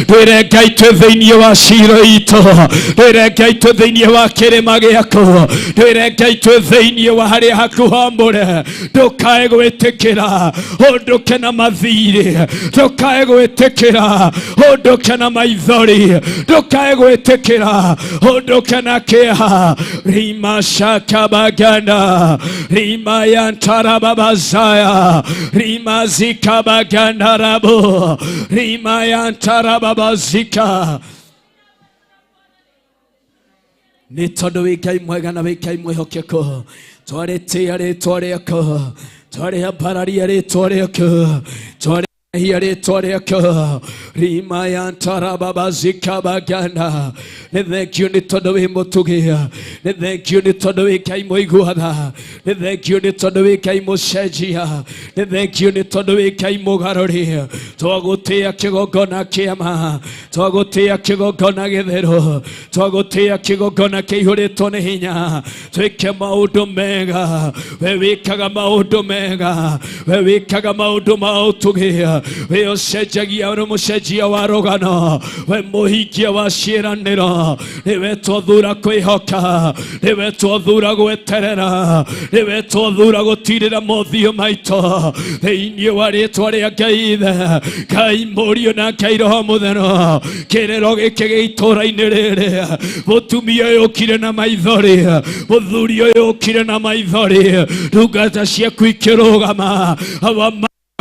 twĩre Ngai twĩ thĩinĩ wa ciro itũ, twĩre Ngai twĩ thĩinĩ wa kĩrĩma gĩaku, twĩre Ngai twĩ thĩinĩ wa harĩa haku hamũre. Ndũkae gwĩtĩkĩra ũndũke na mathirĩ, ndũkae gwĩtĩkĩra ũndũke na maithori, ndũkae gwĩtĩkĩra ũndũke na kĩeha. Rima shakabaganda rima yantarababazaya rima zikabaganda rabo rima yantarababazika. Nĩ tondũ wĩ Ngai mwega na wĩ Ngai mwĩhokeku, twarĩtĩĩa rĩtwa rĩaku, twarĩambararia rĩtwa rĩaku, twarĩhia rĩtwa rĩaku. Rima yantarababazikabaganda. Nĩ thengio nĩ tondũ wĩ mũtugi, nĩ thengio nĩ tondũ wĩ Ngai mũiguatha, nĩ thengio nĩ tondũ wĩ Ngai mũcenjia, nĩ thengio nĩ tondũ wĩ Ngai mũgarũri. Twagũtĩĩa kĩgongona kĩama, twagũtĩĩa kĩgongona gĩtheru, twagũtĩĩa kĩgongona kĩihũrĩtwo nĩ hinya. Twĩke maũndũ mega, we wĩkaga maũndũ mega, we wĩkaga maũndũ ma ũtugi, we ũcenjagia ũrĩ mũcenjia wa rũgano, we mũhingia wa ciĩranĩro. Nĩwe twathura kwĩhoka, nĩwe twathura gweterera, nĩwe twathura gũtirĩra mothiũ maitũ thĩinĩ wa rĩtwa rĩa Ngai Ithe, Ngai Mũriũ na Ngai Roho Mũtheru. Kĩrĩro gĩkĩ gĩ itũũra-inĩ rĩrĩ, mũtumia ũyũ ũkire na maithori, mũthuri ũyũ ũkire na maithori, ndungata ciaku ikĩrũgama, awa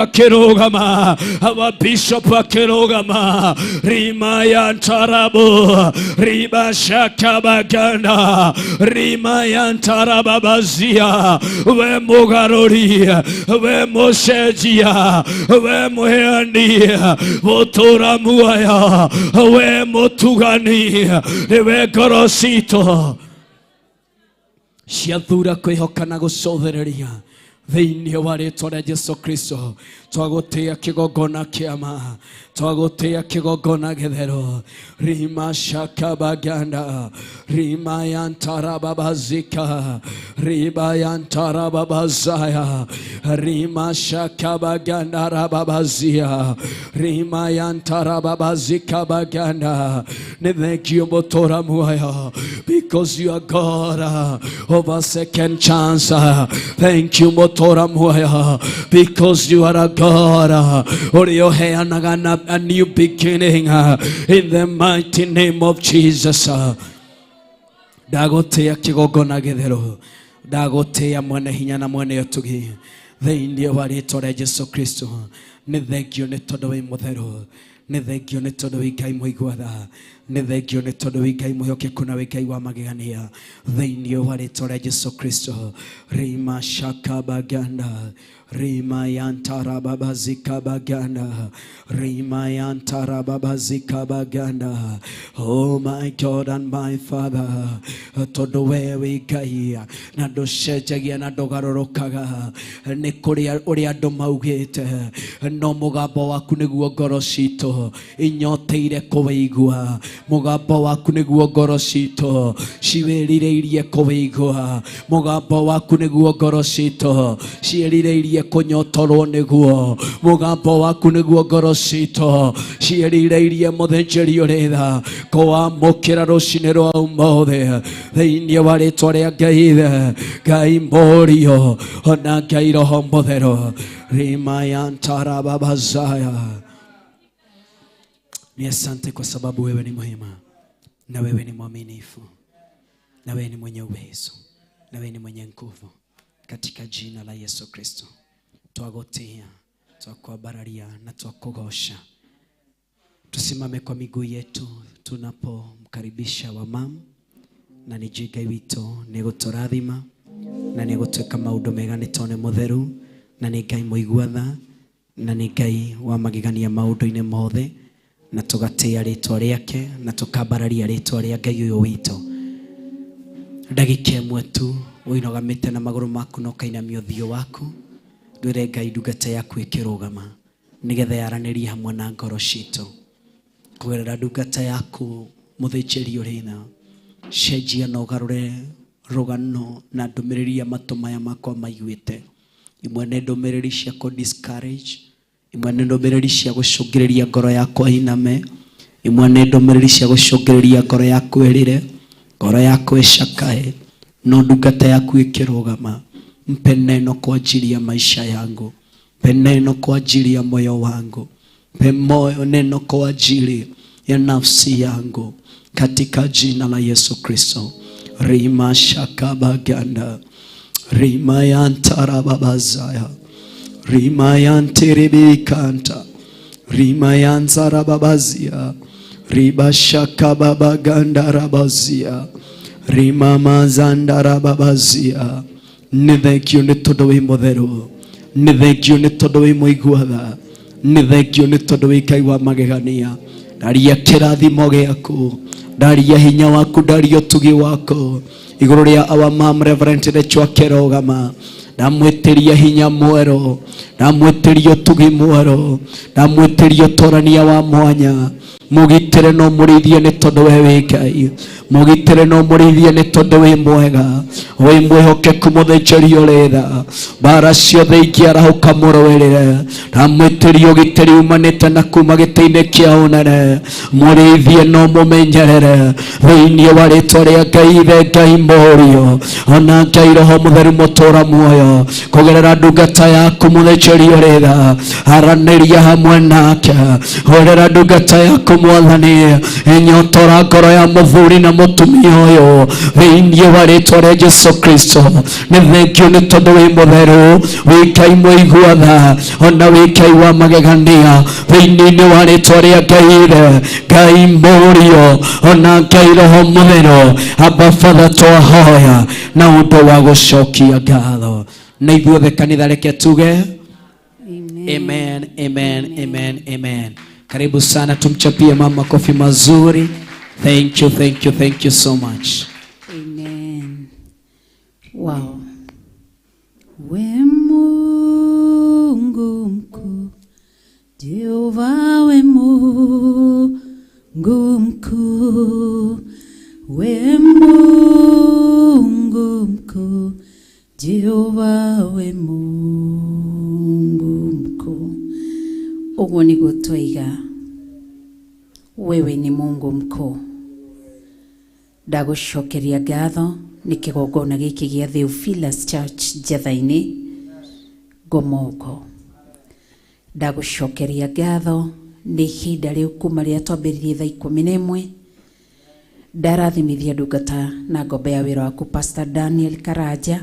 akĩrũgama, awa bishop akĩrũgama, rima ya ntarabu riba shakabaganda rima ya ntarababazia. We mũgarũri, we mũcenjia, we mũheani mũtũra muoyo, we mũtugani, nĩwe ngoro citũ ciathura kwĩhoka na gũcũthĩrĩria thĩinĩ wa rĩtwa rĩa Jesu Kristo. Twagũtĩĩa kĩgongona kĩama, twagũtĩĩa kĩgongona gĩtheru. Rima shakabaganda rima yantarababazika riba yantarababazaya rima shakabaganda rababazia rima yantarababazika baganda. Nĩ thengio mũtũra muoyo, because you are God of a second chance. Thank you mũtũra muoyo, because you are a God ũrĩa ũheanaga a new beginning in the mighty name of Jesus. Ndagũtĩĩa kĩgongona gĩtheru, ndagũtĩĩa mwene hinya na mwene ũtugi thĩinĩ wa rĩtwa rĩa Jesu Kristo. Nĩ thengio nĩ tondũ wĩ mũtheru, nĩ thengio nĩ tondũ wĩ Ngai mũiguatha, Nĩ thengio nĩ tondũ wĩ Ngai mwĩhokeku na wĩ Ngai wa magegania thĩinĩ wa rĩtwa rĩa Jesu Kristo. Rima shakabaganda rima yantarababazikabaganda rima yantarababazikabaganda. Oh my God and my Father, tondũ we wĩ Ngai na ndũcenjagia na ndũgarũrũkaga, nĩ kũrĩa ũrĩa andũ maugĩte, no mũgambo waku nĩguo ngoro citũ inyoteire kũwĩigua, mũgambo waku nĩguo ngoro citũ ciwĩrirĩirie kũwĩigua, mũgambo waku nĩguo ngoro citũ ciĩrirĩirie kũnyotorwo nĩguo, mũgambo waku nĩguo ngoro citũ ciĩrirĩirie mũthĩnjĩri ũrĩ tha kũwamũkĩra rũcinĩ rwa ũmũthĩ thĩinĩ wa rĩtwa rĩa Ngai Ithe, Ngai Mũriũ ona Ngai Roho Mũtheru. Rimayantarababazaya. Ni asante kwa sababu wewe ni mwema na wewe ni mwaminifu na wewe ni mwenye uwezo na wewe ni mwenye nguvu. Katika jina la Yesu Kristo twagotea, twakuabararia na twakugosha. Tusimame kwa miguu yetu tunapomkaribisha wamamu, na nĩ njũĩ Ngai witũ nĩ gũtũrathima na nĩ gũtuĩka maũndũ mega nĩ tondũ nĩ mũtheru na nĩ Ngai mũigua tha na nĩ Ngai wa magegania maũndũ-inĩ mothe, na tũgatĩĩa rĩtwa rĩake na tũkambararia rĩtwa rĩa Ngai ũyũ witũ. Ndagĩka ĩmwe tu ũinũgamĩte na magũrũ maku na ũkainamia ũthiũ waku, ndwĩre Ngai ndungata yaku ĩkĩrũgama nĩgetha yaranĩrie hamwe na ngoro citũ kũgerera ndungata yaku mũthĩnjĩri ũrĩ tha. Cenjia na ũgarũre rũgano na ndũmĩrĩri ya matũ maya makwa maiguĩte. Imwe nĩ ndũmĩrĩri cia kũ discourage, imwe nĩ ndũmĩrĩri cia gũcũngĩrĩria ngoro yakwa iname, imwe nĩ ndũmĩrĩri cia gũcũngĩrĩria ngoro yaku ĩrĩre, ngoro yaku ĩcakae, no ndungata yaku ĩkĩrũgama, mpe neno kwa ajili ya maisha yangu, mpe neno kwa ajili ya moyo wangu, mpe moyo neno kwa ajili ya nafsi yangu, katika jina la Yesu Kristo. Rima shakabaganda rima yantarababazaya rima yantiribikanta rima yanzarababazia riba shakababaganda rabazia rima mazandarababazia. Nĩ thengio nĩ tondũ wĩ mũtheru, nĩ thengio nĩ tondũ wĩ mũigua tha, nĩ thengio nĩ tondũ wĩ Ngai wa magegania. Ndaria kĩrathimo gĩaku, ndaria hinya waku, ndaria ũtugi waku igũrũ rĩa our mom Reverend Rachel akĩrũgama. Ndamwĩtĩria hinya mwerũ, ndamwĩtĩria ũtugi mwerũ, ndamwĩtĩria ũtũrania wa mwanya. Mũgitĩre no mũrĩithie nĩ tondũ we wĩ Ngai, mũgitĩre no mũrĩithie nĩ tondũ wĩ mwega, wĩ mwĩhokeku mũthĩnjĩri ũrĩ tha. Mbara ciothe ingĩarahũka mũrũĩrĩre, ndamwĩtĩria ũgitĩri umanĩte na kuma gĩtĩ-inĩ kĩa ũnene. Mũrĩithie no mũmenyerere thĩinĩ wa rĩtwa rĩa Ngai Ithe, Ngai Mũriũ ona Ngai Roho Mũtheru mũtũũra muoyo, kũgerera ndungata yaku mũthĩnjĩri ũrĩ tha. Aranĩria hamwe nake, kũgerera ndungata yaku Mwathani, ĩnyotora ngoro ya mũthuri na mũtumia ũyũ thĩinĩ wa rĩtwa rĩa Jesu Kristo. Nĩ thengio nĩ tondũ wĩ mũtheru, wĩ Ngai mũigua tha ona wĩ Ngai wa magegania thĩinĩ wa rĩtwa rĩa Ngai Ithe, Ngai Mũriũ ona Ngai Roho Mũtheru. Abba Father, twahoya na ũndũ wa gũcokia ngatho. Na ithuothe kanitha reke tuge amen, amen, amen, amen. Karibu sana, tumchapie mama makofi mazuri. Thank you, thank you, thank you so much. Amen. Wow. We Mungu mkuu, Jehova we Mungu mkuu, we Mungu mkuu, Jehova we Mungu mkuu. Ũguo nĩguo twaiga, wewe ni Mungu mkuu. Ndagũcokeria ngatho nĩ kĩgongona gĩkĩ gĩa Theophilus Church Njetha-inĩ Ngomoko. Ndagũcokeria ngatho nĩ ihinda rĩu kuma rĩrĩa twambĩrĩirie thaa 11. Ndarathimithia ndungata na ngombe ya wĩra waku Pastor Daniel Karanja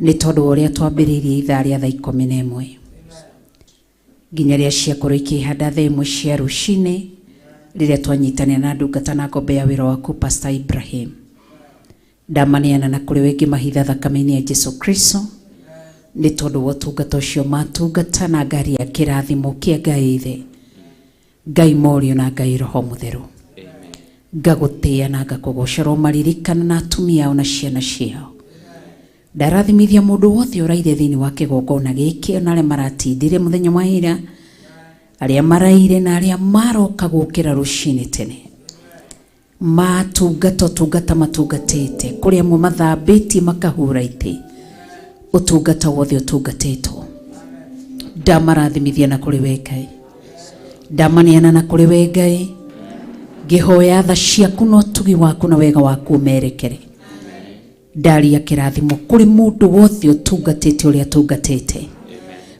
nĩ tondũ wa ũrĩa twambĩrĩirie ithaa rĩa thaa 11 nginya rĩrĩa ciakorwo ikĩhanda thaa 1 cia rũcinĩ. Rĩrĩa twanyitanĩra na ndungata na ngombe ya wĩra waku Pastor Ibrahim, ndamaneana na kũrĩ we ngĩmahitha thakame-inĩ ya Jesu Kristo nĩ tondũ wa ũtungata ũcio matungata na ngari ya kĩrathimo kĩa Ngai Ithe, Ngai Mũriũ na Ngai Roho Mũtheru. Ngagũtĩĩa na ngakũgoca maririkana na atumia ao na ciana ciao. Ndarathimithia mũndũ wothe ũraire thĩinĩ wa kĩgongona gĩkĩ ona arĩa maratindire mũthenya wa ira, arĩa maraire na arĩa maroka gũkĩra rũcinĩ tene, matungata ũtungata matungatĩte, kũrĩ amwe mathambĩtie makahura itĩ, ũtungata wothe ũtungatĩtwo ndamarathimithia na kũrĩ we Ngai, ndamaneana na kũrĩ we Ngai, ngĩhoya tha ciaku na ũtugi waku na wega waku ũmerekere. Ndaria kĩrathimo kũrĩ mũndũ wothe ũtungatĩte ũrĩa atungatĩte,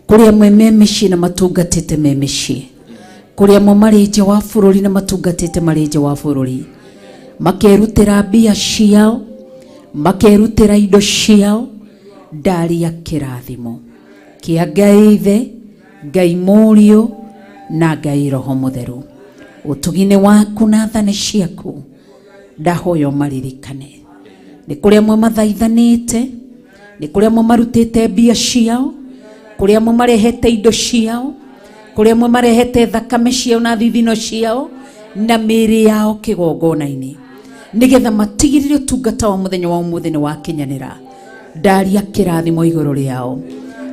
kũrĩ amwe me mĩciĩ na matungatĩte me mĩciĩ, kũrĩ amwe marĩ nja wa bũrũri na matungatĩte marĩ nja wa bũrũri, makerutĩra mbia ciao, makerutĩra indo ciao. Ndaria kĩrathimo kĩa Ngai Ithe, Ngai Mũriũ na Ngai Roho Mũtheru, ũtugi-inĩ waku na thane ciaku ndahoya ũmaririkane. Nĩ kũrĩ amwe mathaithanĩte, nĩ kũrĩ amwe marutĩte mbia ciao, kũrĩ amwe marehete indo ciao, kũrĩ amwe marehete thakame ciao na thithino ciao na mĩĩrĩ yao kĩgongona-inĩ, nĩgetha matigĩrĩre ũtungata wa mũthenya wa ũmũthĩ nĩ wakinyanĩra. Ndaria kĩrathimo igũrũ rĩao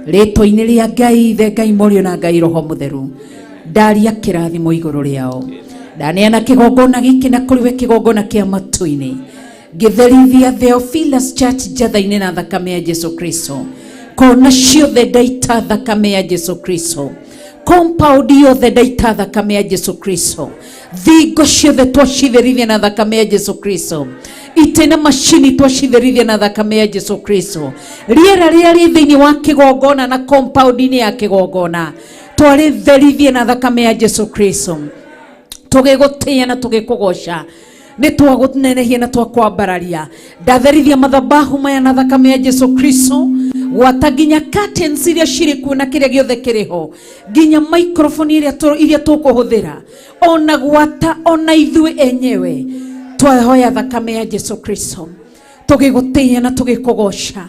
rĩtwa-inĩ rĩa Ngai Ithe, Ngai Mũriũ na Ngai Roho Mũtheru. Ndaria kĩrathimo igũrũ rĩao. Ndaneana kĩgongona gĩkĩ na kũrĩ we kĩgongona kĩa matu-inĩ, ngĩtherithia Theophilus Church njatha-inĩ na thakame ya Jesu Kristo, kona ciothe ndaita thakame ya Jesu Kristo, compound yothe ndaita thakame ya Jesu Kristo, thingo ciothe twacitherithia na thakame ya Jesu Kristo, itĩ na macini twacitherithia na thakame ya Jesu Kristo, rĩera rĩrĩa rĩ thĩinĩ wa kĩgongona na compound-inĩ ya kĩgongona twarĩtherithie na thakame ya Jesu Kristo. Tũgĩgũtĩĩa na tũgĩkũgoca, nĩ twagũnenehia na twakwambararia. Ndatherithia mathabahu maya na thakame ya Jesu Kristo, gwata nginya curtains iria cirĩ kuo na kĩrĩa gĩothe kĩrĩ ho, nginya microphone iria tũkũhũthĩra, ona gwata ona ithuĩ enyewe twahoya thakame ya Jesu Kristo. Tũgĩgũtĩĩa na tũgĩkũgoca.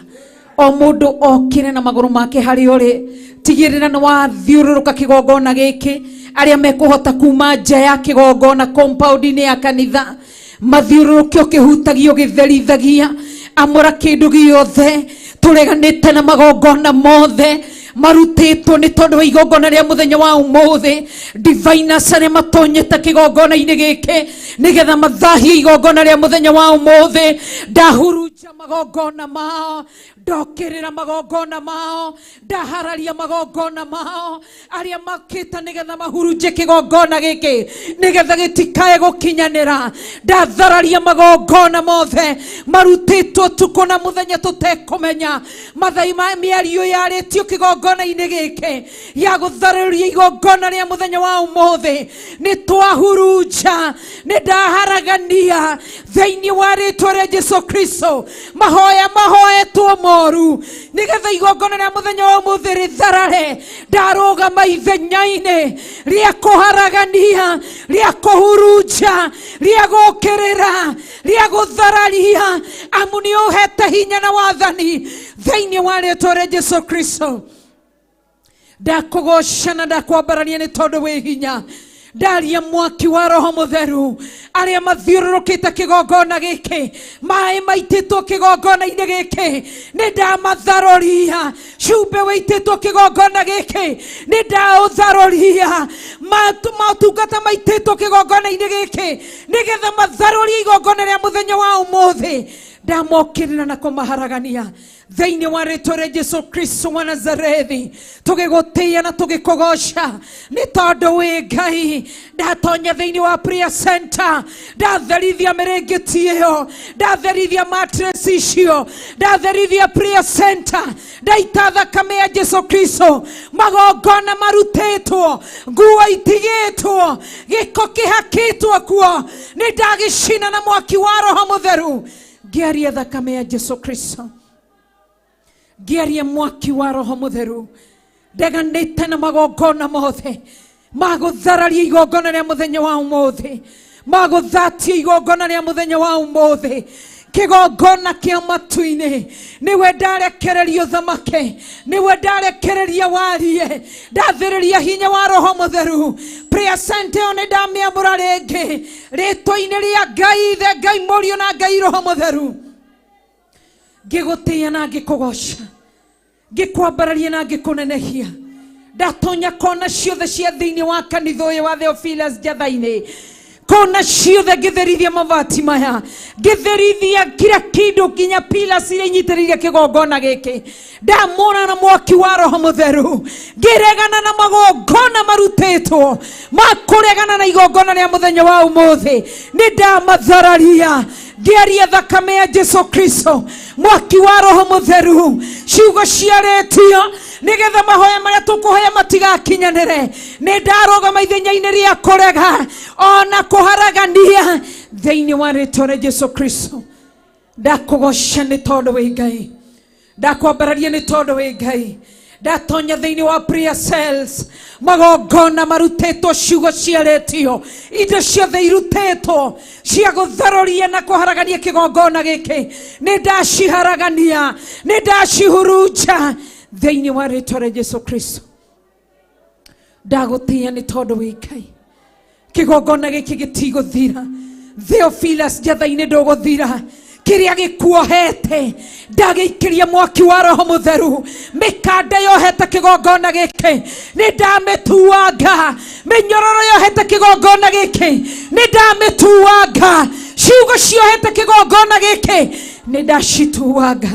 O mũndũ okĩre na magũrũ make harĩ ũrĩ, tigĩrĩra nĩ wathiũrũrũka kĩgongona gĩkĩ. Arĩa mekũhota kuma nja ya kĩgongona compound-inĩ ya kanitha mathiũrũrũke ũkĩhutagia ũgĩtherithagia, amũra kĩndũ gĩothe. Tũreganĩte na magongona mothe marutĩtwo nĩ tondũ wa igongona rĩa mũthenya wa ũmũthĩ. Diviners arĩa matonyete kĩgongona-inĩ gĩkĩ nĩgetha mathahie igongona rĩa mũthenya wa ũmũthĩ, ndahurunja magongona mao, ndokĩrĩra magongona mao, ndahararia magongona mao, arĩa makĩte nĩgetha mahurunje kĩgongona gĩkĩ nĩgetha gĩtikae gũkinyanĩra. Ndathararia magongona mothe marutĩtwo ũtukũ na mũthenya tũtekũmenya, mathai ma mĩario yarĩtio kĩgongona-inĩ gĩkĩ ya gũtharĩria igongona rĩa mũthenya wa ũmũthĩ, nĩ twahurunja, nĩ ndaharagania thĩinĩ wa rĩtwa rĩa Jesu Kristo. Mahoya mahoetwo moru nĩgetha igongona rĩa mũthenya wa ũmũthĩ rĩtharare. Ndarũgama ithenya-inĩ rĩa kũharagania, rĩa kũhurunja, rĩa gũkĩrĩra, rĩa gũthararia, amu nĩ ũhete hinya na wathani thĩinĩ wa rĩtwa rĩa Jesu Kristo. Ndakũgoca na ndakwambararia nĩ tondũ wĩ hinya. Ndaria mwaki wa Roho Mũtheru arĩa mathiũrũrũkĩte kĩgongona gĩkĩ, maĩ maitĩtwo kĩgongona-inĩ gĩkĩ nĩ ndamatharũria, cumbĩ wĩitĩtwo kĩgongona gĩkĩ nĩ ndaũtharũria, motungata maitĩtwo kĩgongona-inĩ gĩkĩ nĩgetha matharũrie igongona rĩa mũthenya wa ũmũthĩ. Ndamokĩrĩra na kũmaharagania thĩinĩ wa rĩtwa rĩa Jesu Kristo wa Nazarethi. Tũgĩgũtĩĩa na tũgĩkũgoca nĩ tondũ wĩ Ngai. Ndatonya thĩinĩ wa prayer center, ndatherithia mĩrĩngĩti ĩyo, ndatherithia mattress icio, ndatherithia prayer center, ndaita thakame ya Jesu Kristo. Magongona marutĩtwo, nguo itigĩtwo, gĩko kĩhakĩtwo kuo, nĩ ndagĩcina na mwaki wa Roho Mũtheru. Ngĩaria thakame ya Jesu Kristo, ngĩaria mwaki wa Roho Mũtheru, ndeganĩte na magongona mothe Magũthararia igongona rĩa mũthenya wa ũmũthĩ, magũthatia igongona rĩa mũthenya wa ũmũthĩ, kĩgongona kĩa matu-inĩ. Nĩwe ndarekereria ũthamake, nĩwe ndarekereria warie, ndathĩrĩria hinya wa Roho Mũtheru. Prayer center ĩyo nĩ ndamĩamũra rĩngĩ rĩtwa-inĩ rĩa Ngai Ithe, Ngai Mũriũ na Ngai Roho Mũtheru. Ngĩgũtĩĩa na ngĩkũgoca, ngĩkwambararia na ngĩkũnenehia. Ndatonya kona ciothe cia thĩinĩ wa kanitha ũyũ wa Theophilus Njatha-inĩ, kona ciothe ngĩtherithia mabati maya, ngĩtherithia kila kĩndũ nginya pillars iria inyitĩrĩire kĩgongona gĩkĩ. Ndamũra na mwaki wa Roho Mũtheru, ngĩregana na magongona marutĩtwo ma kũregana na igongona rĩa mũthenya wa ũmũthĩ. Nĩ ndamathararia, ngĩaria thakame ya Jesu Kristo, mwaki wa Roho Mũtheru, ciugo ciarĩtio nĩgetha mahoya marĩa tũkũhoya matigakinyanĩre. Nĩ ndarũgama ithenya-inĩ rĩa kũrega ona kũharagania thĩinĩ wa rĩtwa rĩa Jesu Kristo. Ndakũgoca nĩ tondũ wĩ Ngai, ndakwambararia nĩ tondũ wĩ Ngai. Ndatonya thĩinĩ wa prayer cells, magongona marutĩtwo, ciugo ciarĩtio, indo ciothe irutĩtwo cia gũtharũria na kũharagania kĩgongona gĩkĩ, nĩ ndaciharagania, nĩ ndacihurunja thĩinĩ wa rĩtwa rĩa Jesu Kristo. Ndagũtĩĩa nĩ tondũ wĩ Ngai. Kĩgongona gĩkĩ gĩtigũthira. Theophilus Njatha-inĩ ndũgũthira. Kĩrĩa gĩkuohete ndagĩikĩria mwaki wa Roho Mũtheru. Mĩkanda yohete kĩgongona gĩkĩ nĩ ndamĩtuanga. Mĩnyororo yohete kĩgongona gĩkĩ nĩ ndamĩtuanga. Ciugo ciohete kĩgongona gĩkĩ nĩ ndacituanga.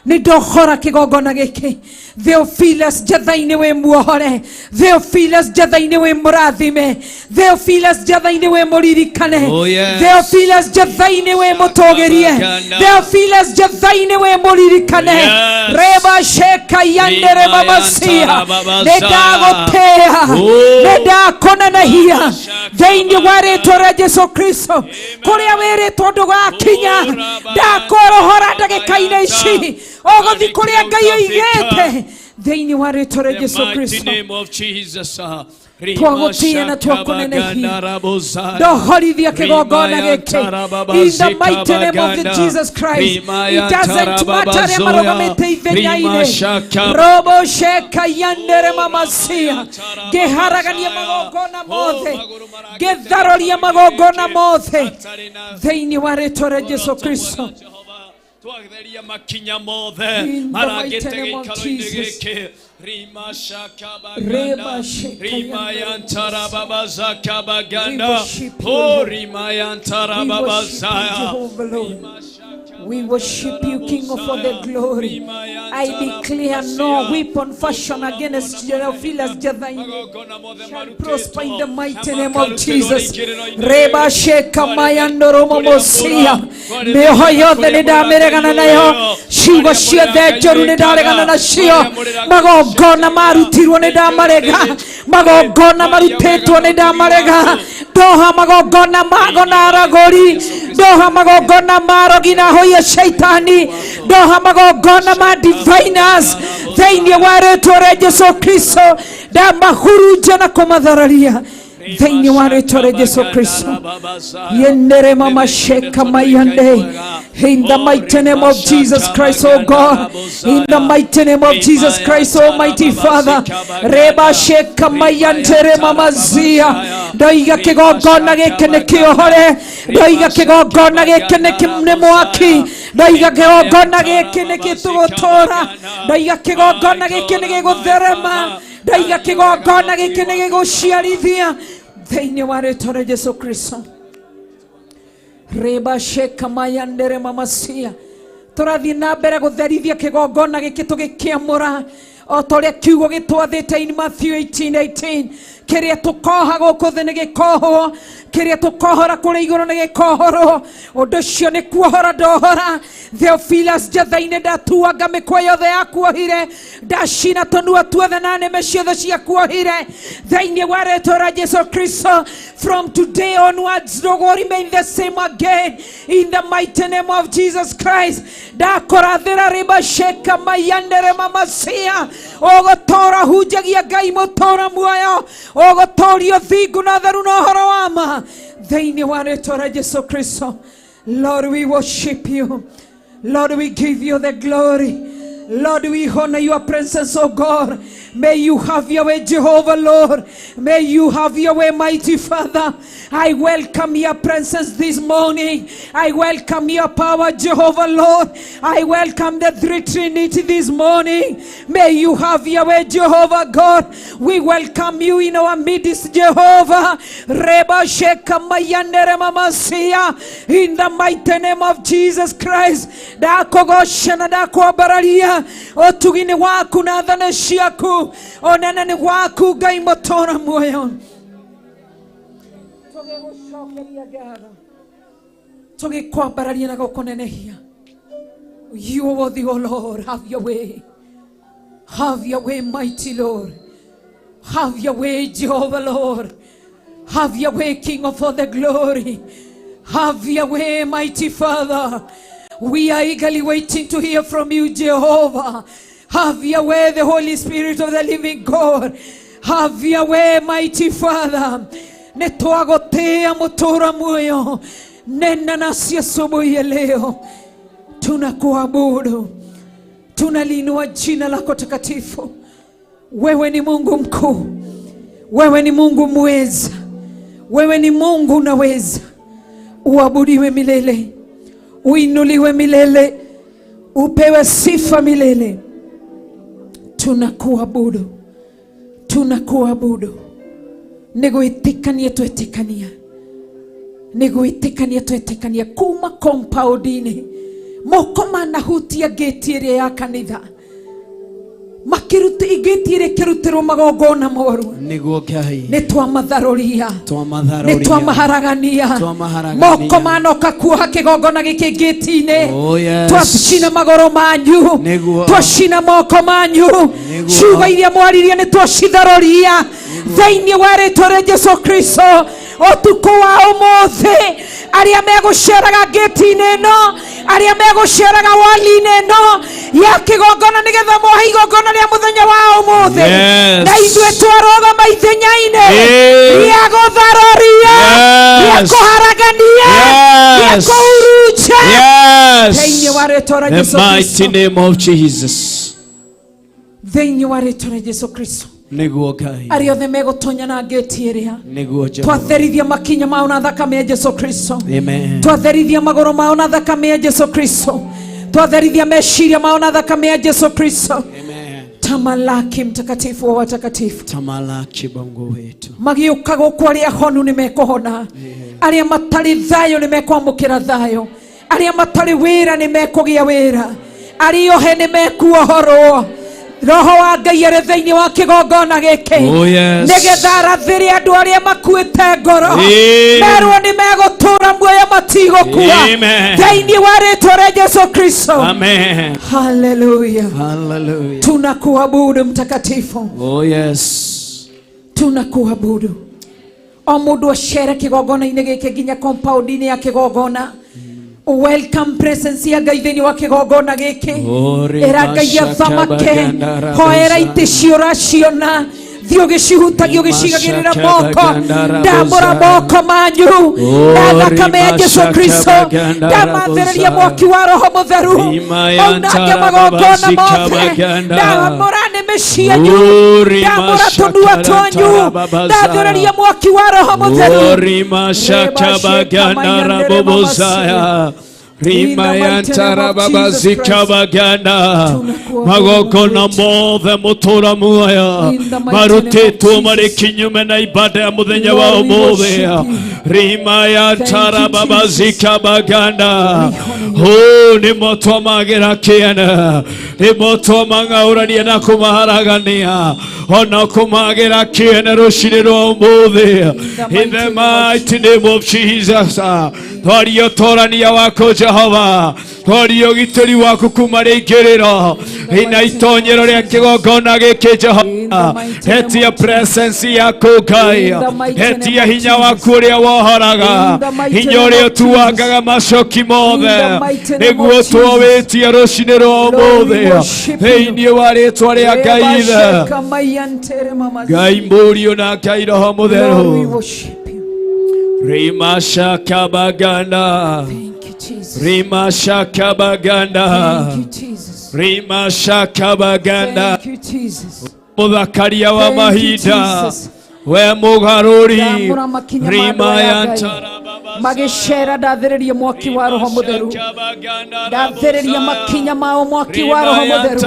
Nĩ ndohora kĩgongona gĩkĩ. Theophilus Njatha-inĩ wĩ muohore, Theophilus Njatha-inĩ wĩ mũrathime, Theophilus Njatha-inĩ wĩ mũririkane, Oh, yes. Theophilus Njatha-inĩ wĩ mũtũgĩrie, Theophilus Njatha-inĩ wĩ mũririkane. Yes. Reba sheka yandere mamasia, nĩ ndagũtĩĩa, Oh. nĩ ndakũnenehia thĩinĩ wa rĩtwa rĩa Jesu Kristo. Kũrĩa wĩrĩtwo ndũgakinya, ndakũrohora ndagĩka-inĩ ici, ũgũthiĩ kũrĩa Ngai oigĩte thĩinĩ wa rĩtwa rĩa The Jesu mighty Kristo. name of Jesus. Twagũtĩĩa na twakũnenehia. Ndohorithia kĩgongona gĩkĩ in the mighty name of the Jesus Christ. It doesn't matter arĩa marũgamĩte ithenya-inĩ. Robo sheka yandere mamasia, ngĩharagania magongona mothe, ngĩtharũria magongona mothe thĩinĩ wa rĩtwa rĩa Jesu Kristo. Twageria makinya mothe In the marangĩte mighty name of gĩikaro-inĩ Jesus. gĩkĩ. Rema Rima sheka shakabaganda, yandere Rima yantarababazakabaganda, We worship you, Oh, Lord. Rima We worship you, yantarababazaya. Jehovah Lord. We worship you, King of all the glory. I declare no weapon fashioned against Theophilus Njatha-inĩ shall prosper in the mighty name of Jesus. Reba sheka mayandoro momosia. Mĩoho yothe nĩ ndamĩregana nayo, ciugo ciothe njũru nĩ ndaregana nacio, magongona marutirwo nĩ ndamarega, magongona marutĩtwo nĩ ndamarega. Ndoha magongona mago na aragũri, ndoha magongona ma arogi na ahoi a shaitani, ndoha magongona ma diviners thĩinĩ wa rĩtwa rĩa Jesu Kristo. Ndamahurunja na kũmathararia thĩinĩ wa rĩtwa rĩa Jesu Kristo. Yendere mama sheka mayande. In the mighty name of Jesus Christ, oh God. In the mighty name of Jesus Christ, Almighty Father. Reba sheka mayantere mama zia. Ndoiga kĩgongona gĩkĩ nĩ kĩohore, ndoiga kĩgongona gĩkĩ nĩ mwaki, ndoiga kĩgongona gĩkĩ nĩ gĩtũgũtũra, ndoiga kĩgongona gĩkĩ nĩ gĩgũtherema, ndoiga kĩgongona gĩkĩ nĩ gĩgũciarithia thĩinĩ wa rĩtwa rĩa Jesu Kristo. Reba sheka mayandere mamasia. Tũrathiĩ na mbere gũtherithia kĩgongona gĩkĩ tũgĩkĩamũra o ta ũrĩa kiugo gĩtwathĩte in Matthew 18:18. Kĩrĩa tũkoha gũkũ thĩ nĩ gĩkohwo, kĩrĩa tũkohora kũrĩa igũrũ nĩ gĩkohorwo. Ũndũ ũcio nĩ kuohora ndohora. Theophilus Njatha-inĩ ndatuanga mĩkwa yothe yakuohire, ndacina tũnua tuothe na nĩmĩ ciothe ciakuohire thĩinĩ wa rĩtwa rĩa Jesu Kristo. From today onwards ndũgũ remain the same again in the mighty name of Jesus Christ. Ndakũrathĩra rĩba sheka mayandere mamasia. Ũgũtũra hunjagia Ngai mũtũra muoyo, ũgũtũria ũthingu na ũtheru na ũhoro wa ma thĩinĩ wa rĩtwa rĩa Jesu Kristo. Lord, we worship you. Lord, we give you the glory. Lord, we honor your presence, oh God. May you have your way, Jehovah, Lord. May you have your way, mighty Father. I welcome your presence this morning. I welcome your power, Jehovah, Lord. I welcome the three Trinity this morning. May you have your way, Jehovah God. We welcome you in our midst, Jehovah. Reba sheka mayandere mamasia. In the mighty name of Jesus Christ. Ndakũgoca na ndakwambararia ũtugi-inĩ waku na thane ciaku, ũnene-inĩ waku Ngai mũtũra muoyo. Tũgĩgũcokeria ngatho, tũgĩkwambararia na gũkũnenehia. You are worthy, O Lord. Have your way. Have your way, mighty Lord. Have your way, Jehovah Lord. Have your way, King of all the glory. Have your way, mighty Father. We are eagerly waiting to hear from you, Jehovah. Have your way, the Holy Spirit of the living God. Have your way, mighty Father. Nĩ twagũtĩĩa mũtũra muoyo. Nena nasi asubuhi ya leo. Tunakuabudu, tunaliinua jina lako takatifu. Wewe ni Mungu mkuu, wewe ni Mungu mweza, wewe ni Mungu unaweza. Uabudiwe milele, uinuliwe milele, upewe sifa milele. Tunakuabudu, tunakuabudu. Nĩ gwĩtĩkania twetĩkania, nĩ gwĩtĩkania twetĩkania kuma compound-inĩ moko manahutia ngĩti ĩrĩa ya kanitha, makĩruta ngĩti ĩrĩa ĩkĩrutĩrwo magongona moru. Nĩguo Ngai. Nĩ twamatharũria, nĩ Twamatharũria. twamaharagania. Twamaharagania. Moko manoka kuoha kĩgongona gĩkĩ ngĩti-inĩ, Oh, yes. twacina magũrũ manyu, Nĩguo. twacina moko manyu. Nĩguo. Ciugo iria mwaririe nĩ twacitharũria thĩinĩ wa rĩtwa rĩa Jesu Kristo. Ũtukũ wa ũmũthĩ, arĩa megũceraga ngĩti-inĩ ĩno, arĩa megũceraga wali-inĩ ĩno ya kĩgongona nĩgetha mohe igongona rĩa mũthenya wa ũmũthĩ, Yes. na ithuĩ twarũgama ithenya-inĩ rĩa gũtharũria, rĩa kũharagania, rĩa kũhurunja thĩinĩ wa rĩtwa rĩa The Jesu mighty Kristo. name of Jesus. Thĩinĩ wa rĩtwa rĩa Jesu Kristo. Nĩguo Ngai. Arĩa othe megũtonya na ngĩti ĩrĩa, Nĩguo Jehova. twatherithia makinya mao na thakame ya Jesu Kristo. Amen. Twatherithia magũrũ mao na thakame ya Jesu Kristo. Twatherithia meciria mao na thakame ya Jesu Kristo. Amen. Tamalaki mtakatifu wa watakatifu. Tamalaki Mungu wetu. Magĩũka gũkũ, arĩa honu nĩ mekũhona, arĩa matarĩ thayũ nĩ mekwamũkĩra thayũ, arĩa matarĩ wĩra nĩ mekũgĩa wĩra, arĩa ohe nĩ mekuohorwo. Roho wa Ngai arĩ thĩinĩ wa kĩgongona gĩkĩ, Oh, yes. nĩgetha arathĩre andũ arĩa makuĩte ngoro, Amen. merwo nĩ megũtũra muoyo, matigũkua, Amen. thĩinĩ wa rĩtwa rĩa Jesu Kristo. Amen. Haleluya. Hallelujah. Tunakuabudu mtakatifu. Oh yes. Tunakuabudu. O mũndũ acere kĩgongona-inĩ gĩkĩ nginya compound-inĩ ya kĩgongona, welcome presence ya Ngai thĩinĩ wa kĩgongona gĩkĩ. Ori Ĩra Ngai athamake. Hoera itĩ ciũraciona, thiĩ ũgĩcihutagia, ũgĩcigagĩrĩra moko. Ndamũra moko manyu na thakame ya Jesu Kristo. Ndamathĩrĩria mwaki wa Roho Mũtheru maunange magongona mothe. Ndamũra nĩmĩ cianyu, ndamũra tũnua twanyu, ndathĩrĩria mwaki wa Roho Mũtheru. Orima shakabaganda rabobozaya. Rimayantara babazikabaganda magongona mothe mũtũra muoyo marutĩtwo marĩ kinyume na ibada ya mũthenya wa ũmũthĩ, rimayantara babazikabaganda nĩmo twamagĩra kĩene, nĩmo twamang'aũrania na kũmaharagania ona kũmagĩra kĩene rũcinĩ rwa ũmũthĩ. In the mighty name of Jesus, Twaria ũtorania waku Jehova, twaria ũgitĩri waku kuma rĩingĩrĩro ina itonyero rĩa kĩgongona gĩkĩ Jehova. Hetia presence yaku Ngai, hetia hinya waku ũrĩa wohoraga, hinya ũrĩa ũtuangaga macoki mothe, nĩguo twawĩtie rũcinĩ rwa ũmũthĩ thĩinĩ wa rĩtwa rĩa Ngai Ithe, Ngai Mũriũ na Ngai Roho Lord, we Mũtheru. worship you. Rima shakabaganda, Thank you, Jesus. Rima shakabaganda, Thank you, Jesus. Rima shakabaganda. Thank you, Jesus. Muthakaria wa Thank you, mahinda, Jesus. we mũgarũri, Ndamũra makinya ma andũ Rima aya ya Ngai magĩcera, ndathĩrĩria mwaki wa Roho Mũtheru, ndathĩrĩria makinya mao mwaki wa Roho Mũtheru,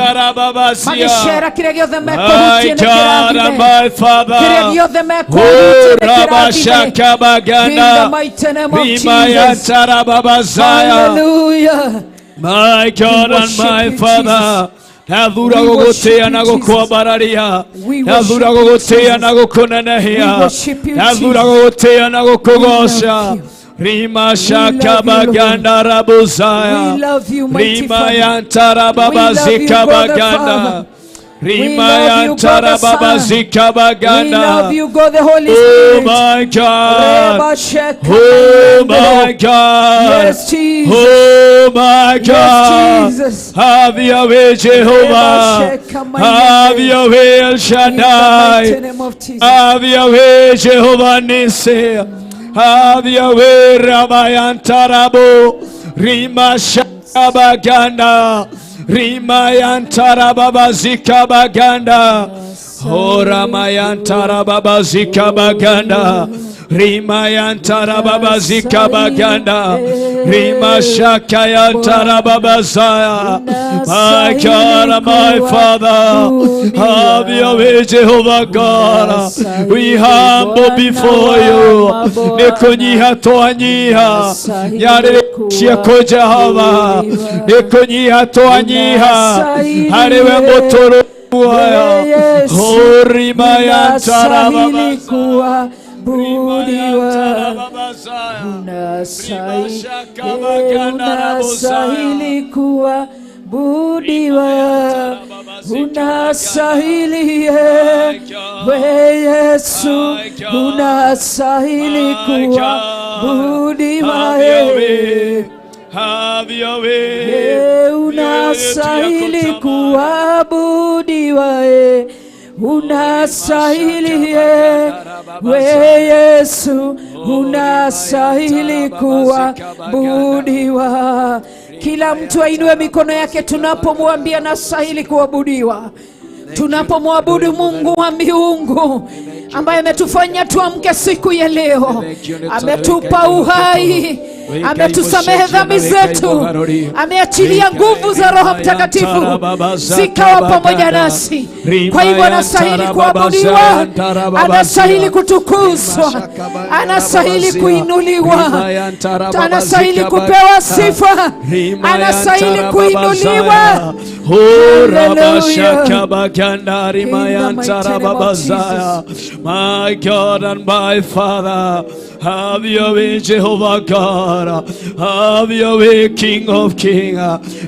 magĩcera kĩrĩa gĩothe My mekũhutie nĩ God and kĩrathime, my Father. kĩrĩa gĩothe Oh, mekũhutie nĩ kĩrathime. In the Rabashakabaganda, mighty name of Rima Jesus. Yantarababazaya. Hallelujah. My God We and worship my you, Father. Ndathura We worship gũgũtĩĩa you, na Jesus. gũkwambararia, We ndathura worship you, gũgũtĩĩa Jesus. na gũkũnenehia, We worship you, ndathura Jesus. gũgũtĩĩa na We gũkũgoca. love you. Rima We love you, shakabaganda rabuzaya, We love you, mighty Rima Father. yantarababa We love you, God the zikabaganda, Father. Rima We love you, God the yantarababa Son. We zikabaganda. love you, God the Holy Oh Spirit. my God. Reba sheka Oh my mayandere. God. Yes, Jesus. Oh my God. Yes, Jesus. Have your way, Jehovah. Reba sheka Have mayandere. your way, El In the Shaddai. mighty name of Jesus. Have your way, Jehovah Nissi. Have your way, Rabayantarabo. Rima Shabaganda. Rima Yantarababa Zikabaganda. Oh, Ramayantarababa Zikabaganda. Rima Yantarababa Zikabaganda. Rima Shakayantarababa Zaya. My God, my Father, have your way, Jehovah God. We humble before you. Nĩkũnyiha twanyiha nyarĩrĩ ciaku Jehova, nĩkũnyiha twanyiha harĩ we mũtũrũ muoyo. Hũrima ya Unastahili ntarababa kuabudiwa. Unastahili kuabudiwa, unastahili we Yesu, unastahili kuabudiwa. Have your way. Have your way. Eh, unastahili kuabudiwa, eh. Unastahili eh, we Yesu, unastahili kuabudiwa. Kila mtu ainue mikono yake tunapomwambia nastahili kuabudiwa, tunapomwabudu Mungu wa miungu ambaye ametufanya tuamke siku ya leo, ametupa uhai, ametusamehe dhambi zetu, ameachilia nguvu za Roho Mtakatifu zikawa pamoja nasi. Kwa hivyo anastahili kuabudiwa, anastahili kutukuzwa, anastahili kuinuliwa, anastahili kupewa sifa, anastahili kuinuliwa. Oh, Hallelujah. Rabashakabaganda, Rimayantarababazaya. My God and my Father, have your way, Jehovah God. Have your way, King of Kings.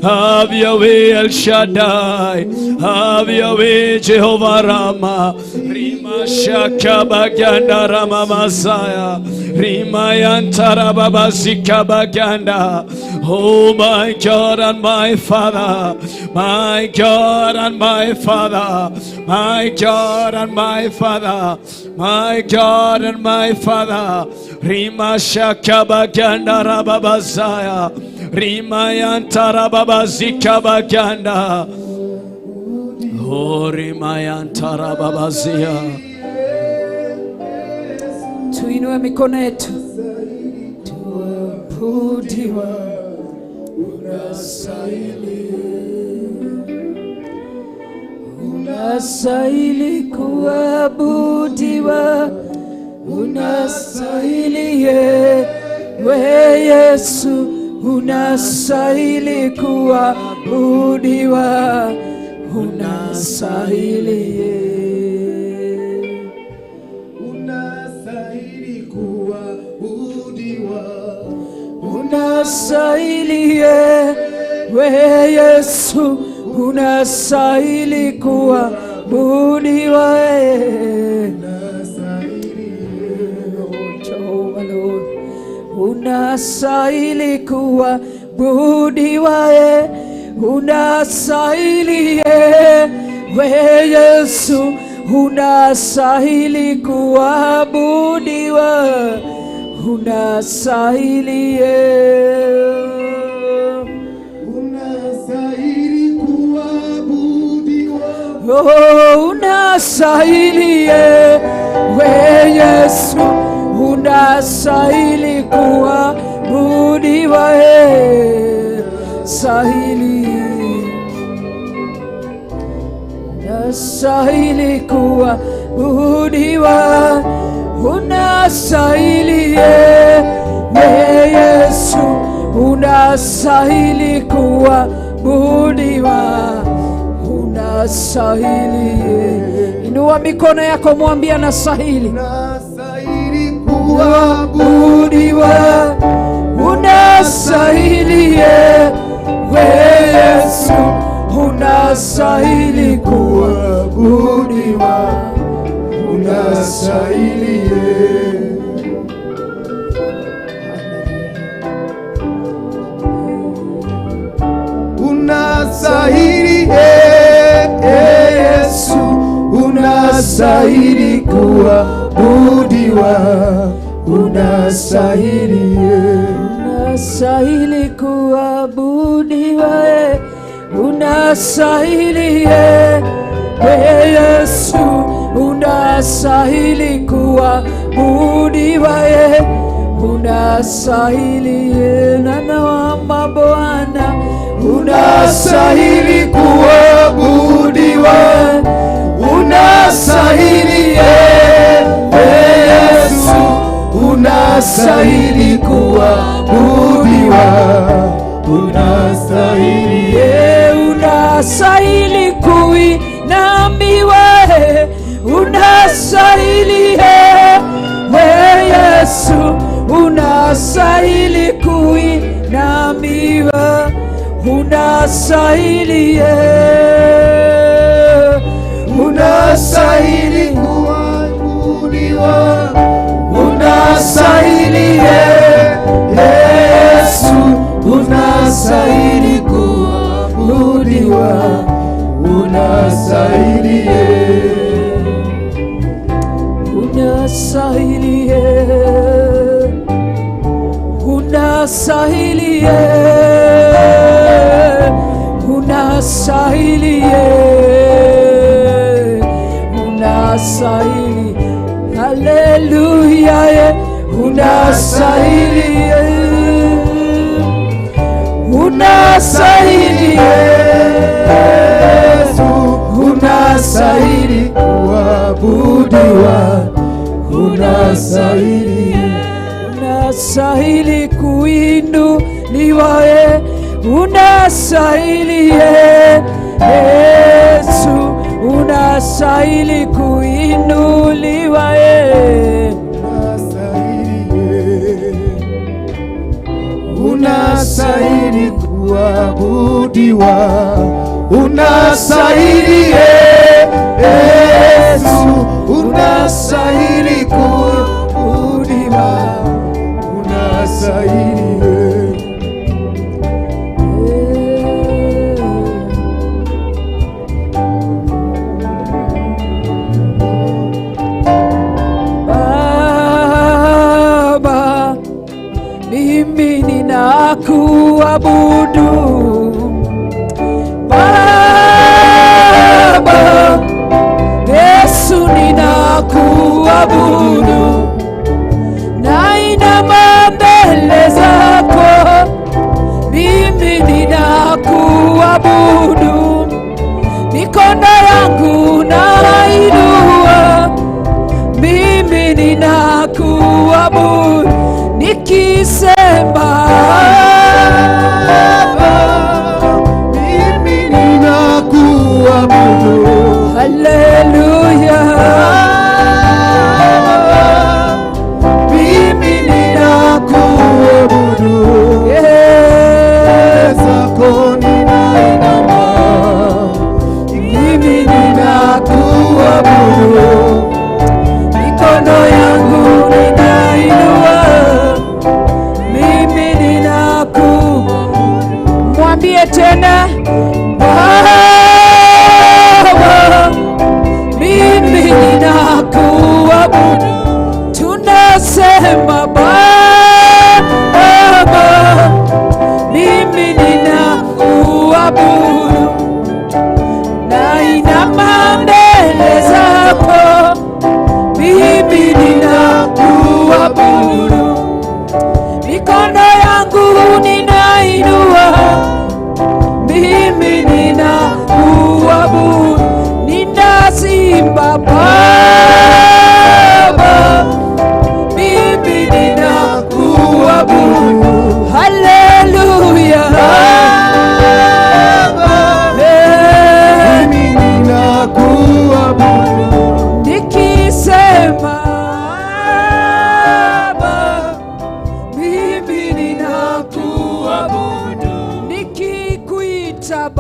Have your way, El Shaddai. Have your way, Jehovah Rama. Rima Shakabaganda Rama Masaya. Rima Yantarababazikabaganda. Oh my God and my Father, my God and my Father, my God and my Father, my God and my Father. Rima Shakabaganda Rababazaya. Rima Yantarababazikabaganda. Oh, Rima Yantarababazia. Tuinue mikono yetu, tuabudiwa, unastahili, unastahili kuabudiwa, unastahili we Yesu, unastahili kuabudiwa, unastahili. Unastahili kuabudiwa. Unastahili we Yesu, unastahili kuabudiwa. Unastahili kuabudiwa, unastahili we Yesu, unastahili kuabudiwa, unastahili, Unastahili kuabudiwa. Oh, unastahili we Yesu, unastahili kuabudiwa, stahili, unastahili kuabudiwa, unastahili we Yesu, unastahili kuabudiwa, unastahili. Inua mikono yako, mwambie anastahili Unastahili kuabudiwa, unastahili we Yesu, unastahili kuabudiwa. Unastahili. Unastahili Yesu, unastahili kuabudiwa, unastahili. Unastahili kuabudiwa, unastahili Yesu, unastahili kuabudiwa, unastahili Bwana wa mabwana, Unastahili kuabudiwa, unastahili Yesu, unastahili kuabudiwa, unastahili. Unastahili kuinamiwa, unastahili we Yesu, unastahili kuinamiwa, unastahili, Unastahili kuabudiwa, unastahili Yesu, unastahili kuabudiwa, unastahili. Unastahili, unastahili, unastahili, unastahili, haleluya, unastahili, unastahili Yesu, unastahili kuabudiwa, unastahili. Unastahili kuinuliwa, unastahili Yesu, unastahili kuinuliwa, Unastahili kuabudiwa, unastahili Yesu, unastahili kuabudiwa, unastahili. Baba, mimi ninakuabudu. Baba,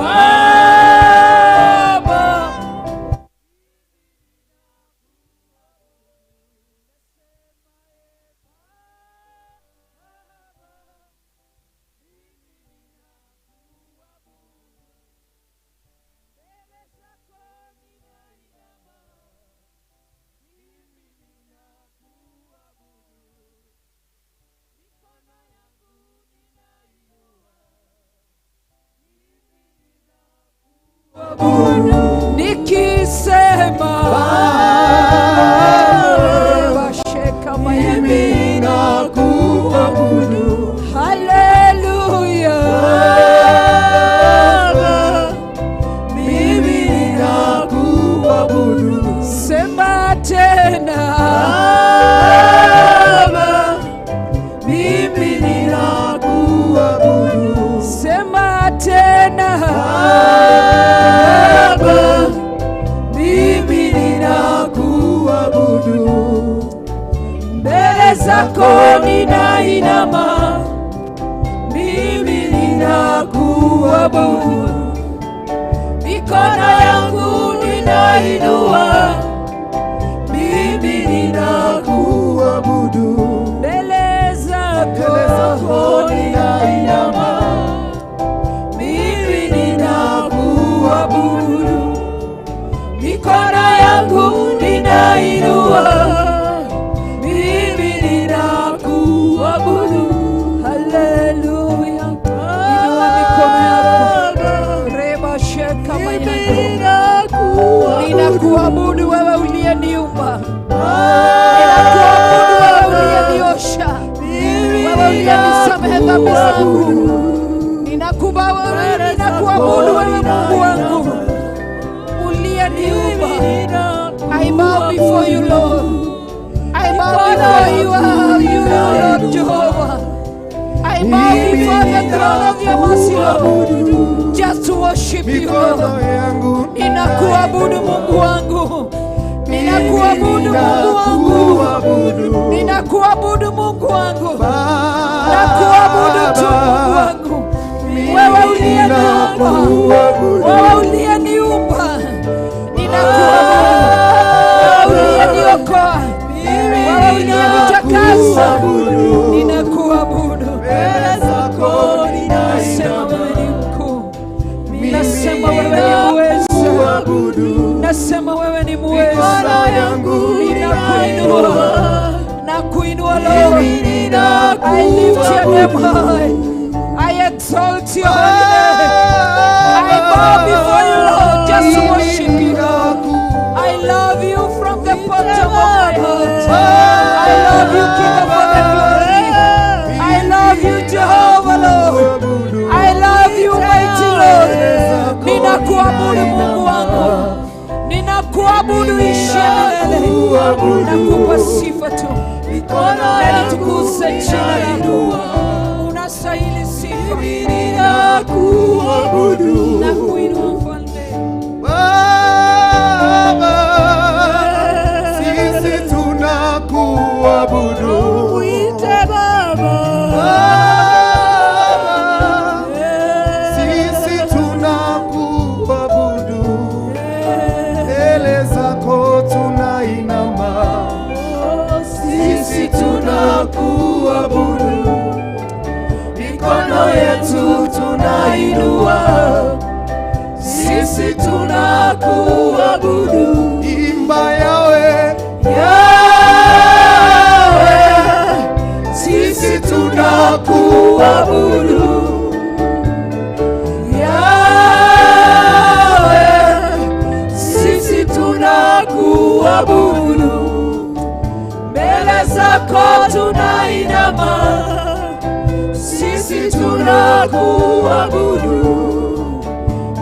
Baba. Nikisema Baba, sheka Mimi nakuabudu. Haleluya. Baba, mimi ninakuabudu. Sema tena. Baba, mimi ninakuabudu. Sema tena. Baba, mimi ninakuabudu. Mbele zako ninainama, mimi ninakuabudu. Mikono yangu ninainua, mimi Ninakuabudu. Mbele zako Mbele zako ninainama, mimi ninakuabudu. Mikono yangu ninainua, mimi ninakuabudu. Haleluya. Inua mikono yako. Reba sheka mayando. Ninakuabudu wewe uliyeniumba. Ninakuabudu wewe uliyeniosha. Wewe uliyenisamehe dhambi zangu. Ninakuabudu wewe Mungu wangu uliyeniumba. I bow before you, Lord. I bow before you, you Lord Jehovah. I bow before the throne of your mercy, Lord, just to worship you, Mikono Lord. yangu Ninakuabudu Mungu wangu. Ninakuabudu Mungu wangu. ninakuabudu. Ninakuabudu Mungu wangu. Nakuabudu tu Mungu wangu. Wewe uliyeniumba. Wewe uliyeniumba. Ninakuabudu. Wewe uliyeniokoa. Wewe uliyenitakasa. Ninakuabudu. Nasema wewe ni mkuu. Nasema wewe ni muweza. Nasema wewe ni muweza. Ninakuinua. Nakuinua Lord. I lift your name high. I exalt your holy name. I bow before you, Lord, just to worship you. I love you from the bottom of my heart. I love you, King of all the glory. I love you, Jehovah, Lord. I love you, mighty Lord. Ninakuabudu Mungu wangu. Ninakuabudu ishia milele. Nakupa sifa tu. Na nitukuze jina lako. Unastahili sifa. Nakuinua mfalme. Baba, sisi tunakuabudu. Baba, sisi tunakuabudu. Mbele zako tunainama, sisi tunakuabudu. Mikono yetu tunainua, sisi tunakuabudu. Imba yawe, yawe, sisi tunakuabudu. Yawe, sisi tunakuabudu. Mbele zako tunainama, sisi tunakuabudu.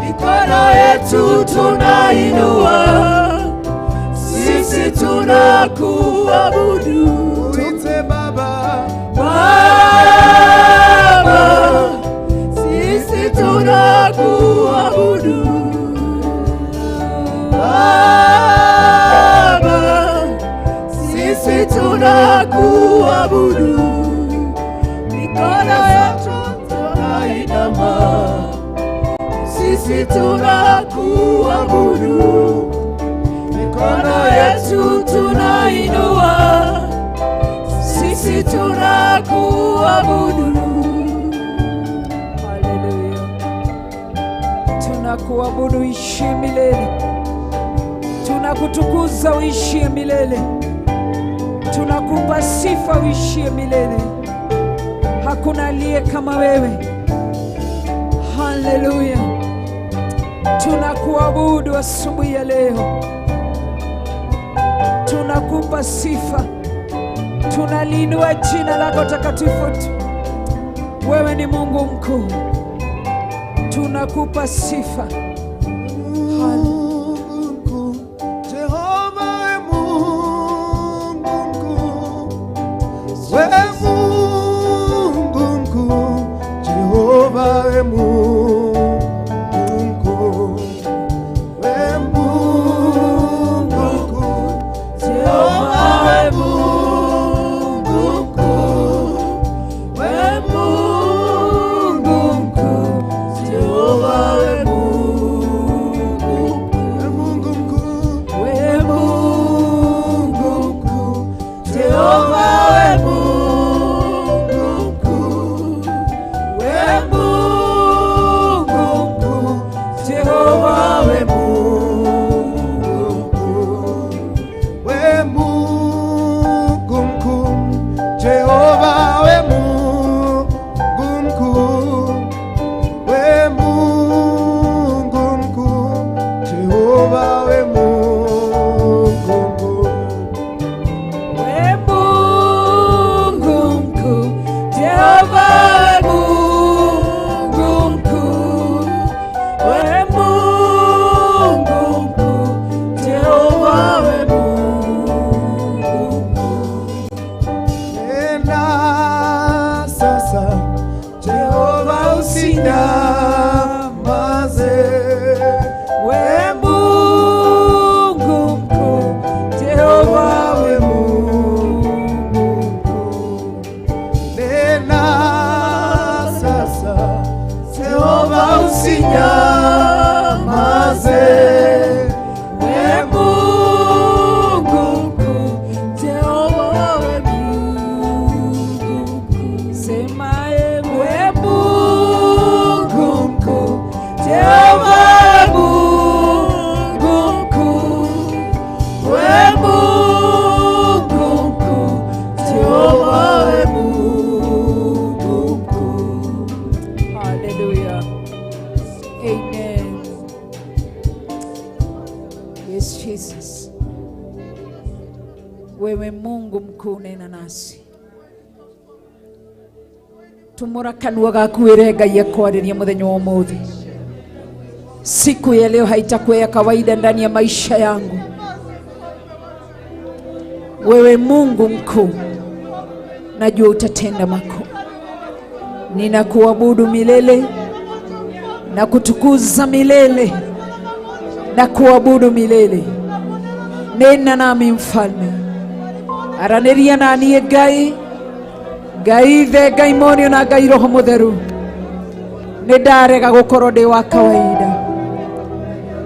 Mikono yetu tunainua, sisi tunakuabudu. Tuite Baba, Baba, sisi tunakuabudu. Baba, sisi tunakuabudu. Mikono yetu tunainama, sisi sisi tunakuabudu, mikono yetu tunainua, sisi tunakuabudu. Haleluya, tunakuabudu uishie milele, tunakutukuza uishie milele, tunakupa sifa uishie milele. Hakuna aliye kama wewe. Haleluya, tunakuabudu asubuhi ya leo, tunakupa sifa, tunaliinua jina lako takatifu. Wewe ni Mungu mkuu, tunakupa sifa. Mungu mkuu, Jehova we Mungu mkuu, we Mungu mkuu, Jehova we Mungu mkuu, we Mungu mkuu, Jehova we Mungu mkuu, we Mungu mkuu, Jehova we Mungu mkuu, we Mungu mkuu, We Mungu mkuu, Jehova we Mungu mkuu, we Mungu mkuu, Jehova we Mungu mkuu, we Mungu mkuu, Jehova we Mungu mkuu, we Mungu mkuu, Jehova we Mungu mkuu. We Mungu mkuu, Jehova we Mungu mkuu, we Mungu mkuu, Jehova we Mungu mkuu. Nena sasa, Jehova usinyamaze. We Mungu mkuu, Jehova we Mungu mkuu. Nena sasa, Jehova usinyamaze. We Mungu mkuu, Jehova we Mungu mkuu. Sema we Mungu mkuu, Jehova we Mungu mkuu, we Mungu mkuu, Jehova we Mungu mkuu. Hallelujah. Amen. Yes, Jesus. Wewe Mungu mkuu, nena nasi. Tumura kanua gaku wĩre Ngai akwarĩrie mũthenya wa ũmũthĩ. Siku ya leo haitakuwa ya kawaida ndani ya maisha yangu. Wewe Mungu mkuu, najua utatenda makuu. Ninakuabudu milele na kutukuza milele na kuabudu milele. Nena nami mfalme, aranĩria na niĩ Ngai, Ngai Ithe, Ngai Mũriũ na Ngai Roho Mũtheru. Nĩ ndarega gũkorwo ndĩ wa kawaida.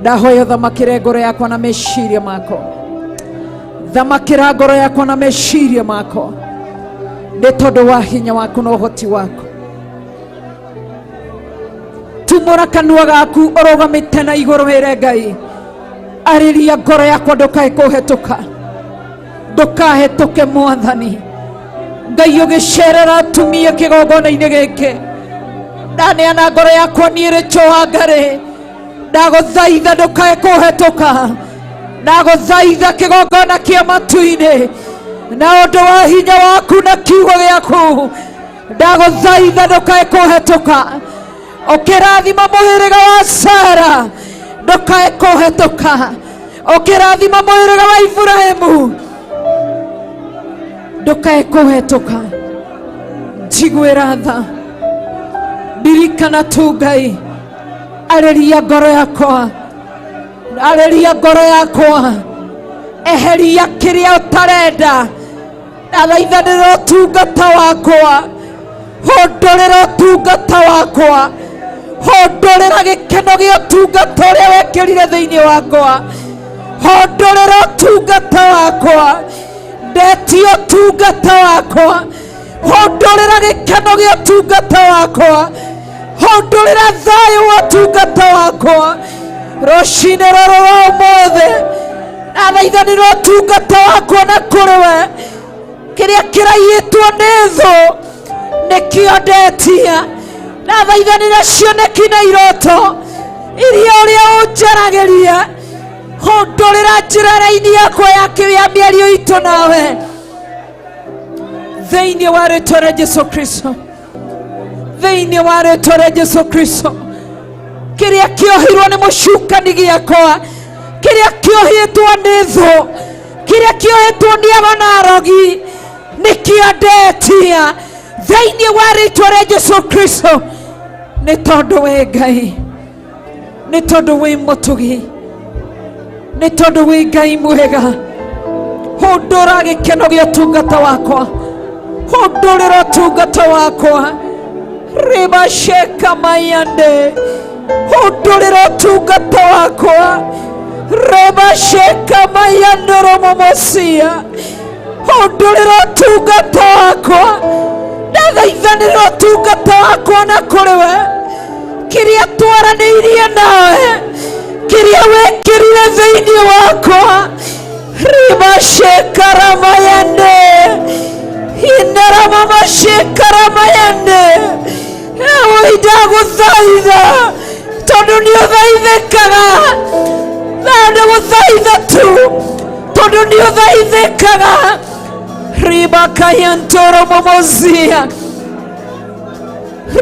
Ndahoya ũthamakĩre ngoro yakwa na meciria makwa. Thamakĩra ngoro yakwa na meciria makwa, nĩ tondũ wa hinya waku na ũhoti waku. Tumũra kanua gaku ũrũgamĩte na igũrũ wĩre Ngai, arĩria ngoro yakwa, ndũkae kũhetũka, ndũkahetũke Mwathani Ngai. Ũgĩcerera atumia kĩgongona-inĩ gĩkĩ, ndaneana ngoro yakwa niĩ rĩcho ngarĩ, ndagũthaitha ndũkae kũhetũka, ndagũthaitha kĩgongona kĩa matu-inĩ, na ũndũ wa hinya waku na kiugo gĩaku, ndagũthaitha ndũkae kũhetũka. Ũkĩrathima mũhĩrĩga wa Sara, ndũkae kũhetũka. Ũkĩrathima mũhĩrĩga wa Iburahĩmu, ndũkae kũhetũka. Njiguĩra tha, ndirikana tu Ngai, arĩria ngoro yakwa, arĩria ngoro yakwa, eheria kĩrĩa ũtarenda. Ndathaithanĩra ũtungata wakwa, hũndũrĩra ũtungata wakwa, Hondorera gĩkeno gĩa ũtungata ũrĩa wekĩrire thĩinĩ wakwa. Hondorera ũtungata wakwa. Ndetia ũtungata wakwa. Hondorera gĩkeno gĩa ũtungata wakwa. Hondorera thayũ wa ũtungata wakwa. Rũcinĩ rũrũ rwa ũmũthĩ ndathaithanĩra ũtungata wakwa na kũrĩ we. Kĩrĩa kĩraiyĩtwo nĩ thũ nĩkĩo ndetia. Ndathaithanĩra cioneki na iroto iria ũrĩa ũnjaragĩria. Hondorera njĩra-inĩ yakwa ya mĩario itũ nawe thĩinĩ wa rĩtwa rĩa Jesu Kristo. Thĩinĩ wa rĩtwa rĩa Jesu Kristo. Kĩrĩa kĩohirwo nĩ mũcukani gĩakwa, kĩrĩa kĩohĩtwo nĩ thũ, kĩrĩa kĩohetwo nĩ ago na arogi nĩkĩo ndetia thĩinĩ wa rĩtwa rĩa Jesu Kristo. Nĩ tondũ wĩ Ngai, nĩ tondũ wĩ mũtugi, nĩ tondũ wĩ Ngai mwega. Hondora gĩkeno gĩa ũtungata wakwa. Hondorera ũtungata wakwa. Ribasheka mayande. Hondorera ũtungata wakwa. Rebasheka mayandoro momosia. Hondorera ũtungata wakwa. Ndathaithanĩra ũtungata wakwa na kũrĩ we. Kĩrĩa twaranĩirie nawe, kĩrĩa wekĩrire thĩinĩ wakwa. Ribasheka ramayande. Indaramamasheka ramayande. Ewe ndagũthaitha tondũ nĩ ũthaithĩkaga. Ndagũthaitha tu tondũ nĩ ũthaithĩkaga. Ribakayantoro momozia.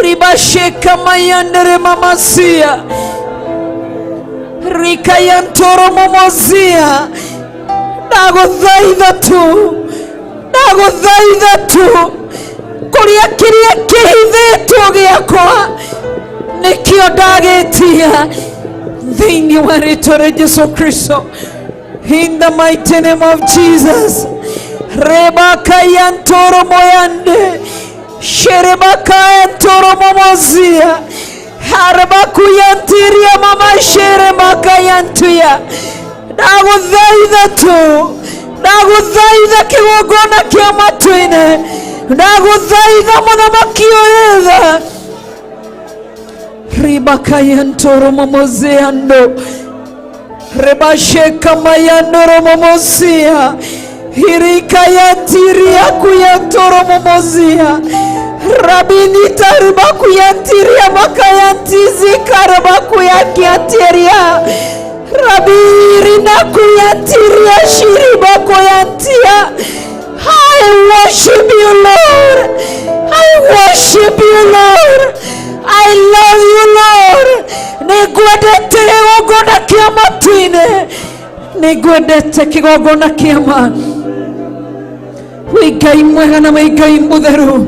Ribasheka mayandere mamasia. Rikayantoro momozia. Ndagũthaitha tu, ndagũthaitha tu. Kũrĩa kĩrĩa kĩhithĩtwo gĩakwa nĩkĩo ndagĩtia thĩinĩ wa rĩtwa rĩa Jesu Kristo. In the mighty name of Jesus. Rebakayantoro moyande. Sherebakayantoro momozia. Harabakuyantiria mama sherebakayantuya. Ndagũthaitha tu, ndagũthaitha kĩgongona kĩa matu-inĩ. Ndagũthaitha mũthamaki ũrĩ tha. Ribakayantoro momoziando. Rebasheka mayandoro momozia. Hirikayantiria kuyantoro momozia. Rabinita ribakuyantiria makayantizi karabakuyakiantiria. Rabirina kuyantiria shiribakuyantia. I worship you, Lord. I worship you, Lord. I love you, Lord. Nĩngwendete kĩgongona kĩa matu-inĩ. Nĩngwendete kĩgongona kĩa ma. Wĩ Ngai mwega na wĩ Ngai mũtheru.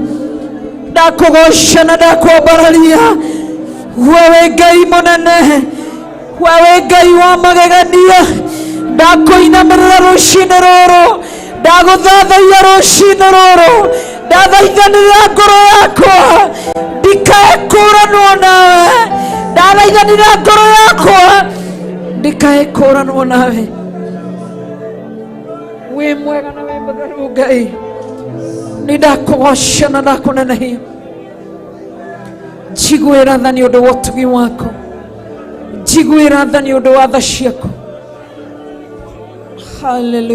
Ndakũgoca na ndakwambararia. Wewe Ngai mũnene, wewe Ngai wa magegania. Ndakũinamĩrĩra rũcinĩ rũrũ, ndagũthathaiya rũcinĩ rũrũ. Ndathaithanĩrĩra ngoro yakwa ndikae kũranwo nawe. Ndathaithanĩrĩra ngoro yakwa ndikae kũranwo nawe. Wĩ mwega na wĩ mũtheru Ngai. Nĩ ndakũgoca na ndakũnenehia. Njiguĩra tha nĩ ũndũ wa ũtugi waku. Njiguĩra tha nĩ ũndũ wa tha ciaku. Hallelujah.